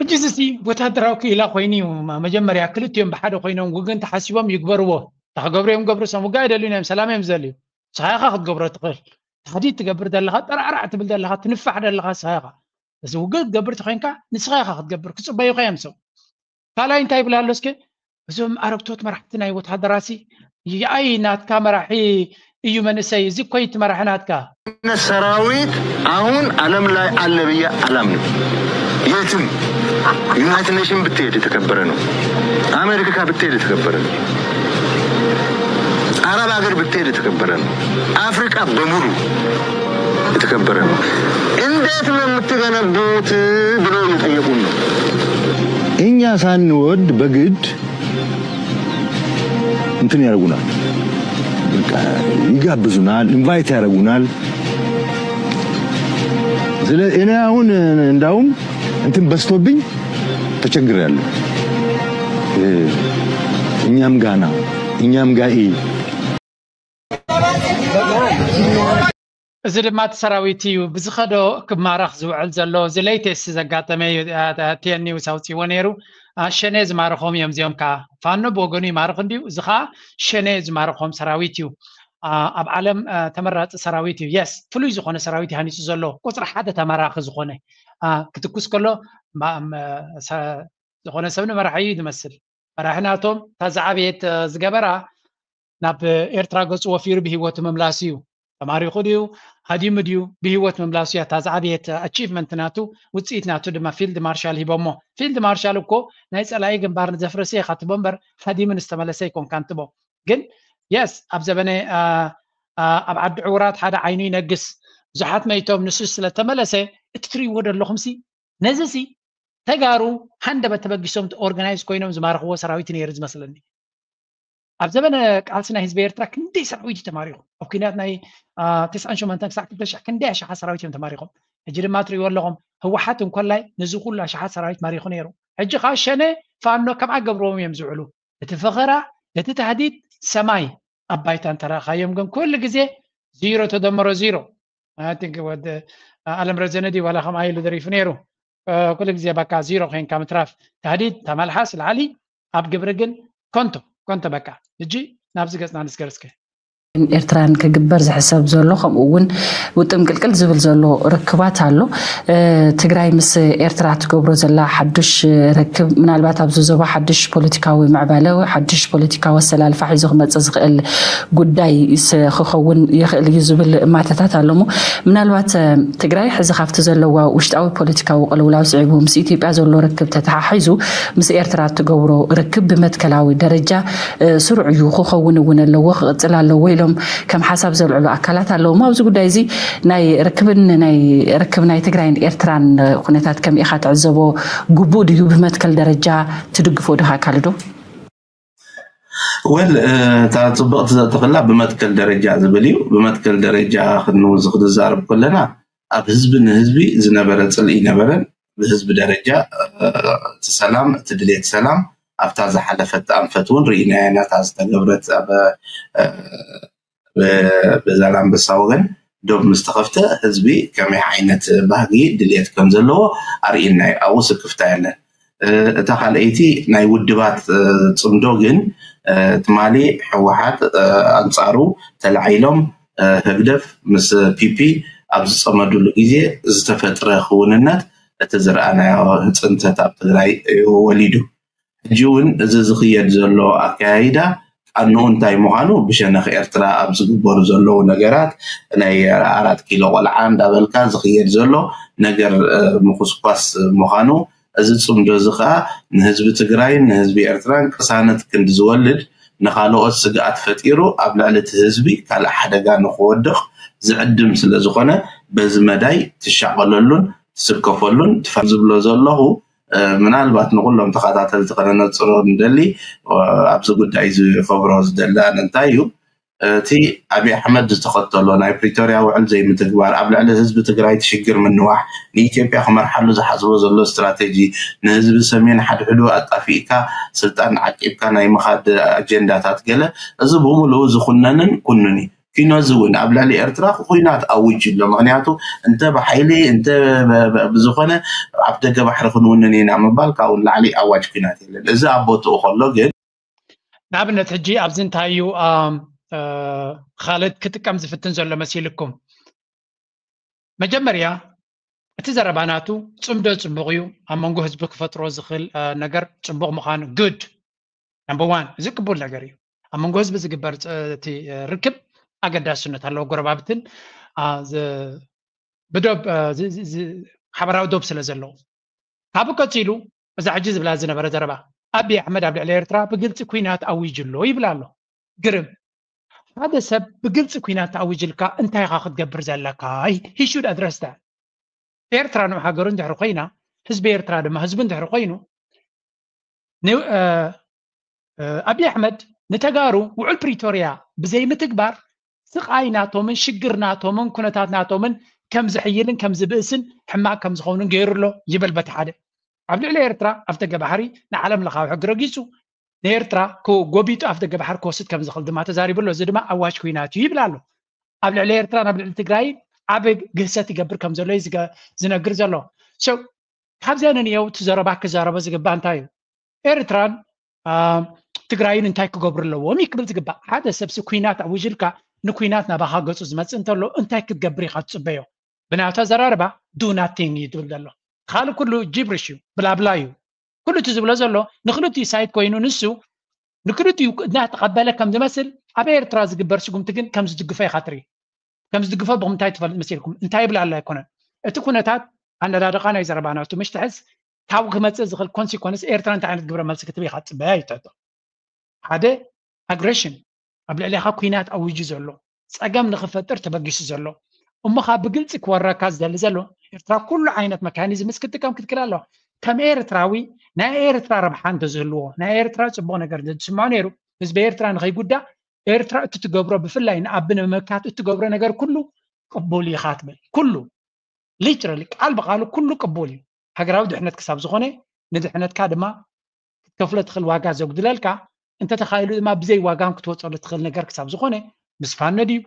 ሕጂ እዚ ወታደራዊ ክኢላ ኮይኑ እዩ። መጀመርያ ክልቲኦም ብሓደ ኮይኖም ውግን ተሓሲቦም ይግበርዎ። ተክገብሩ እዮም ገብሩ ሰም ውጋ ኣይደልዩን እዮም ሰላም እዮም ዝደልዩ። ንስኻ ኢኻ ክትገብሮ ትኽእል። ታህዲድ ትገብር ዘለኻ ጠራዕራዕ ትብል ዘለኻ ትንፋሕ ዘለኻ ንስኻ ኢኻ። እዚ ውግእ ክትገብር ተኮይንካ ንስኻ ኢኻ ክትገብር ክፅበዩኻ እዮም ሰብ ካልኣይ እንታይ ይብል ኣሎ እስከ እዞም ኣረግቶት መራሕቲ ናይ ወታደራሲ የኣይ ናትካ መራሒ እዩ መንእሰይ እዚ እኮ እቲ መራሒ ናትካ ሰራዊት አሁን ዓለም ላይ አለ ብዬ አላምንም። የትም ዩናይትድ ኔሽን ብትሄድ የተከበረ ነው። አሜሪካ ብትሄድ የተከበረ ነው። አረብ ሀገር ብትሄድ የተከበረ ነው። አፍሪካ በሙሉ የተከበረ ነው። እንዴት ነው የምትገነቡት ብለው እየጠየቁን ነው። እኛ ሳንወድ በግድ እንትን ያደርጉናል፣ ይጋብዙናል፣ ኢንቫይት ያደርጉናል። እኔ አሁን እንዳውም እንትን በስቶብኝ ተቸግሬያለሁ። እኛም ጋና እኛም ጋኢ እዚ ድማ እቲ ሰራዊት እዩ ብዝኸዶ ክማረኽ ዝውዕል ዘሎ። እዚ ሌተስት ዘጋጠመ እዩ። ቴን ኒውስ ኣውፅዎ ነይሩ። ሸኔ ዝማረኾም እዮም እዚኦም ከዓ ፋኖ ብወገኑ ይማርኽ እንዲዩ። እዚ ከዓ ሸኔ ዝማረኾም ሰራዊት እዩ። ኣብ ዓለም ተመራፂ ሰራዊት እዩ። የስ ፍሉይ ዝኾነ ሰራዊት ይሃኒፁ ዘሎ ቁፅሪ ሓደ ተማራኺ ዝኾነ ክትኩስ ከሎ ዝኾነ ሰብ ንመራሒ እዩ ዝመስል። መራሒ ናቶም እታ ዝዓበየት ዝገበራ ናብ ኤርትራ ገፁ ወፊሩ ብሂወቱ ምምላሱ እዩ። ተማሪኹ ድዩ ሃዲሙ ድዩ ብሂወት ምምላሱ እያ እታ ዝዓበየት ኣቺቭመንት ናቱ። ውፅኢት ናቱ ድማ ፊልድ ማርሻል ሂቦሞ። ፊልድ ማርሻል እኮ ናይ ፀላኢ ግንባር ንዘፍረሰ ኢኻ ትቦ እምበር ሃዲሙ ንዝተመለሰ ኣይኮንካን ትቦ። ግን የስ ኣብ ዘበነ ኣብ ዓዲ ዕውራት ሓደ ዓይኑ ይነግስ። ብዙሓት መይቶም ንሱ ስለተመለሰ እቲ ትሪእዎ ዘለኹም ሲ ነዚ ሲ ተጋሩ ሃንደበት ተበጊሶም ኦርጋናይዝ ኮይኖም ዝማረኽዎ ሰራዊት ነይሩ ዝመስለኒ። ኣብ ዘበነ ቃልሲ ናይ ህዝቢ ኤርትራ ክንደይ ሰራዊት እዩ ተማሪኹ ኣብ ኩናት ናይ ተስዓን ሸሞንተን ክሳዕ ክልተ ሽሕ ክንደይ ኣሽሓት ሰራዊት እዮም ተማሪኾም። ሕጂ ድማ ትሪእዎ ኣለኹም ህወሓት እንኮላይ ነዚ ኩሉ ኣሽሓት ሰራዊት ማሪኹ ነይሩ። ሕጂ ከዓ ሸነ ፋኖ ከምኣ ገብርዎም እዮም ዝውዕሉ። እቲ ፈኸራ እቲ ታህዲድ ሰማይ ኣብ ባይታ እንተረእኻዮም ግን ኩሉ ግዜ ዚሮ ተደመሮ ዚሮ። I think ወዲ ኣለም ረዘነ ድዩ ዋላ ከምኣ ኢሉ ደሪፉ ነይሩ። ኩሉ ግዜ በቃ ዚሮ ኮይንካ ምትራፍ። ታህዲድ ተመልሓስ ላዕሊ ኣብ ግብሪ ግን ኮንቶ ኮንቶ በቃ። ሕጂ ናብዚ ገፅና ንስገር እስከ። ኤርትራን ክግበር ዝሕሰብ ዘሎ ከምኡ እውን ውጥም ቅልቅል ዝብል ዘሎ ርክባት ኣሎ። ትግራይ ምስ ኤርትራ ትገብሮ ዘላ ሓዱሽ ርክብ ምናልባት ኣብዚ ዞባ ሓዱሽ ፖለቲካዊ ምዕባለ ሓዱሽ ፖለቲካዊ ኣሰላልፋ ሒዙ ክመፅእ ዝኽእል ጉዳይ ክኸውን ይኽእል እዩ ዝብል እማተታት ኣሎ። ምናልባት ትግራይ ሕዚ ካብቲ ዘለዋ ውሽጣዊ ፖለቲካዊ ቅልውላው ስዒቡ ምስ ኢትዮጵያ ዘሎ ርክብ ተተሓሒዙ ምስ ኤርትራ እትገብሮ ርክብ ብመትከላዊ ደረጃ ስሩዕ እዩ ክኸውን እውን ኣለዎ ክቕፅል ኣለዎ ኢሎም ከም ሓሳብ ዘልዕሉ ኣካላት ኣለዉ። ኣብዚ ጉዳይ እዚ ናይ ርክብን ናይ ርክብ ናይ ትግራይን ኤርትራን ኩነታት ከም ኢኻ ትዕዘቦ ግቡእ ድዩ? ብመትከል ደረጃ ትድግፎ ዶ ኣካል ዶ? ወል እታ ፅብቕቲ ዘእተኽላ ብመትከል ደረጃ ዝብል እዩ። ብመትከል ደረጃ ክንዛረብ ከለና ኣብ ህዝቢ ንህዝቢ ዝነበረ ፅልኢ ነበረን። ብህዝቢ ደረጃ እቲ ሰላም፣ እቲ ድሌት ሰላም ኣብታ ዝሓለፈት ኣንፈት እውን ርኢናያ ኢና። እታ ዝተገብረት ኣብ ብዛላንበሳ ወገን ዶብ ምስ ተኸፍተ ህዝቢ ከመይ ዓይነት ባህጊ ድሌት ከም ዘለዎ ኣርእና እዩ። ኣብኡ ስክፍታ የለን። እታ ካልኣይቲ ናይ ውድባት ፅምዶ ግን ትማሊ ህወሓት ኣንፃሩ ተላዒሎም ህግደፍ ምስ ፒፒ ኣብ ዝፀመዱሉ ግዜ ዝተፈጥረ ክውንነት እቲ ዝረኣናዮ ህፅንተት ኣብ ትግራይ ወሊዱ። ሕጂ እውን እዚ ዝኽየድ ዘሎ ኣካያይዳ ቃንኡ እንታይ ምዃኑ ብሸነኽ ኤርትራ ኣብ ዝግበሩ ዘለዉ ነገራት ናይ ኣራት ኪሎ ቆልዓ እንዳበልካ ዝኽየድ ዘሎ ነገር ምኹስኳስ ምዃኑ፣ እዚ ፅምዶ እዚ ከዓ ንህዝቢ ትግራይን ንህዝቢ ኤርትራን ቅሳነት ክንዲ ዝወልድ ንኻልኦት ስግኣት ፈጢሩ ኣብ ልዕሊ እቲ ህዝቢ ካልእ ሓደጋ ንክወድቕ ዝዕድም ስለ ዝኾነ በዚ መዳይ ትሻቐለሉን ትስከፈሉን ትፈ ዝብሎ ዘለኹ ምናልባት ንኩሎም ተኸታተልቲ ከነነፅሮ ንደሊ ኣብዚ ጉዳይ እዚ ክብሮ ዝደሊ ኣነ እንታይ እዩ እቲ ኣብይ ኣሕመድ ዝተኸተሎ ናይ ፕሪቶርያ ውዕል ዘይምትግባር ኣብ ልዕሊ ህዝቢ ትግራይ ትሽግር ምንዋሕ ንኢትዮጵያ ክመርሓሉ ዝሓስቦ ዘሎ ስትራቴጂ ንህዝቢ ሰሜን ሓድሕዱ ኣጣፊእካ ስልጣን ዓቂብካ ናይ ምኻድ ኣጀንዳታት ገለ እዚ ብምሉኡ ዝኩነንን ኩኑን እዩ። ኪኖዚ እውን ኣብ ልዕሊ ኤርትራ ኩናት ኣውጅ ኣሎ። ምክንያቱ እንተ ብሓይሊ እንተ ብዝኾነ ኣብ ደገ ባሕሪ ክንውንን ኢና ምባል ካብኡ ንላዕሊ ኣዋጅ ኩናት የለን። እዚ ኣብ ቦትኡ ከሎ ግን ንኣብነት ሕጂ ኣብዚ እንታይ እዩ ካልድ ክጥቀም ዝፍትን ዘሎ መሲልኩም? መጀመርያ እቲ ዘረባ ናቱ ፅምዶ ፅቡቕ እዩ፣ ኣብ መንጎ ህዝቢ ክፈጥሮ ዝኽእል ነገር ፅቡቕ ምዃኑ good number one፣ እዚ ቅቡል ነገር እዩ። ኣብ መንጎ ህዝቢ ዝግበር እቲ ርክብ ኣገዳስነት ኣለዎ። ጎረባብትን ብዶብ ሓበራዊ ዶብ ስለ ዘለዉ። ካብኡ ቀፂሉ እዛ ሕጂ ዝብላ ዝነበረ ዘረባ ኣብይ ኣሕመድ ኣብ ልዕሊ ኤርትራ ብግልፂ ኩናት ኣዊጁ ኣሎ ይብል ኣሎ። ግርም። ሓደ ሰብ ብግልፂ ኩናት ተኣዊጅልካ እንታይ ኢኻ ክትገብር ዘለካ? He should address that። ኤርትራ ንዑ ሃገሩ እንድሕሪ ኮይና ህዝቢ ኤርትራ ድማ ህዝቢ እንድሕሪ ኮይኑ ኣብይ ኣሕመድ ንተጋሩ ውዕል ፕሪቶርያ ብዘይምትግባር ስቓይ ናቶምን ሽግር ናቶምን ኩነታት ናቶምን ከም ዝሕይልን ከም ዝብእስን ሕማቅ ከም ዝኸውንን ገይሩ ኣሎ ይብል በቲ ሓደ። ኣብ ልዕሊ ኤርትራ ኣብ ደገ ባሕሪ ንዓለም ለኻዊ ሕጊ ረጊፁ ንኤርትራ ጎቢጡ ኣብ ደገ ባሕሪ ክወስድ ከም ዝኽእል ድማ ተዛሪቡ ኣሎ። እዚ ድማ ኣዋጅ ኩናት እዩ ይብል ኣሎ። ኣብ ልዕሊ ኤርትራ ናብ ልዕሊ ትግራይ ዓብ ግህሰት ይገብር ከም ዘሎ ዝነግር ዘሎ። ካብዚኣ ነንየው እቲ ዘረባ ክዛረቦ ዝግባእ እንታይ እዩ? ኤርትራን ትግራይን እንታይ ክገብሩ ኣለዎም እዩ ክብል ዝግባእ። ሓደ ሰብሲ ኩናት ኣውጅልካ ንኩናት ናባኻ ገፁ ዝመፅእ እንተሎ እንታይ ክትገብር ኢኻ ትፅበዮ? ብናቱ ኣዘራርባ do nothing እዩ ዝብል ዘሎ። ካልእ ኩሉ ጅብርሽ እዩ፣ ብላብላ እዩ። ኩሉ እቲ ዝብሎ ዘሎ ንክልቲኡ ሳይድ ኮይኑ ንሱ ንክልቲኡ እናተቐበለ ከም ዝመስል ኣብ ኤርትራ ዝግበር ስጉምቲ ግን ከም ዝድግፎ ኢኻ ትርኢ። ከም ዝድግፎ ብምንታይ ትፈልጥ መሲልኩም? እንታይ ይብል ኣሎ ኣይኮነን። እቲ ኩነታት ኣነዳድቓ ናይ ዘረባ ናቱ ምሽ ትሕዝ ካብ ክመፅእ ዝኽእል ኮንሲኮንስ ኤርትራ እንታይ ዓይነት ግብረ መልሲ ክትብ ኢኻ ትፅበያ እዩ ትሕቶ። ሓደ ኣግሬሽን ኣብ ልዕሊኻ ኩናት ኣውጁ ዘሎ ፀገም ንክፈጥር ተበጊሱ ዘሎ እሞ ካብ ብግልፂ ክወረካ ዝደሊ ዘሎ ኤርትራ ኩሉ ዓይነት መካኒዝምስ ክትጥቀም ክትክእል ኣለዋ። ከም ኤርትራዊ ናይ ኤርትራ ረብሓ እንተዝህልዎ ናይ ኤርትራ ፅቡቅ ነገር እንተዝስምዖ ነይሩ ህዝቢ ኤርትራ ንከይጉዳእ ኤርትራ እቲ ትገብሮ ብፍላይ ንኣቢ ንምምካት እትገብሮ ነገር ኩሉ ቅቡል ኢኻ ትብል ኩሉ literally ቃል ብቃሉ ኩሉ ቅቡል እዩ። ሃገራዊ ድሕነት ክሳብ ዝኾነ ንድሕነትካ ድማ ክትከፍሎ ትኽእል ዋጋ ዘጉድለልካ እንተተኻኢሉ ድማ ብዘይ ዋጋን ክትወፀሉ ትኽእል ነገር ክሳብ ዝኾነ ምስ ፋኖ ድዩ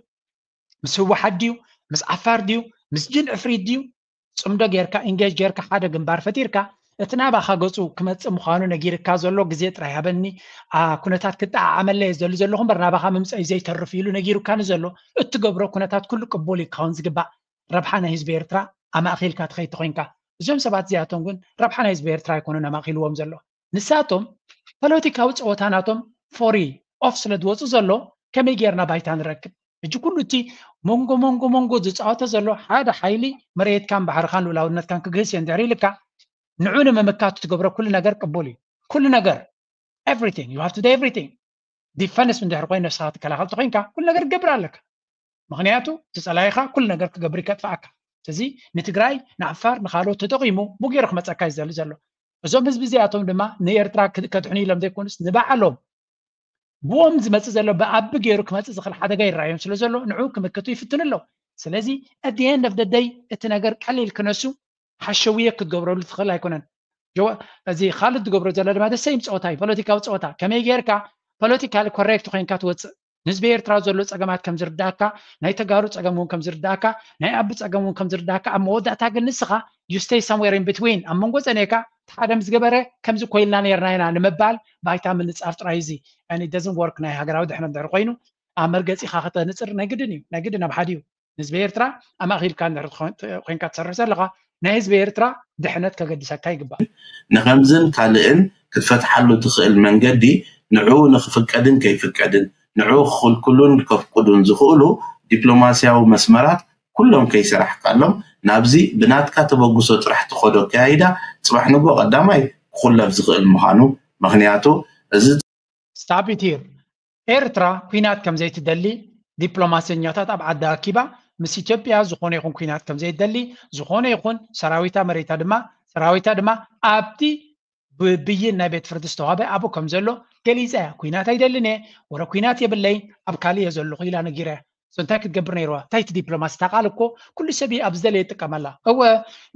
ምስ ህወሓት ድዩ ምስ ዓፋር ድዩ ምስ ጅን ዕፍሪት ድዩ ፅምዶ ጌርካ ኢንጌጅ ጌርካ ሓደ ግንባር ፈጢርካ እቲ ናባኻ ገፁ ክመፅእ ምዃኑ ነጊርካ ዘሎ ግዜ ጥራይ ሃበኒ ኩነታት ክጠዓዓመለይ ዘሉ ዘለኹ እምበር ናባኻ ምምፀይ ዘይተርፍ ኢሉ ነጊሩካ ንዘሎ እትገብሮ ኩነታት ኩሉ ቅቡል እዩ ክኸውን ዝግባእ ረብሓ ናይ ህዝቢ ኤርትራ ኣማእኺልካ ትኸይድ ተኾይንካ እዞም ሰባት እዚኣቶም ግን ረብሓ ናይ ህዝቢ ኤርትራ ኣይኮኑን ኣማእኺልዎም ዘሎ ንሳቶም ፖለቲካዊ ፀወታ ናቶም ፎሪ ኦፍ ስለ ዝወፁ ዘሎ ከመይ ጌርና ባይታ ንረክብ ሕጂ ኩሉ እቲ መንጎ መንጎ መንጎ ዝፃወተ ዘሎ ሓደ ሓይሊ መሬትካን ባሕርኻን ልኡላውነትካን ክግህስ እየ እንድሕር ኢልካ ንዑ ንምምካት ትገብሮ ኩሉ ነገር ቅቡል እዩ ኩሉ ነገር everything you have to do everything ዲፈንስ እንድሕር ኮይኑ ነብስኻ ትከላኸል ተኮይንካ ኩሉ ነገር ትገብር ኣለካ። ምክንያቱ እቲ ጸላኢኻ ኩሉ ነገር ክገብር ከጥፍኣካ። ስለዚ ንትግራይ ንዓፋር ንካልኦት ተጠቂሙ ብኡ ገይሩ ክመፀካ እዩ ዝደሊ ዘሎ። እዞም ህዝቢ እዚኣቶም ድማ ንኤርትራ ከድሕኑ ኢሎም ዘይኮኑስ ንባዕሎም ብኦም ዝመፅእ ዘሎ ብኣቢ ገይሩ ክመፅእ ዝኽእል ሓደጋ ይረኣዮም ስለ ዘሎ ንዕኡ ክምክቱ ይፍትኑ ኣለዉ። ስለዚ at the end of the day እቲ ነገር ቀሊል ክነሱ ሓሸውየ ክትገብረሉ ትኽእል ኣይኮነን። እዚ ካልድ ዝገብሮ ዘሎ ድማ ደሰይም ፀወታ እዩ፣ ፖለቲካዊ ፀወታ። ከመይ ጌርካ ፖለቲካሊ ኮሬክት ኮይንካ ትወፅእ፣ ንህዝቢ ኤርትራ ዘሎ ፀገማት ከም ዝርዳእካ፣ ናይ ተጋሩ ፀገም እውን ከም ዝርዳእካ፣ ናይ ኣቢ ፀገም እውን ከም ዝርዳእካ፣ ኣብ መወዳእታ ግን ንስኻ you stay somewhere in between፣ ኣብ መንጎ ፀኒሕካ እቲ ሓደ ምስ ገበረ ከምዚ ኮይልና ነርና ኢና ንምባል ባይታ ምንፃፍ ጥራይ እዚ። And it doesn't work። ናይ ሃገራዊ ድሕነት ድሕሪ ኮይኑ ኣብ መርገፂኻ ከተንፅር ናይ ግድን እዩ፣ ናይ ግድን ኣብ ሓደ እዩ። ንህዝቢ ኤርትራ ኣማእኺልካ እንድሕር ትኾን- ኮይንካ ትሰርሕ ዘለኻ ናይ ህዝቢ ኤርትራ ድሕነት ከገድሰካ ይግባእ። ንኸምዝን ካልእን ክትፈትሓሉ ትኽእል መንገዲ ንዕኡ ንኽፍቀድን ከይፍቀድን ንዕኡ ክኽልክሉን ከፍቅዱን ዝኽእሉ ዲፕሎማስያዊ መስመራት ኩሎም ከይሰራሕካሎም ናብዚ ብናትካ ተበግሶ ጥራሕ ትኸዶ ኣካያይዳ ፅባሕ ንጎ ቀዳማይ ክኹለፍ ዝኽእል ምዃኑ ምኽንያቱ እዚ Stop it here። ኤርትራ ኩናት ከም ዘይትደሊ ዲፕሎማሰኛታት ኣብ ዓዲ ኣኪባ ምስ ኢትዮጵያ ዝኾነ ይኹን ኩናት ከም ዘይትደሊ ዝኾነ ይኹን ሰራዊታ መሬታ ድማ ሰራዊታ ድማ ኣብቲ ብብይን ናይ ቤት ፍርዲ ዝተዋህበ ኣብኡ ከም ዘሎ ገሊፃ እያ። ኩናት ኣይደልን እየ ወረ ኩናት የብለይ ኣብ ካልእ እየ ዘለኹ ኢላ ነጊራ እያ። So እንታይ ክትገብር ነይርዋ? እንታይ እቲ ዲፕሎማሲ? እታ ቃል እኮ ኩሉ ሰብ እዩ ኣብ ዝደለየ ይጥቀመላ። እወ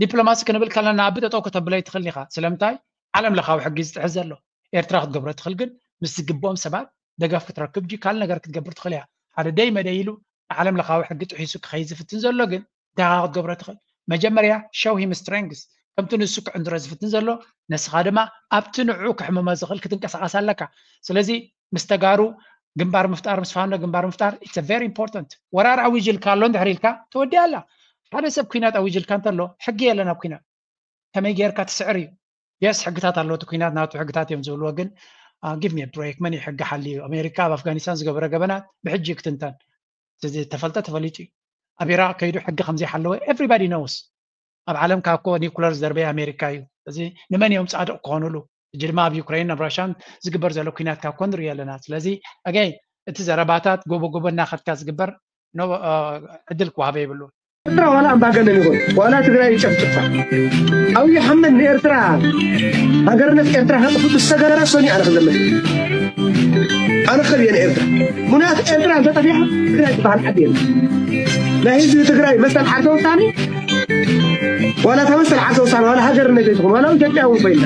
ዲፕሎማሲ ክንብል ከለና ኣብ ጠጠው ከተብሎ ይትኽእል ኢኻ። ስለምንታይ? ዓለም ለኻዊ ሕጊ ዝጥሕስ ዘሎ። ኤርትራ ክትገብሮ ትኽእል ግን ምስ ዝግብኦም ሰባት ደገፍ ክትረክብ ጂ ካልእ ነገር ክትገብር ትኽእል እያ። ሓደ ደይ መደይ ኢሉ ንዓለም ለኻዊ ሕጊ ጥሒሱ ክኸይድ ዝፍትን ዘሎ ግን እንታይ ኢኻ ክትገብሮ ትኽእል? መጀመርያ show him strength። ከምቲ ንሱ ክዕንድሮ ዝፍትን ዘሎ ነስኻ ድማ ኣብቲ ንዕኡ ከሕምሞ ዝኽእል ክትንቀሳቐስ ኣለካ። ስለዚ ምስ ተጋሩ ግንባር ምፍጣር ምስ ፋኖ ግንባር ምፍጣር it's very important። ወራር ኣዊጅልካ ኣሎ እንድሕር ኢልካ ተወዲኣ ኣላ። ሓደ ሰብ ኩናት ኣዊጅልካ እንተሎ ሕጊ የለን ኣብ ኩናት። ከመይ ጌርካ ትስዕር እዩ። የስ ሕግታት ኣለዎ እቲ ኩናት ናቱ ሕግታት እዮም ዝብልዎ ግን give me break መን እዩ ሕጊ ሓልዩ? ኣሜሪካ ኣብ ኣፍጋኒስታን ዝገበረ ገበናት ብሕጂ እዩ ክትንተን። ዝተፈልጠ ተፈሊጡ እዩ። ኣብ ኢራቅ ከይዱ ሕጊ ከምዘይሓለወ everybody knows። ኣብ ዓለም ካብ ኮ ኒኩለር ዝደርበየ ኣሜሪካ እዩ። እዚ ንመን እዮም ፃድቅ ክኾኑሉ? ሕጂ ድማ ኣብ ዩክሬን ኣብ ራሻን ዝግበር ዘሎ ኩናት ካብ ኮ ንሪኢ ኣለና። ስለዚ ኣገይ እቲ ዘረባታት ጎቦ ጎቦ እናኸድካ ዝግበር ዕድል ክዋሃበ የብሉ። ኤርትራ ዋላ ኣምባገነን ይኹን ዋላ ትግራይ ይጨፍጭፋ ኣብይ ኣሕመድ ንኤርትራ ሃገርነት ኤርትራ ከጥፉ ብሰገረ ሰኒ ኣነ ክዘምት ኣነ ከብየ ንኤርትራ ምክንያቱ ኤርትራ እንተጠፊሓ ትግራይ ዝበሃል ዓዲ የለ ናይ ህዝቢ ትግራይ መሰል ዓርሰ ውሳኔ ዋላ እታ መሰል ዓርሰ ውሳኔ ዋላ ሃገርነት ይትኹን ዋላ ኢትዮጵያ እውን ኮይና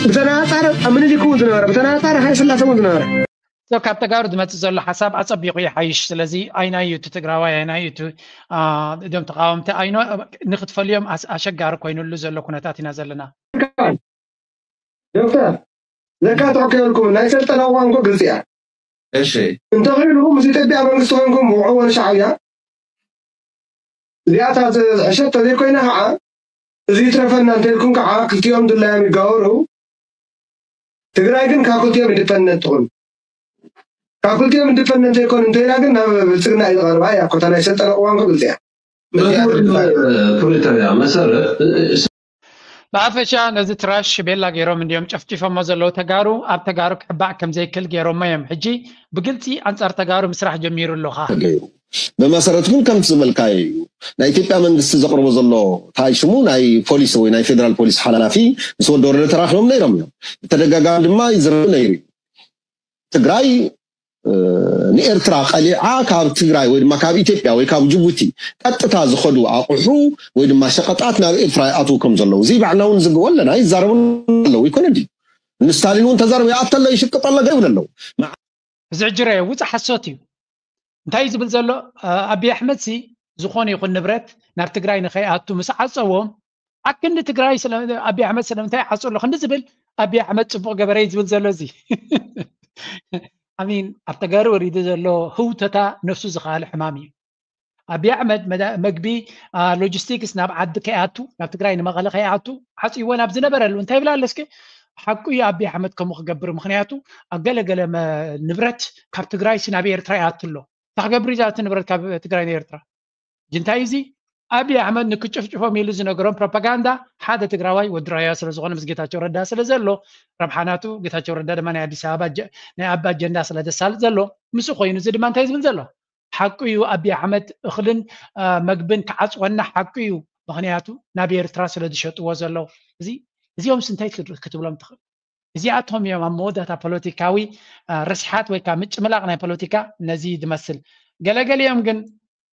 ብተናፃረ ኣብ ምኒልክ እውን ዝነበረ ብተናፃረ ሃይለ ስላሴ እውን ዝነበረ So ካብ ተጋሩ ዝመፅእ ዘሎ ሓሳብ ኣፀቢቑ ይሓይሽ። ስለዚ ኣይናይ እዩ እቲ ትግራዋይ ኣይናይ እዩ እቲ እዞም ተቃወምቲ ኣይኖ ንክትፈልዮም ኣሸጋሪ ኮይኑሉ ዘሎ ኩነታት ኢና ዘለና። ዶክተር ዘካትዑ ከይበልኩም ናይ ሰልጠና እዋን እኮ ግልፂ እያ። እሺ እንተኽኢልኩም ምስ ኢትዮጵያ መንግስቲ ኮይንኩም ውዕዎ ንሻዕብያ እዚኣታ ዝሕሸት ተዘይኮይና ከዓ እዚ ይትረፈና እንተልኩም ከዓ ክልቲኦም ድላዮም ይጋበሩ። ትግራይ ግን ካብ ክልቲኦም ኢንዲፐንደንት ትኹን። ካብ ክልቲኦም ኢንዲፐንደንት ዘይኮን እንተኢላ ግን ናብ ብልፅግና እዩ ዝቐርባ እያ። ኮታ ናይ ሰልጠነ እዋን ክብል እያ። ፕሪቶሪያ መሰረት ብኣፈሻ ነዚ ትራሽ ቤላ ገይሮም እንዲዮም ጨፍጭፎሞ ዘለዉ ተጋሩ ኣብ ተጋሩ ክሕባእ ከም ዘይክል ገይሮሞ እዮም። ሕጂ ብግልፂ ኣንፃር ተጋሩ ምስራሕ ጀሚሩ ኣሎ። ኻ ተገይሩ ብመሰረት ግን ከምቲ ዝበልካዮ እዩ። ናይ ኢትዮጵያ መንግስቲ ዘቕርቦ ዘሎ እንታይ ሽሙ ናይ ፖሊስ ወይ ናይ ፌደራል ፖሊስ ሓላፊ ምስ ወዲ ወረደ ተራኺቦም ነይሮም እዮም። ብተደጋጋሚ ድማ ይዝረብ ነይሩ እዩ። ትግራይ ንኤርትራ ቀሊዓ ካብ ትግራይ ወይ ድማ ካብ ኢትዮጵያ ወይ ካብ ጅቡቲ ቀጥታ ዝኸዱ ኣቑሑ ወይ ድማ ሸቐጣት ናብ ኤርትራ ይኣትዉ ከም ዘለዉ እዚ ባዕልና እውን ዝግቦ ኣለና ይዛረቡ ኣለዉ ይኮነ ድዩ ንስታሊን እውን ተዛረቡ ይኣተሎ ይሽቅጠሎ ገይብሉ ኣለዉ እዚ ሕጂ ረየ ውፃእ ሓሶት እዩ እንታይ ዝብል ዘሎ ኣብይ ኣሕመድ ሲ ዝኾነ ይኹን ንብረት ናብ ትግራይ ንኸይኣቱ ምስ ዓፀዎም ኣክንዲ ትግራይ ኣብይ ኣሕመድ ስለምንታይ ዓፁ ኣሎ ክንዲ ዝብል ኣብይ ኣሕመድ ፅቡቅ ገበረ ዝብል ዘሎ እዚ ኣሚን ኣብ ተጋሩ ወሪዱ ዘሎ ህውተታ ነፍሱ ዝኸኣለ ሕማም እዩ ኣብይ ኣሕመድ መግቢ ሎጂስቲክስ ናብ ዓዲ ከይኣቱ ናብ ትግራይ ንመቐለ ከይኣቱ ዓፅይዎ ናብ ዝነበረሉ እንታይ ይብል ኣለስኪ ሓቁ እዩ ኣብይ ኣሕመድ ከምኡ ክገብር ምክንያቱ ኣብ ገለገለ ንብረት ካብ ትግራይ ናብ ኤርትራ ይኣቱ ኣሎ እንታይ ክገብር እዩ ዝኣቲ ንብረት ካብ ትግራይ ንኤርትራ እንታይ እዚ ኣብይ ኣሕመድ ንክጭፍጭፎም ኢሉ ዝነገሮም ፕሮፓጋንዳ ሓደ ትግራዋይ ወዲ ራያ ስለ ዝኾነ ምስ ጌታቸው ረዳ ስለ ዘሎ ረብሓ ናቱ፣ ጌታቸው ረዳ ድማ ናይ ኣዲስ ኣበባ ኣጀ- ናይ ኣባ ኣጀንዳ ስለ ዘሳልጥ ዘሎ ምስኡ ኮይኑ እዚ ድማ እንታይ ዝብል ዘሎ ሓቁ እዩ። ኣብይ ኣሕመድ እኽልን አ፣ መግብን ክዓፅወና ሓቁ እዩ። ምክንያቱ ናብ ኤርትራ ስለ ዝሸጥዎ ዘለዉ እዚ እዚኦም ስንታይ ክትብሎም ትኽእል? እዚኣቶም እዮም ኣብ መወዳእታ ፖለቲካዊ አ፣ ርስሓት ወይ ከዓ ምጭምላቕ ናይ ፖለቲካ ነዚ ዝመስል። ገለገሊኦም ግን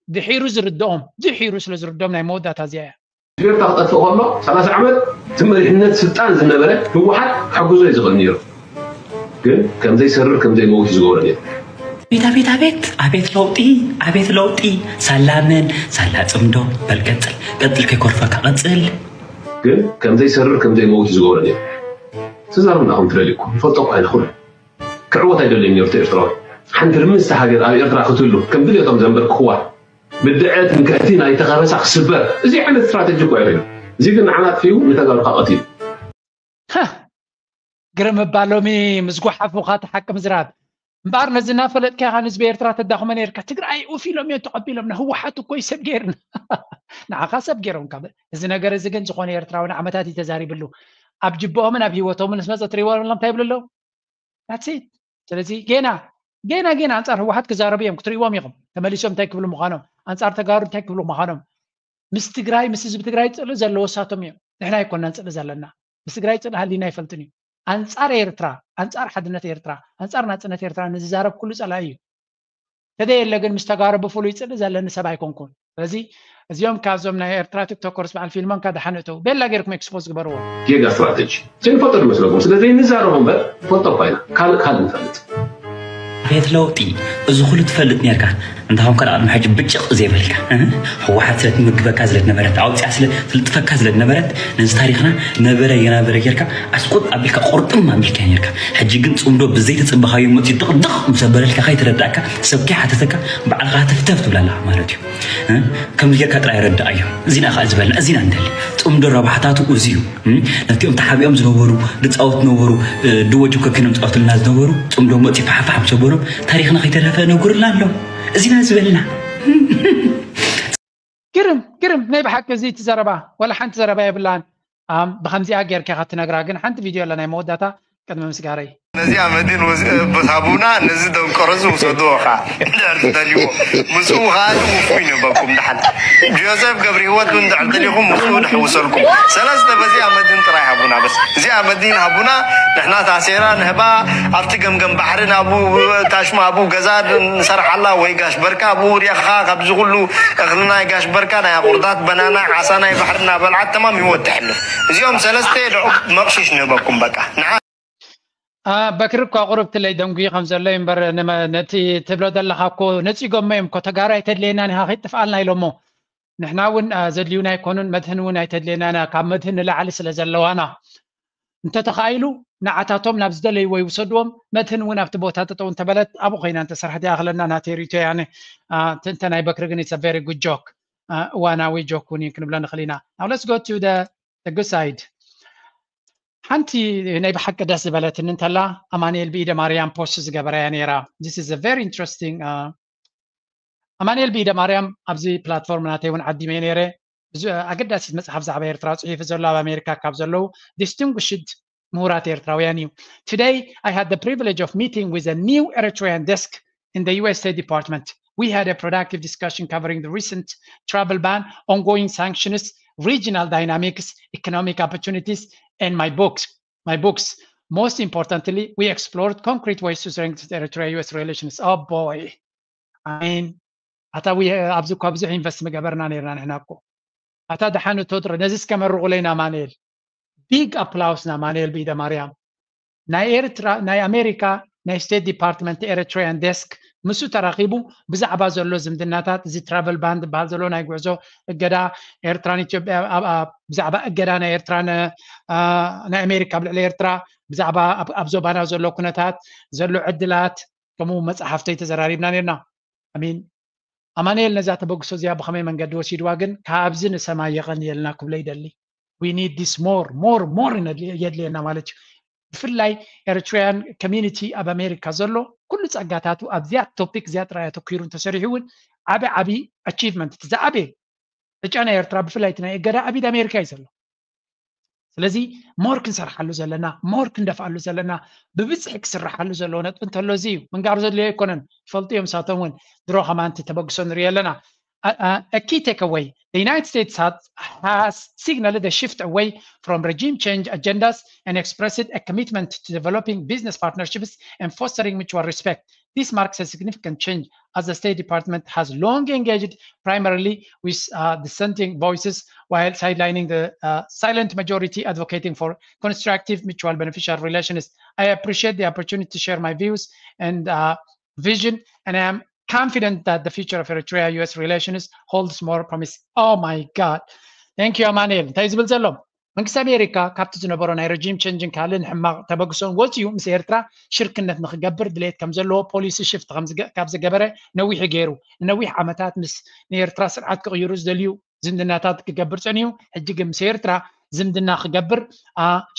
ድሒሩ ዝርድኦም ድሒሩ ስለ ዝርድኦም ናይ መወዳእታ እዚኣ እያ። ኤርትራ ክጠፍእ ከሎ ሰላሳ ዓመት እቲ መሪሕነት ስልጣን ዝነበረ ህወሓት ክሕግዞ እዩ ዝኽእል ነይሩ። ግን ከም ዘይሰርር ከም ዘይመውት እዩ ዝገብሮ ነይሩ። ቤት ኣቤት ኣቤት ኣቤት ለውጢ ኣቤት ለውጢ ሳላ መን ሳላ ጽምዶ በል ቀጽል ቀጽል ከይኮርፈካ ቀጽል ግን ከም ዘይሰርር ከም ዘይመውት እዩ ዝገብሮ ነይሩ። ትዛረብና ከም ትደልዩ እኮ ንፈልጦ እኮ ኣይንኹን ክዕወት ኣይደልዮም ነይሩ እቲ ኤርትራዊ። ሓንቲ ርምስቲ ሃገር ኣብ ኤርትራ ክትህሉ ከም ድልየቶም ዘንበርክኽዋ ብድዐት ምክሕቲ ናይ ተኸበሳ ክስበር እዚ ዓይነት ስትራተጂ እኮ እዩ። እዚ ግን ንዓና ኣጥፊኡ ንተጋሩካ ቀቲሉ። ግርም እባ ሎሚ ምስ ጓሓፉኻ እቲ ሓቂ ምዝራብ እምበኣር ነዚ እናፈለጥካ ኢኻ ንህዝቢ ኤርትራ ተዳኽሞ ነርካ። ትግራይ ኡፍ ኢሎም እዮም ተቐቢሎም ንህወሓት እኮ እዩ ሰብ ገይርና ንዓኻ ሰብ ገይሮም ካብ እዚ ነገር እዚ ግን ዝኾነ ኤርትራዊ ንዓመታት እዩ ተዛሪብሉ ኣብ ጅብኦምን ኣብ ህይወቶምን ምስ መፀ ትሪእዎም ኣለዉ እንታይ ይብሉ ኣለዉ That's it። ስለዚ ጌና ጌና ጌና ኣንፃር ህወሓት ክዛረቡ እዮም ክትሪእዎም ኢኹም ተመሊሶም እንታይ ክብሉ ምዃኖም ኣንፃር ተጋሩ እንታይ ክብሉ ምዃኖም ምስ ትግራይ ምስ ህዝቢ ትግራይ ፅልኢ ዘለዎ ሳቶም እዮም ንሕና ኣይኮናን ፅልኢ ዘለና ምስ ትግራይ ፅልኢ ሃሊና ኣይፈልጥን እዩ ኣንፃር ኤርትራ ኣንፃር ሓድነት ኤርትራ ኣንፃር ናፅነት ኤርትራ ንዝዛረብ ኩሉ ፀላኢ እዩ ተደየለ ግን ምስ ተጋሩ ብፍሉይ ፅልኢ ዘለኒ ሰብ ኣይኮንኩን ስለዚ እዚኦም ካብዞም ናይ ኤርትራ ቲክቶከርስ በዓል ፊልሞን ካደሓንእተው ቤላ ገይርኩም ኤክስፖዝ ግበርዎ ጌጋ ስትራተጂ ዘይንፈልጦ ዝመስለኩም ስለ ዘይንዛረቦ እምበር ንፈልጦ እኳ ኢና ካልእ ካልእ ንፈልጥ ቤት ለውጢ እዚ ኩሉ ትፈልጥ ነርካ እንታኹም ከዳ ቅድሚ ሕጂ ብጭቕ ዘይበልካ ህወሓት ስለ ትምግበካ ስለ ዝነበረት ኣውፅያ ስለ ትልጥፈካ ስለ ዝነበረት ነዚ ታሪክና ነበረ የናበረ ጌርካ ኣስቁጥ ኣቢልካ ቁርጥም ኣቢልካ ነርካ ሕጂ ግን ፅምዶ ብዘይተፅበኻዮ መፅኡ ድቕድቕ ምስ ኣበለልካ ከይተረዳእካ ሰብ ከይሓተተካ ባዕልኻ ተፍተፍ ትብላ ኣለኻ ማለት እዩ ከምዚ ጌርካ ጥራይ ረዳእ እዮም እዚና ከዓ ዝበልና እዚና ንደሊ ፅምዶ ረባሕታቱ እዚ እዩ ነቲኦም ተሓቢኦም ዝነበሩ ዝፃወት ዝነበሩ ድወ ጆከኪኖም ዝፃወትልና ዝነበሩ ፅምዶ መፂ ፋሕፋሕ ምስ ኣበሎም ታሪክና ከይተረፈ ነጉርልና ኣሎ እዚና ዝበልና ግርም ግርም ናይ ብሓቂ እዚ እቲ ዘረባ ወላ ሓንቲ ዘረባ የብላን ብከምዚኣ ጌርካ ኢኻ ትነግራ ግን ሓንቲ ቪድዮ ኣላ ናይ መወዳእታ ቅድሚ ምስጋረይ ነዚኣ መድን ሃቡና ነዚ ደንቀሮ ዝውሰድዎ ኸዓ እንድሕር ትደልይዎ ምስኡ ኸዓ ውፉይ ንበኩም ድሓን ጆሴፍ ገብረ ህይወት እውን እንድሕር ደሊኹም ምስኡ ንሕውሰልኩም ሰለስተ በዚኣ መድን ጥራይ ሃቡና በስ እዚኣ መድን ሃቡና ንሕና ታሴራ ንህባ ኣብቲ ገምገም ባሕሪ ናብኡ ታሽማ ኣብኡ ገዛ ንሰርሓላ ወይ ጋሽ በርካ ኣብኡ ሪእኻ ካብዚ ኩሉ እኽሊ ናይ ጋሽ በርካ ናይ ኣቑርዳት በናና ዓሳ ናይ ባሕሪ እናበልዓት ተማም ህይወት ተሕልፍ እዚኦም ሰለስተ የድዑ መቕሽሽ ንህበኩም በቃ ንዓ በክሪ እኳ ቁሩብ ትለይ ደንጉዩ ከም ዘሎ እዩ እምበር ነቲ ትብሎ ዘለካ እኮ ነፂጎሞ እዮም እኮ ተጋሩ ኣይተድልየናን ኢካ ከይጥፍኣልና ኢሎሞ ንሕና እውን ዘድልዩና ኣይኮኑን መድህን እውን ኣይተድልየናን ካብ መድህን ንላዕሊ ስለ ዘለዋና እንተተኻኢሉ ንዓታቶም ናብ ዝደለይዎ ይውሰድዎም መድህን እውን ኣብቲ ቦታ ጠጠው እንተበለት ኣብኡ ኮይና እንተሰርሐት ይኣኽለና ናተይ ርእቶ ያነ ትንተ ናይ በክሪ ግን it's a very good joke እዋናዊ joke እውን እዩ ክንብሎ ንኽእል ኢና now let's go to the good side ሓንቲ ናይ ብሓቂ ደስ ዝበለትኒ እንተላ ኣማንኤል ብኢደ ማርያም post ዝገበረያ ነይራ this is a very interesting ኣማንኤል ብኢደ ማርያም ኣብዚ platform ናተይ እውን ዓዲመ ነይረ ኣገዳሲት መፅሓፍ ዛዕባ ኤርትራ ፅሒፉ ዘሎ ኣብ ኣሜሪካ ካብ ዘለዉ distinguished ምሁራት ኤርትራውያን እዩ today I had the privilege of meeting with a new Eritrean desk in the U S State Department. We had a productive discussion covering the recent travel ban, ongoing sanctions, regional dynamics, economic opportunities, and my books. My books. Most importantly, we explored concrete ways to strengthen Eritrea-U S relations. Oh boy. I mean, ኣታ ኣብዚ እኳ ብዙሕ ኢንቨስት ምገበርና ነርና ንሕና እኮ ኣታ ደሓን እቶድረ ነዚ እስከ መርቑለይ ናማንኤል big applause ናማንኤል ብኢደ ማርያም ናይ ኤርትራ ናይ ኣሜሪካ ናይ ስቴት ዲፓርትመንት ኤሪትሪያን ዴስክ ምስኡ ተራኺቡ ብዛዕባ ዘሎ ዝምድናታት እዚ travel ban ዝበሃል ዘሎ ናይ ጉዕዞ እገዳ ኤርትራን ኢትዮጵያ ብዛዕባ እገዳ ናይ ኤርትራን ናይ ኣሜሪካ ኣብ ልዕሊ ኤርትራ ብዛዕባ ኣብ ዞባና ዘሎ ኩነታት ዘሎ ዕድላት ከምኡ መፅሓፍተይ ተዘራሪብና ነርና ኣሜን ኣማንኤል ነዛ ተበግሶ እዚኣ ብኸመይ መንገዲ ወሲድዋ ግን ካብዚ ንሰማይ የቐንየልና ክብሎ ይደሊ we need this more more more የድልየና ማለት እዩ ብፍላይ ኤሪትሪያን ኮሚኒቲ ኣብ ኣሜሪካ ዘሎ ኩሉ ፀጋታቱ ኣብዚኣ ቶፒክ እዚኣ ጥራይ ኣተኪሩ እንተሰሪሑ እውን ዓቢ ዓቢ ኣቺቭመንት እቲ ዝዓበየ ዕጫ ናይ ኤርትራ ብፍላይ እቲ ናይ እገዳ ኣብ ኢድ ኣሜሪካ እዩ ዘሎ። ስለዚ ሞር ክንሰርሓሉ ዘለና፣ ሞር ክንደፍኣሉ ዘለና፣ ብብዝሒ ክስርሓሉ ዘለዎ ነጥቢ እንተሎ እዚ እዩ። ምንጋር ዘድልዮ ኣይኮነን፣ ይፈልጡ እዮም። ንሳቶም እውን ድሮ ከማንቲ ተበግሶ ንርኢ ኣለና። A key takeaway: the United States has, has signaled a shift away from regime change agendas and expressed a commitment to developing business partnerships and fostering mutual respect. This marks a significant change, as the State Department has long engaged primarily with uh, dissenting voices while sidelining the uh, silent majority advocating for constructive mutual beneficial relations. I appreciate the opportunity to share my views and uh, vision, and I am confident that the future of Eritrea U S relations holds more promise. Oh my God. Thank you, ኣማኑኤል። እንታይ ዝብል ዘሎ? መንግስቲ ኣሜሪካ ካብቲ ዝነበሮ ናይ ረጂም ቸንጅን ካልእን ሕማቕ ተበግሶን ወፂኡ ምስ ኤርትራ ሽርክነት ንክገብር ድሌት ከም ዘለዎ ፖሊሲ ሽፍት ካብ ዝገበረ ነዊሕ ገይሩ። ንነዊሕ ዓመታት ምስ ንኤርትራ ስርዓት ክቕይሩ ዝደልዩ ዝምድናታት ክገብር ፀኒዩ። ሕጂ ግን ምስ ኤርትራ ዝምድና ክገብር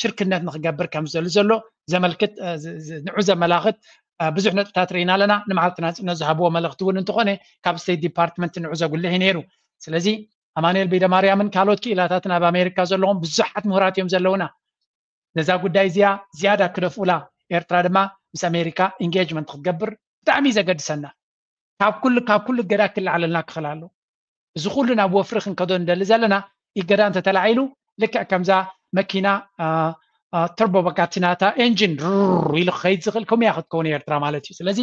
ሽርክነት ንክገብር ከም ዝደሊ ዘሎ ዘመልክት ንዑ ዘመላኽት ብዙሕ ነጥብታት ርኢና ኣለና። ንመዓልቲ ናፅነት ዝሃብዎ መልእኽቲ እውን እንተኾነ ካብ ስቴት ዲፓርትመንት ንዑ ዘጉልሕ እዩ ነይሩ። ስለዚ ኣማኑኤል ቤደማርያምን ካልኦት ክኢላታትን ኣብ ኣሜሪካ ዘለኹም ብዙሓት ምሁራት እዮም ዘለውና። ነዛ ጉዳይ እዚኣ ዝያዳ ክደፍኡላ፣ ኤርትራ ድማ ምስ ኣሜሪካ ኢንጌጅመንት ክትገብር ብጣዕሚ እዩ ዘገድሰና። ካብ ኩሉ ካብ ኩሉ እገዳ ክልዓለልና ክኽእል ኣሎ። እዚ ኩሉ ናብ ወፍሪ ክንከዶ ንደሊ ዘለና እገዳ እንተተላዒሉ ልክዕ ከምዛ መኪና ተርቦ በቃ እቲ ናታ ኤንጂን ሩር ኢሉ ክኸይድ ዝኽእል ከምኡ እያ ክትከውን ኤርትራ ማለት እዩ። ስለዚ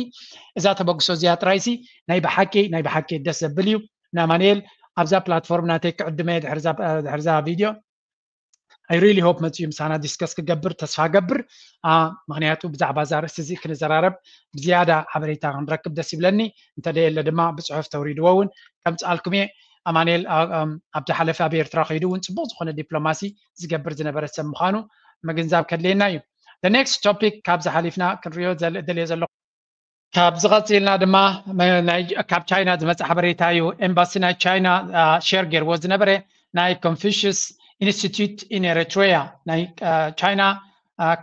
እዛ ተበግሶ እዚኣ ጥራይሲ ናይ ብሓቂ ናይ ብሓቂ ደስ ዘብል እዩ። ንኣማኑኤል ኣብዛ ፕላትፎርም ናተይ ክዕድመ ድሕርዛ ቪድዮ I really hope መፅኡ ምሳና ዲስከስ ክገብር ተስፋ ገብር። ምክንያቱ ብዛዕባ እዛ ርእሲ እዚ ክንዘራረብ ብዝያዳ ሓበሬታ ክንረክብ ደስ ይብለኒ። እንተደየለ ድማ ብፅሑፍ ተውሪድዎ እውን ከምፅኣልኩም እየ። ኣማኑኤል ኣብ ዝሓለፈ ኣብ ኤርትራ ከይዱ እውን ፅቡቅ ዝኮነ ዲፕሎማሲ ዝገብር ዝነበረ ሰብ ምኳኑ ምግንዛብ ከድልየና እዩ። The next topic ካብዚ ሓሊፍና ክንሪኦ እደልዮ ዘለኩ ካብዚ ቀፂልና ድማ ካብ ቻይና ዝመፀ ሓበሬታ እዩ። ኤምባሲ ናይ ቻይና ሼር ገይርዎ ዝነበረ ናይ ኮንፊሽስ ኢንስቲትዩት ኢን ኤሪትሪያ ናይ ቻይና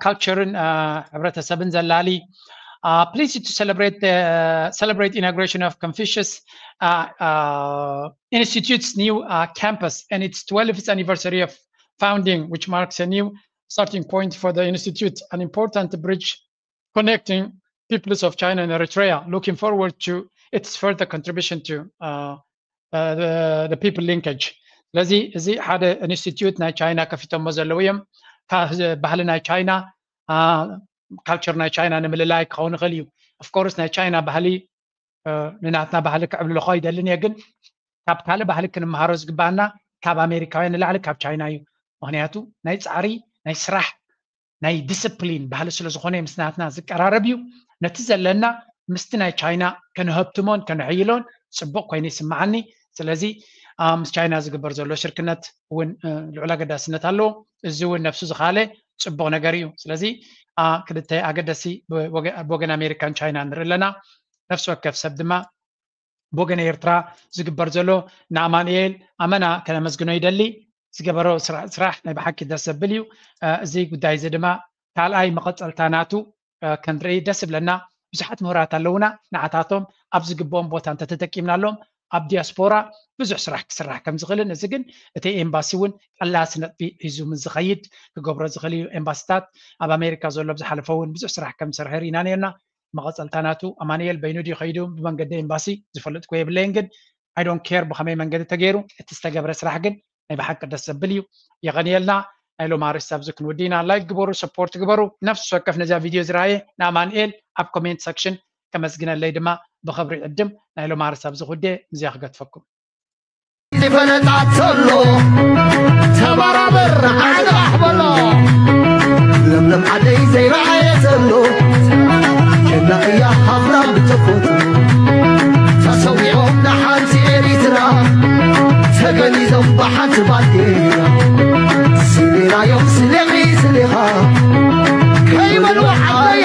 ካልቸርን ሕብረተሰብን ዘላሊ pleased to celebrate the celebrate inauguration of Confucius uh, uh, Institute's new uh, campus and its twelfth anniversary of founding, which marks a new starting point for the institute, an important bridge connecting peoples of China and Eritrea, looking forward to its further contribution to uh, uh, the, the people linkage. ስለዚ እዚ ሓደ ኢንስቲትዩት ናይ ቻይና ከፊቶሞ ዘለዉ እዮም። ባህሊ ናይ ቻይና ካልቸር ናይ ቻይና ንምልላይ ክኸውን ይኽእል እዩ። ኦፍኮርስ ናይ ቻይና ባህሊ ንናትና ባህሊ ክዕብልልኮ ኣይደልን እየ፣ ግን ካብ ካልእ ባህሊ ክንመሃሮ ዝግባና ካብ ኣሜሪካውያን ንላዕሊ ካብ ቻይና እዩ። ምክንያቱ ናይ ፃዕሪ ናይ ስራሕ ናይ ዲስፕሊን ባህሊ ስለ ዝኾነ ምስ ናትና ዝቀራረብ እዩ። ነቲ ዘለና ምስቲ ናይ ቻይና ከነሀብትሞን ከነሕይሎን ፅቡቕ ኮይኑ ይስምዓኒ። ስለዚ ምስ ቻይና ዝግበር ዘሎ ሽርክነት እውን ልዑል ኣገዳስነት ኣለዎ። እዚ እውን ነብሱ ዝኻለ ፅቡቕ ነገር እዩ። ስለዚ ክልተ ኣገደሲ ብወገን ኣሜሪካን ቻይና ንርኢ ኣለና። ነፍሲ ወከፍ ሰብ ድማ ብወገን ኤርትራ ዝግበር ዘሎ ንኣማኑኤል ኣመና ከነመስግኖ ይደሊ። ዝገበሮ ስራሕ ናይ ብሓቂ ደስ ዘብል እዩ። እዚ ጉዳይ እዚ ድማ ካልኣይ መቐፀልታ ናቱ ክንርኢ ደስ ይብለና። ብዙሓት ምሁራት ኣለውና፣ ንዓታቶም ኣብ ዝግብኦም ቦታ እንተተጠቂምናሎም ኣብ ዲያስፖራ ብዙሕ ስራሕ ክስራሕ ከም ዝኽእልን፣ እዚ ግን እቲ ኤምባሲ እውን ቀላሲ ነጥቢ ሒዙ ምስ ዝኸይድ ክገብሮ ዝኽእል እዩ። ኤምባሲታት ኣብ ኣሜሪካ ዘሎ ብዝሓለፈ እውን ብዙሕ ስራሕ ከም ዝሰርሐ ርኢና ነርና። መቐፀልታ ናቱ ኣማኑኤል በይኑ ድዩ ከይዱ ብመንገዲ ኤምባሲ ዝፈልጥኩ የብለይን፣ ግን I don't care ብኸመይ መንገዲ ተገይሩ እቲ ዝተገብረ ስራሕ ግን ናይ ብሓቂ ደስ ዘብል እዩ። የቐንየልና። ናይ ሎም ኣርእስቲ ኣብዚ ክንውዲ ኢና። ላይክ ግበሩ፣ ሰፖርት ግበሩ። ነፍሲ ወከፍ ነዚኣ ቪድዮ ዝረኣየ ንኣማኑኤል ኣብ ኮሜንት ሰክሽን ከመስግነለይ ድማ ብኽብሪ ዕድም። ናይ ሎም ኣርእስቲ ኣብዚ ክውዲ እዚኣ ክገትፈኩም። ዝፈለጣ ዘሎ ተባራበር ዓንቓሕ በሎ። ለምለም ዓደይ ዘይረኣየ ዘሎ ጀግና እያ ሃፍታ ብተፈጥሮ። ተሰዊኦም ንሓንቲ ኤሪትራ ተገሊዞም ብሓንቲ ባንዴራ። ስሌላዮም ስሌኺ ስሌኻ ከይበሉ ዓበይ